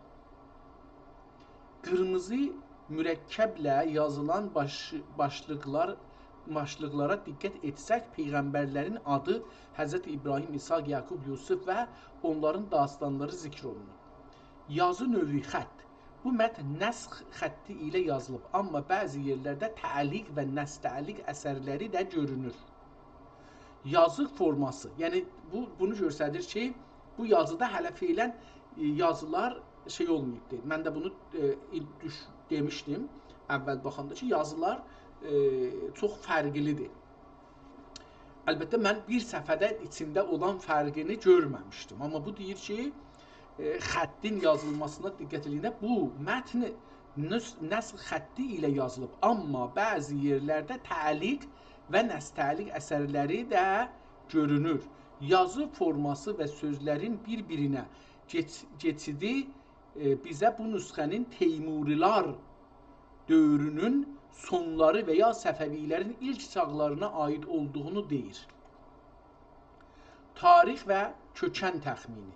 قیرمیزی مرکبله یازیلان باش-، باشلیقلار، باشلیقلارا دقت ائتسک، پیغمبرلرین آدی حضرت ابراهیم، اسحاق، یعقوب، یوسف و اونلارین داستانلاری ذکر اولونور. یازی نوعو خط. بو متن نسخ خطی ایله یازیلیب، آمما بعضی یئرلرده تعلیق و نستعلیق اثرلری ده گؤرونور. یازی فورماسی، یعنی بو، بونو گؤستریر کی، بو یازیدا هله فعلاً، ائ، یازیلار شئی اولماییبدی. من ده بونو، ائ، ایل-، دوش-، دئمیشدیم اول باخاندا کی، یازیلار، ائ، چوخ فرقلیدیر. البته، من بیر صفحه‌ده ایچینده اولان فرقینی گؤرمه‌میشدیم. آمما بو دئییر کی، ائ، خطین یازیلماسینا دقت ائله‌ینده بو متن نس-، نسخ خطی ایله یازیلیب. آمما بعضی یئرلرده تعلیق و نستعلیق اثرلری ده گؤرونور. یازی فورماسی و سؤزلرین بیر-بیرینه کئچ-، کئچیدی، ائ، بیزه بو نسخه‌نین تیموریلار دؤورونون سونلاری و یا صفوی‌لرین ایلک چاغلارینا عایید اولدوغونو دئییر. تاریخ و کؤکن تخمینی.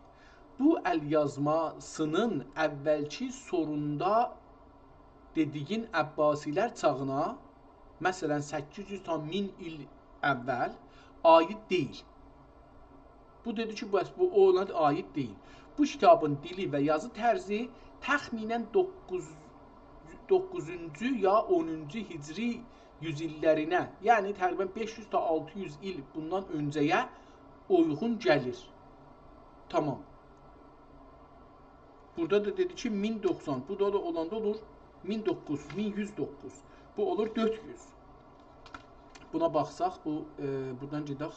بو ال‌یازماسی‌نین اولکی سوروندا دئدیگین عباسی‌لر چاغینا مثلا، سککیز یوز تا مین ایل اول عاید دئییل. بو دئدی کی، بس بو اونا عاید دئییل. بو کیتابین دیلی و یازی طرزی تخمیناً دوققوز، دوققوزونجو یا اونونجو هجری یوز ایللرینه، یعنی تقریباً بئش یوز تا آلتی یوز ایل بوندان اؤنجه‌یه اویغون گلیر. تامام. بورادا دا دئدی کی، مین دوخسان. بورادا دا اولاندا اولور مین دوققوز، مین یوز دوققوز. بو اولور دؤرد یوز. بونا باخساق، بو، ائ، بورادان گئدک،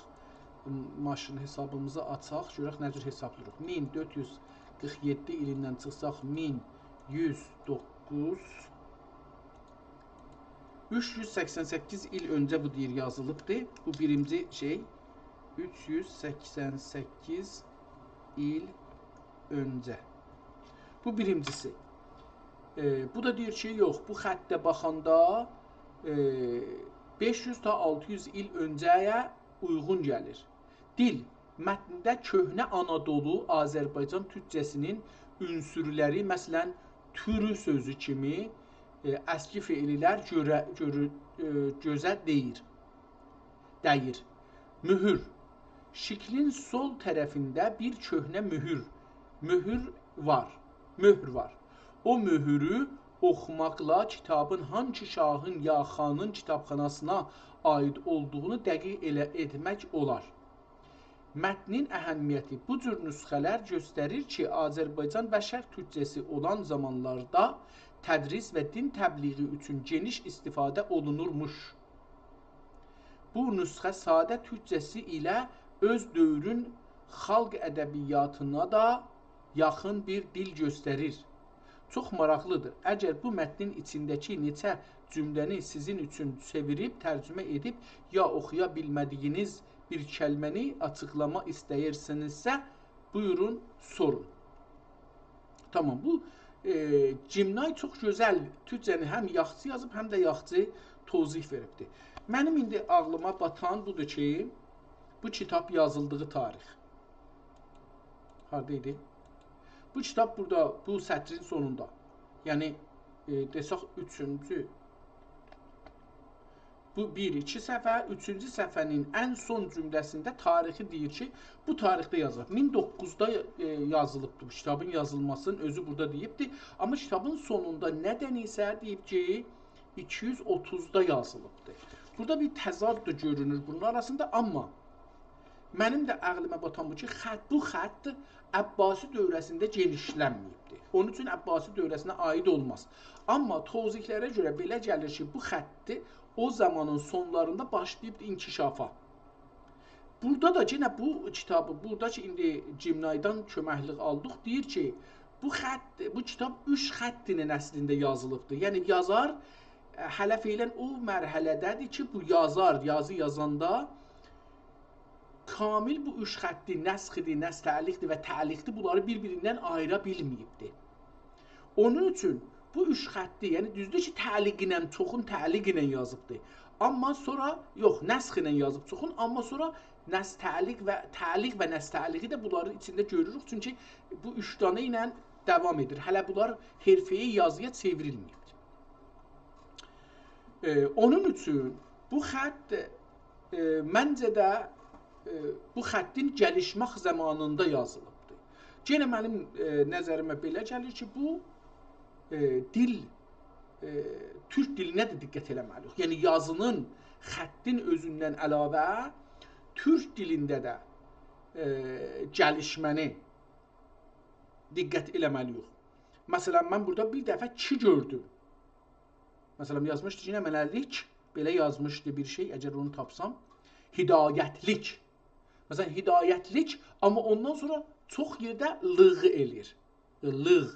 ماشین حسابیمیزی آچاق، گؤرک نه جور حسابلاییریق. مین دؤرد یوز قیرخ یئددی ایلیندن چیخساق، مین یوز دوققوز. اوچ یوز سکسن سککیز ایل اؤنجه بو دئییر یازیلیبدی. بو بیرینجی شئی، اوچ یوز سکسن سککیز ایل اؤنجه. بو بیرینجیسی. ائ، بو دا دئییر کی، یوخ، بو خطه باخاندا، ائ، بئش یوز تا آلتی یوز ایل اؤنجه‌یه اویغون گلیر. دیل، متنده کؤهنه آنادولو، آذربایجان تورکجه‌سینین عنصرلری، مثلا، تورو سؤزو کیمی، ائ، اسکی فعللر گؤره، گؤرو، ائ، گؤزه دئییر. دئییر. مؤهور. شکلین سول طرفینده بیر کؤهنه مؤهور، مؤهور وار. مؤهر وار. او مؤهورو اوخوماقلا کیتابین هانسی شاهین یا خانین کیتابخاناسینا عاید اولدوغونو دقیق ائله ائتمک اولار. متنین اهمیتی. بو جور نسخه‌لر گؤستریر کی، آذربایجان و شرق تورکجه‌سی اولان زامانلاردا تدریس و دین تبلیغی اوچون گئنیش استفاده اولونورموش. بو نسخه ساده تورکجه‌سی ایله اؤز دؤورون خالق ادبیاتینا دا یاخین بیر دیل گؤستریر. چوخ ماراقلیدیر. اگر بو متنین ایچینده‌کی نئچه جمله‌نی سیزین اوچون چئویریب، ترجمه ائدیب، یا اوخویا بیلمه‌دیگینیز بیر کلمه‌نی آچیقلاما ایسته‌ییرسینیزسه، بویورون، سورون. تامام، بو، ائ، جیمنای چوخ گؤزل، تورکجه‌نی هم یاخشی یازیب، هم ده یاخشی توضیح وئریبدی. منیم ایندی عاغلیما باتان بودور کی، بو کیتاب یازیلدیغی تاریخ هاردا ایدی؟ بو کیتاب بورادا، بو سطرین سونوندا. یعنی، ائ، دئسک، اوچونجو، بو بیر، ایکی صفحه، اوچونجو صفحه‌نین ان سون جمله‌سینده تاریخی دئییر کی، بو تاریخده یازیلیب. مین دوققوزدا، ائ، یازیلیبدی بو کیتابین یازیلماسینین اؤزو بورادا دئییبدی. آمما کیتابین سونوندا ندنسه دئییب کی، ایکی یوز اوتوزدا یازیلیبدی. بورادا بیر تضاد دا گؤرونور بونون آراسیندا، آمما منیم ده عاغلیما باتان بو کی، خط، بو خط عباسی دوره‌سینده گئنیشلنمه‌ییبدی. اونون اوچون عباسی دوره‌سینه عاید اولماز. آمما توضیحلره گؤره بئله گلیر کی، بو خطی او زامانین سونلاریندا باشلاییبدی انکشافا. بورادا دا یئنه بو کیتابی، بورادا کی، ایندی جیمنایدان کؤمکلیک آلدیق، دئییر کی، بو خط، بو کیتاب اوچ خط ایله اصلینده یازیلیبدیر. یعنی یازار، ائ، هله فعلاً او مرحله‌ده‌دیر کی، بو یازار، یازی یازاندا کامل بو اوچ خطی، نسخ‌دیر، نسخ تعلیق‌دیر و تعلیق‌دیر، بونلاری بیر-بیریندن آییرا بیلمه‌ییبدی. اونون اوچون بو اوچ خطی، یعنی دوزدور کی، تعلیق ایله، چوخون تعلیق ایله یازیبدی. آمما سونرا، یوخ، نسخ ایله یازیب چوخون، آمما سونرا نسخ تعلیق و تعلیق و نسخ تعلیقی ده بونلارین ایچینده گؤروروک. چونکی بو اوچ دنه ایله داوام ائدیر. هله بونلار حرفه‌ای یازییا چئوریلمه‌ییب. ائ، اونون اوچون بو خط، ائ، منجه ده، ائ، بو خطین گلیشمک زامانیندا یازیلیبدیر. یئنه منیم، ائ، نظریمه بئله گلیر کی، بو، ائ، دیل، ائ، تورک دیلینه ده دقت ائله‌مه‌لی‌ییک. یعنی یازینین، خطین اؤزوندن علاوه تورک دیلینده ده، ائ، گلیشمه‌نی دقت ائله‌مه‌لی‌ییک. مثلا، من بورادا بیر دفعه کی گؤردوم. مثلا، یازمیشدی کی، نمنه‌لیک، بئله یازمیشدی بیر شئی، اگر اونو تاپسام، هدایتلیک. مثلا، هدایتلیک، آمما اوندان سونرا چوخ یئرده لیغ ائله‌ییر. لیغ.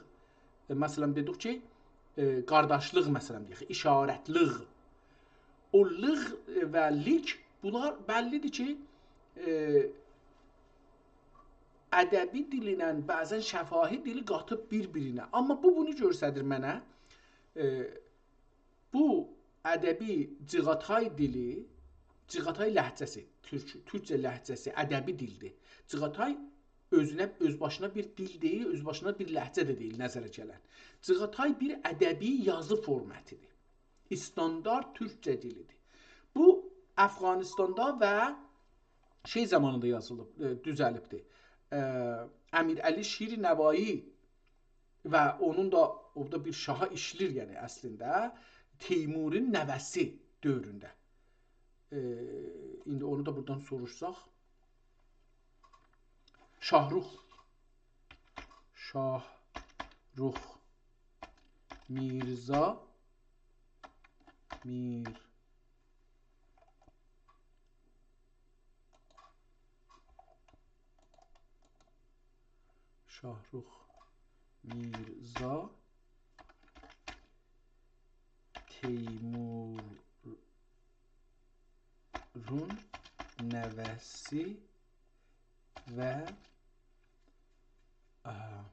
ائ، مثلا، دئدیک کی، ائ، قارداشلیق، مثلا، دئیک، اشارتلیق. او لیغ، ائ، و لیک، بونلار بللی‌دیر کی، ائ، ادبی دیلینن بعضا شفاهی دیلی قاتیب بیر-بیرینه. آمما بو بونو گؤستریر منه. ائ، بو ادبی جیغاتای دیلی، جیغاتای لهجه‌سی، تورک، تورکجه لهجه‌سی، ادبی دیلدیر. جیغاتای اؤزونه، اؤز باشینا بیر دیل دئییل، اؤز باشینا بیر لهجه ده دئییل نظره گلن. جیغاتای بیر ادبی یازی فورماتی‌دیر. استاندارد تورکجه دیلیدیر. بو، افغانستاندا و شئی زامانیندا یازیلیب، ائ، دوزلیبدیر. ائ، امیرعلی شیر نوایی و اونون دا، اورادا بیر شاها ایشلیر، یعنی اصلینده تیمورون نوه‌سی دؤورونده. ائ، ایندی اونو دا بورادان سوروشساق. شاهرخ. شاهرخ میرزا. میر. شاهرخ میرزا تیمورون نوه‌سی و، آها،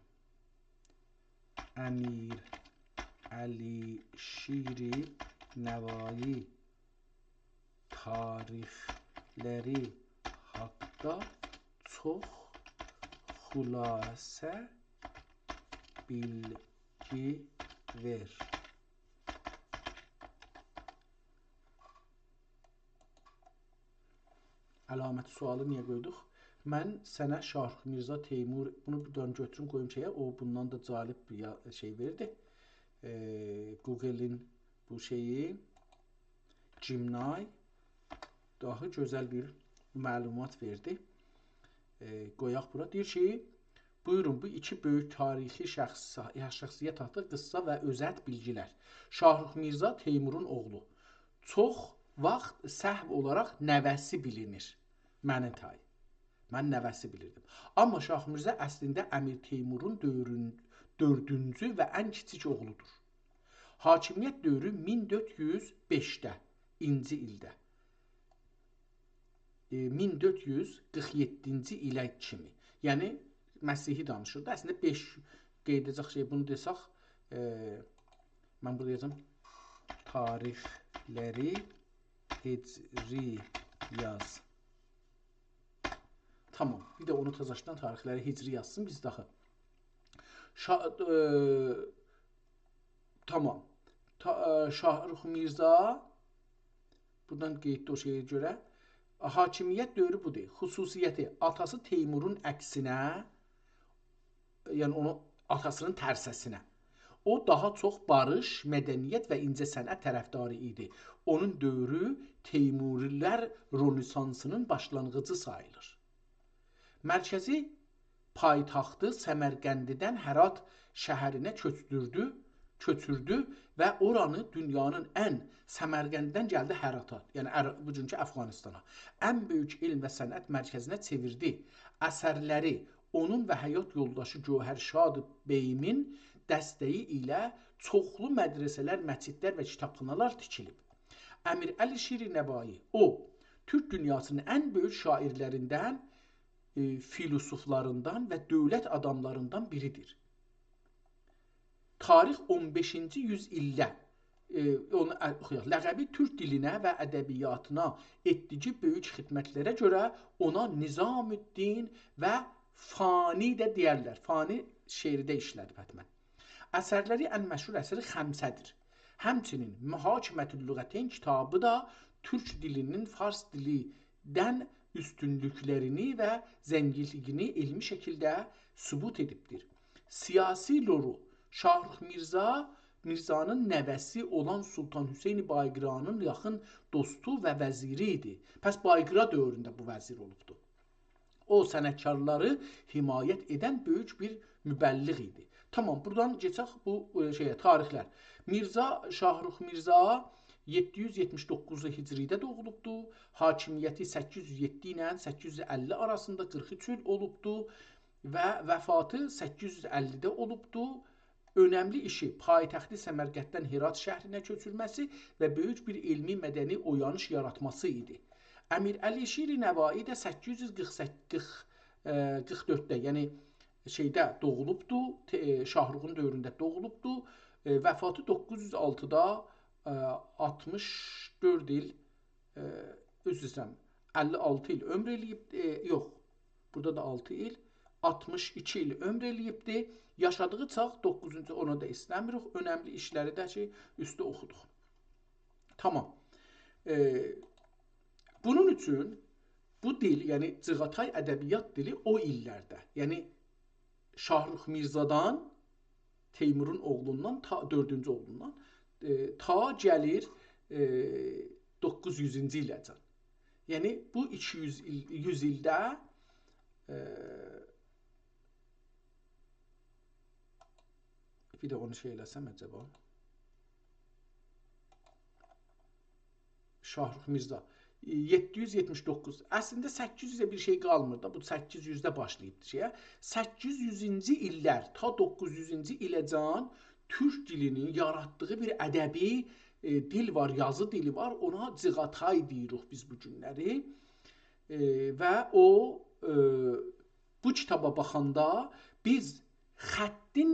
امیرعلی شیر نوایی تاریخلری حاقدا چوخ خلاصه بیلگی وئر. علامت سؤالی نییه قویدوق؟ من سنه شاهرخ میرزا تیمور، بونو بورادان گؤتوروم، قویوم شئیه، او بوندان دا جالب بیر یا-، شئی وئردی. ائ، گوگلین بو شئیی، Gemini، داها گؤزل بیر معلومات وئردی. ائ، قویاق بورا. دئییر کی، بویورون، بو ایکی بؤیوک تاریخی شخص-، شخصیت حاقدا قیسا و اؤزت بیلگیلر. شاهرخ میرزا تیمورون اوغلو. چوخ واخت سهو اولاراق نوه‌سی بیلینیر. منیم تای. من نوه‌سی بیلیردیم. آمما شاهرخ میرزا اصلینده امیر تیمورون دؤورون-، دؤردونجو و ان کیچیک اوغلودور. حاکمیت دؤورو مین دؤرد یوز بئشده، اینجی ایلده. ائ، مین دؤرد یوز قیرخ یئددینجی ایله کیمی. یعنی، مسیحی دانیشیر دا. اصلینده بئش قئییده‌جک شئی، بونو دئسک، ائ، من بورادا یازام، تاریخلری هجری یاز. تامام. بیر ده اونو تازاشدان تاریخلری هجری یازسین، بیز داخی. شا-، ائ، تامام. تا-، ائ، شاهرخ میرزا، بورادان قئییتدی او شئیه گؤره. حاکمیت دؤورو بودور. خصوصیتی، آتاسی تیمورون عکسینه، یعنی اونو آتاسینین ترسه‌سینه. او، داها چوخ باریش، مدنیت و اینجه‌صنعت طرفداری ایدی. اونون دؤورو تیموری‌لر رنسانسینین باشلانغیجی ساییلیر. مرکزی پایتختی سمرقنددن هرات شهرینه کؤچدوردو، کؤچوردو و اورانی دونیانین ان، سمرقنددن گلدی هراتا، یعنی ار-، بوگونکو افغانستانا، ان بؤیوک علم و صنعت مرکزینه چئویردی. اثرلری، اونون و حیات یولداشی گوهرشاد بیگین دستگی ایله چوخلو مدرسه‌لر، مسجدلر و کتابخانالار تیکیلیب. امیرعلی شیر نوایی، او، تورک دونیاسینین ان بؤیوک شاعیرلریندن، ائ، فیلسوفلاریندان و دؤولت آداملاریندان بیریدیر. تاریخ اون بئشینجی یوز ایلده، ائ، اونو، ا، اوخویاق. لقبی تورک دیلینه و ادبیاتینا ائتدیگی بؤیوک خدمتلره گؤره اونا نظام‌الدین و فانی ده دئیرلر. فانی شعرده ایشله‌دیب حتماً. اثرلری، ان مشهور اثری خمسه‌دیر. همچنین محاکمة اللغتین کیتابی دا تورک دیلینین فارس دیلیندن اوستونلوکلرینی و زنگینلیگینی علمی شکیلده ثبوت ائدیبدیر. سیاسی لورو، شاهرخ میرزا، میرزانین نوه‌سی اولان سلطان حسین بایقرانین یاخین دوستو و وزیری ایدی. پس بایقرا دؤورونده بو وزیر اولوبدو. او، صنعتکارلاری حمایت ائدن بؤیوک بیر مبلغ ایدی. تامام، بورادان کئچک بو، ائ، شئیه، تاریخلر. میرزا، شاهرخ میرزا یئددی یوز یئتمیش دوققوز هجریده دوغولوبدو. حاکمیتی سککیز یوز یئددی ایله سککیز یوز اللی آراسیندا، قیرخ اوچ ایل اولوبدو و وفاتی سککیز یوز اللیده اولوبدو. اؤنملی ایشی پایتختی سمرقنددن هرات شهرینه کؤچورمه‌سی و بؤیوک بیر علمی مدنی اویانیش یاراتماسی ایدی. امیرعلی شیر نوایی ده سککیز یوز قیرخ سککیز، قیرخ، ائ، قیرخ دؤردده، یعنی شئیده دوغولوبدو، ت-، ائ، شاهرخون دؤورونده دوغولوبدو. ائ، وفاتی دوققوز یوز آلتیدا، ائ، آلتمیش دؤرد ایل، ائ، عذر ایسته‌ییرم، اللی آلتی ایل عؤمور ائله‌ییب، ائ، یوخ، بورادا دا آلتی ایل، آلتمیش ایکی ایل عؤمور ائله‌ییبدی. یاشادیغی چاغ دوققوزونجو، اونو دا ایسته‌میریک، اؤنملی ایشلری ده کی، اوسته اوخودوق. تامام. ائ، بونون اوچون بو دیل، یعنی جیغاتای ادبیات دیلی او ایللرده، یعنی شاهرخ میرزادان، تیمورون اوغلوندان، تا، دؤردونجو اوغلوندان، ائ، تا گلیر، ائ، دوققوز یوزونجو ایله‌جن. یعنی بو ایکی یوز ایل، یوز ایلده، ائ، بیر ده اونو شئی ائله‌سم عجبا. شاهرخ میرزا، یئددی یوز یئتمیش دوققوز. اصلینده سککیز یوزه بیر شئی قالمیر دا. بو سککیز یوزده باشلاییبدی شئیه. سککیز یوزونجو ایللر، تا دوققوز یوزونجو ایله‌جن تورک دیلینین یاراتدیغی بیر ادبی، ائ، دیل وار، یازی دیلی وار. اونا جیغاتای دئییریک بیز بو گونلری. ائ، و او، ائ، بو کیتابا باخاندا بیز خطین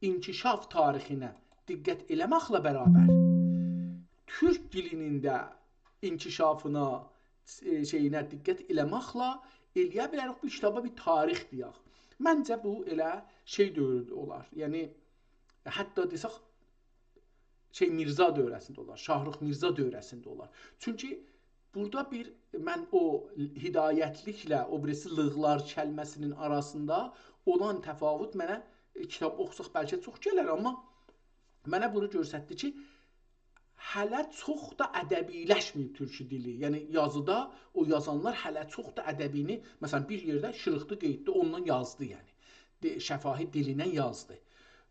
انکشاف تاریخینه دقت ائله‌مکله برابر تورک دیلینین ده انکشافینا، ائ، شئیینه دقت ائله‌مکله ائلیه بیلریک بو کیتابا بیر تاریخ دئیک. منجه بو ائله شئی دؤورو اولار. یعنی، حتی دئسک، شئی، میرزا دؤوره‌سینده اولار، شاهرخ میرزا دؤوره‌سینده اولار. چونکی بورادا بیر، من او هدایتلیکله او بیریسی لیغلار کلمه‌سینین آراسیندا اولان تفاوت منه، ائ، کیتاب اوخوساق بلکه چوخ گلر، آمما منه بونو گؤستردی کی، هله چوخ دا ادبی‌لشمه‌ییب تورکو دیلی. یعنی یازیدا او یازانلار هله چوخ دا ادبینی، مثلا، بیر یئرده شیریقدی، قئییتدی، اونونلا یازدی، یعنی. دی-، شفاهی دیلینن یازدی.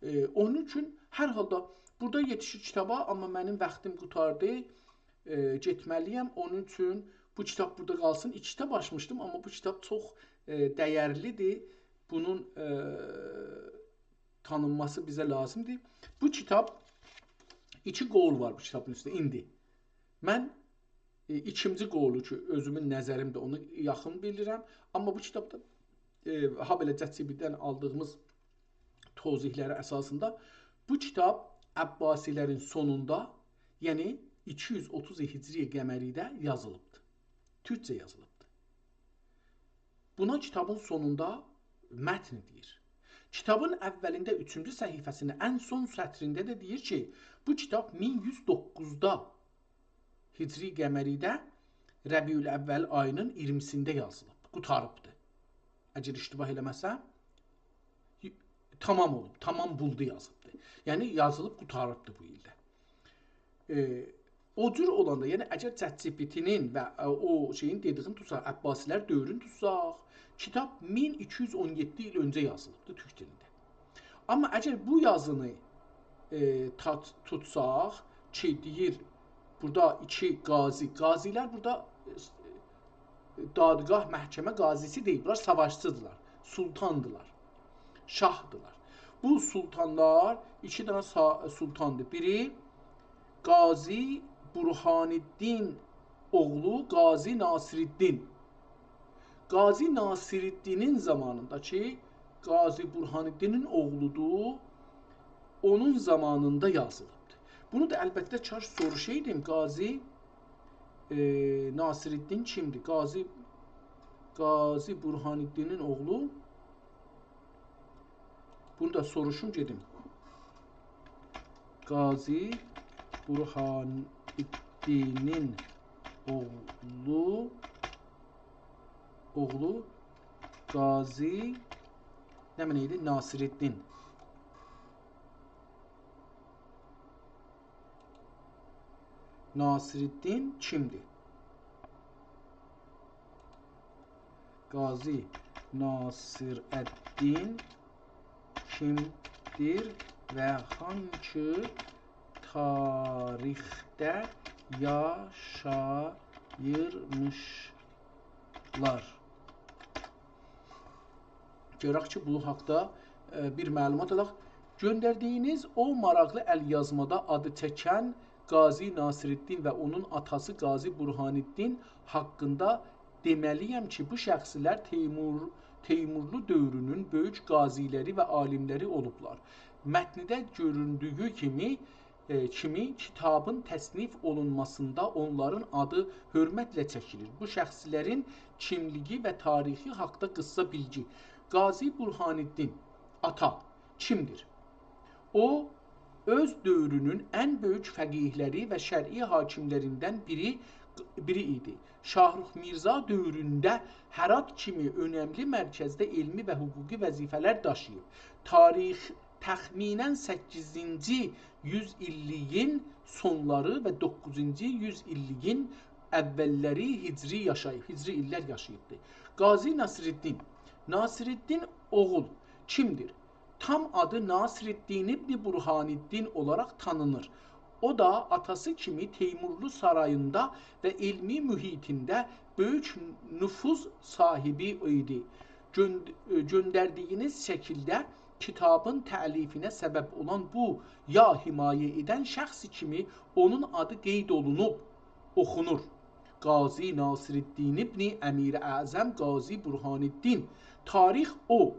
ائ، اونون اوچون هر حالدا بورادا یئتیشیر کیتابا، آمما منیم واختیم قوتاردی. ائ، گئتمه‌لی‌یم. اونون اوچون بو کیتاب بورادا قالسین. ایکی کیتاب آچمیشدیم، آمما بو کیتاب چوخ، ائ، دَیرلی‌دیر. بونون، ائ، تانینماسی بیزه لازیمدیر. بو کیتاب، ایکی قول وار بو کیتابین اوستونده ایندی. من، ائ، ایکینجی قولو کی، اؤزومون نظریمده اونو یاخین بیلیرم. آمما بو کیتابدا، ائ، هابئله ChatGPT-دن آلدیغیمیز توضیحلری اساسیندا بو کیتاب عباسی‌لرین سونوندا، یعنی ایکی یوز اوتوز هجری قمری‌ده یازیلیبدیر. تورکجه یازیلیبدیر. بونا کیتابین سونوندا متن دئییر. کیتابین اولینده اوچونجو صفحه‌سینده ان سون سطرینده ده دئییر کی، بو کیتاب مین یوز دوققوزدا هجری قمری‌ده ربیع‌الاول آیی‌نین اییرمیسینده یازیلیب، قوتاریبدیر. اگر اشتباه ائله‌مه‌سم، تامام اولوب، تامام بولدو یازیبدیر. یعنی یازیلیب قوتاریبدیر بو ایلده. ائ، او جور اولاندا، یعنی اگر ChatGPT-نین و، ائ، او شئیین دئدیگینی توتساق، عباسی‌لر دؤورونو توتساق، کیتاب مین ایکی یوز اون یئددی ایل اؤنجه یازیلیبدیر تورک دیلینده. آمما اگر بو یازینی، ائ، تات-، توتساق کی، دئییر، بورادا ایکی قاضی، قاضی‌لر بورادا، ائ، دادگاه، محکمه قاضی‌سی دئییل، بونلار ساواشچی‌دیرلار، سلطان‌دیرلار، شاه‌دیرلار. بو سلطان‌لار ایکی دنه سا-، سلطان‌دیر. بیری قاضی برهان‌الدین اوغلو قاضی ناصرالدین. قاضی ناصرالدینین زامانیندا کی، قاضی برهان‌الدینین اوغلودور، اونون زامانیندا یازیلیبدیر. بونو دا البته کاش سوروشایدیم، قاضی، ائ، ناصرالدین کیمدیر؟ قاضی، قاضی برهان‌الدینین اوغلو. بونو دا سوروشوم گئدیم. قاضی برهان‌الدینین اوغلو، اوغلو قاضی، نمنه ایدی؟ ناصرالدین. ناصرالدین کیمدیر؟ قاضی ناصرالدین کیمدیر و هانگی تاریخده یاشاییرمیشلار؟ گؤرک کی، بو حاقدا، ائ، بیر معلومات آلاق. گؤندردیگینیز او ماراقلی ال‌یازمادا آدی چکن قاضی ناصرالدین و اونون آتاسی قاضی برهان‌الدین حاقیندا دئمه‌لی‌یم کی، بو شخصلر تیمور، تیمورلو دؤورونون بؤیوک قاضی‌لری و عالیم‌لری اولوبلار. متنده گؤروندویو کیمی، ائ، کیمی کیتابین تصنیف اولونماسیندا اونلارین آدی حؤرمتله چکیلیر. بو شخصلرین کیملیگی و تاریخی حاقدا قیسا بیلگی. قاضی برهان‌الدین، آتا، کیمدیر؟ او، اؤز دؤورونون ان بؤیوک فقیه‌لری و شرعی حاکم‌لریندن بیری، بیری ایدی. شاهرخ میرزا دؤورونده هرات کیمی اؤنملی مرکزده علمی و حقوقی وظیفه‌لر داشیییب. تاریخ تخمیناً سککیزینجی یوز ایللیگین سونلاری و دوققوزونجو یوز ایللیگین اوّللری هجری یاشاییب، هجری ایللر یاشاییبدی. قاضی ناصرالدین. ناصرالدین اوغول کیمدیر؟ تام آدی ناصرالدین ابن برهان‌الدین اولاراق تانینیر. او دا آتاسی کیمی تیمورلو ساراییندا و علمی محیطینده بؤیوک نفوذ صاحیبی ایدی. گؤند-، گؤندردیگینیز شکیلده کیتابین تألیفینه سبب اولان بو یا حمایه ائدن شخص کیمی اونون آدی قید اولونوب، اوخونور. قاضی ناصرالدین ابن امیراعظم قاضی برهان‌الدین. تاریخ او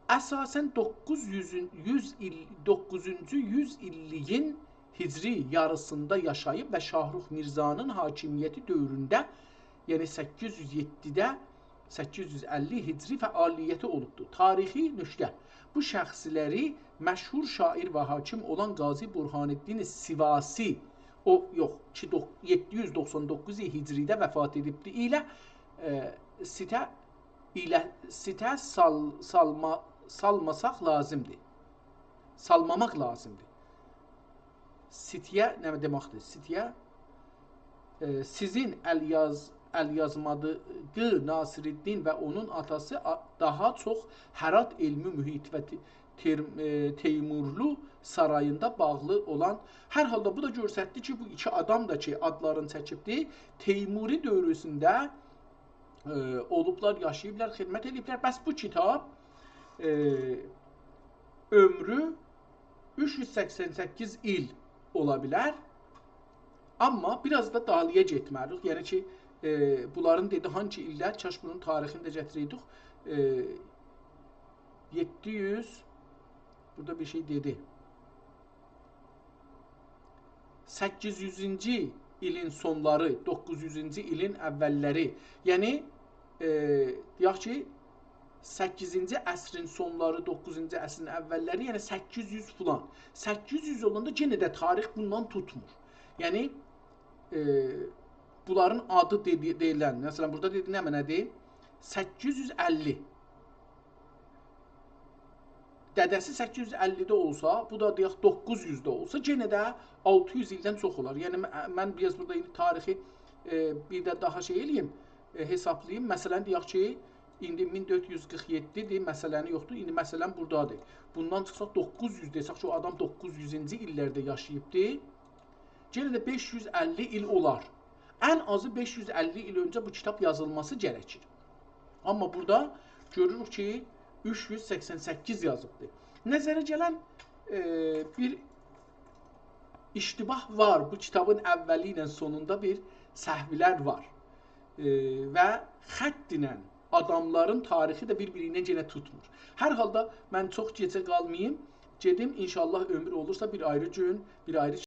اساساً دوققوز یوزون، یوز ایل، دوققوزونجو یوز ایللیگین هجری یاریسیندا یاشاییب و شاهرخ میرزانین حاکمیتی دؤورونده، یعنی سککیز یوز یئددیده، سککیز یوز اللی هجری فعالیتی اولوبدور. تاریخی نکته. بو شخصلری مشهور شاعر و حاکم اولان قاضی برهان‌الدین سیواسی، او، یوخ، کی، دوق-، یئددی یوز دوخسان دوققوز هجریده وفات ائدیبدی، ایله، ائ، سیته ایله سیته سال-، سالما-، سالماساق لازیمدیر. سالماماق لازیمدیر. سیتیه نه دئمکدیر؟ سیتیه، ائ، سیزین ال یاز-، ال یازمادیغی ناصرالدین و اونون آتاسی آ-، داها چوخ هرات علمی محیط و تی-، تیر-، ائ، تیمورلو ساراییندا باغلی اولان، هر حالدا بو دا گؤستردی کی، بو ایکی آدام دا کی، آدلارینی چکیبدی، تیموری دؤورونده ائ، اولوبلار، یاشاییبلار، خدمت ائدیبلر. بس بو کیتاب، ائ، عؤمرو اوچ یوز سکسن سککیز ایل اولا بیلر. آمما بیر آز دا دالییا گئتمه‌لی‌ییک. یعنی کی، ائ، بونلارین دئدی، هانسی ایللر، کاش بونون تاریخینی ده گتیره‌یدیک. ائ، یئددی یوز، بورادا بیر شئی دئدی. سککیز یوزونجو ایلین سونلاری، دوققوز یوزونجو ایلین اوّللری. یعنی، ائ، دئیک کی، سککیزینجی عصرین سونلاری، دوققوزونجو عصرین اوّللری، یعنی سککیز یوز فلان. سککیز یوز اولاندا یئنه ده تاریخ بوندان توتمور. یعنی، ائ، بونلارین آدی دئدی-، دئییلن، مثلا، بورادا دئدی، نمنه‌دیر؟ سککیز یوز اللی. دده‌سی سککیز یوز اللی‌ده اولسا، بو دا دئیک دوققوز یوزده اولسا، یئنه ده آلتی یوز ایلدن چوخ اولار. یعنی من، من بیر آز بورادا ایندی تاریخی، ائ، بیر ده داها شئی ائله‌ییم، ائ، حسابلاییم. مثلا، دئیک کی، ایندی مین دؤرد یوز قیرخ یئددی‌دیر، مثله‌نی یوخدور. ایندی مثلا بورادادیر. بوندان چیخساق دوققوز یوز دئسک کی، او آدام دوققوز یوزونجو ایللرده یاشاییبدی. یئنه ده بئش یوز اللی ایل اولار. ان آزی بئش یوز اللی ایل اؤنجه بو کیتاب یازیلماسی گرکیر. آمما بورادا گؤروروک کی، اوچ یوز سکسن سککیز یازیبدیر. نظره گلن، ائ، بیر اشتباه وار. بو کیتابین اوّلی ایله سونوندا بیر سهولر وار. ائ، و خط ایله آداملارین تاریخی ده بیر-بیری ایله یئنه توتمور. هر حالدا من چوخ گئجه قالماییم، گئدیم، ان‌شاءالله عؤمور اولورسا بیر آیری گون، بیر آیری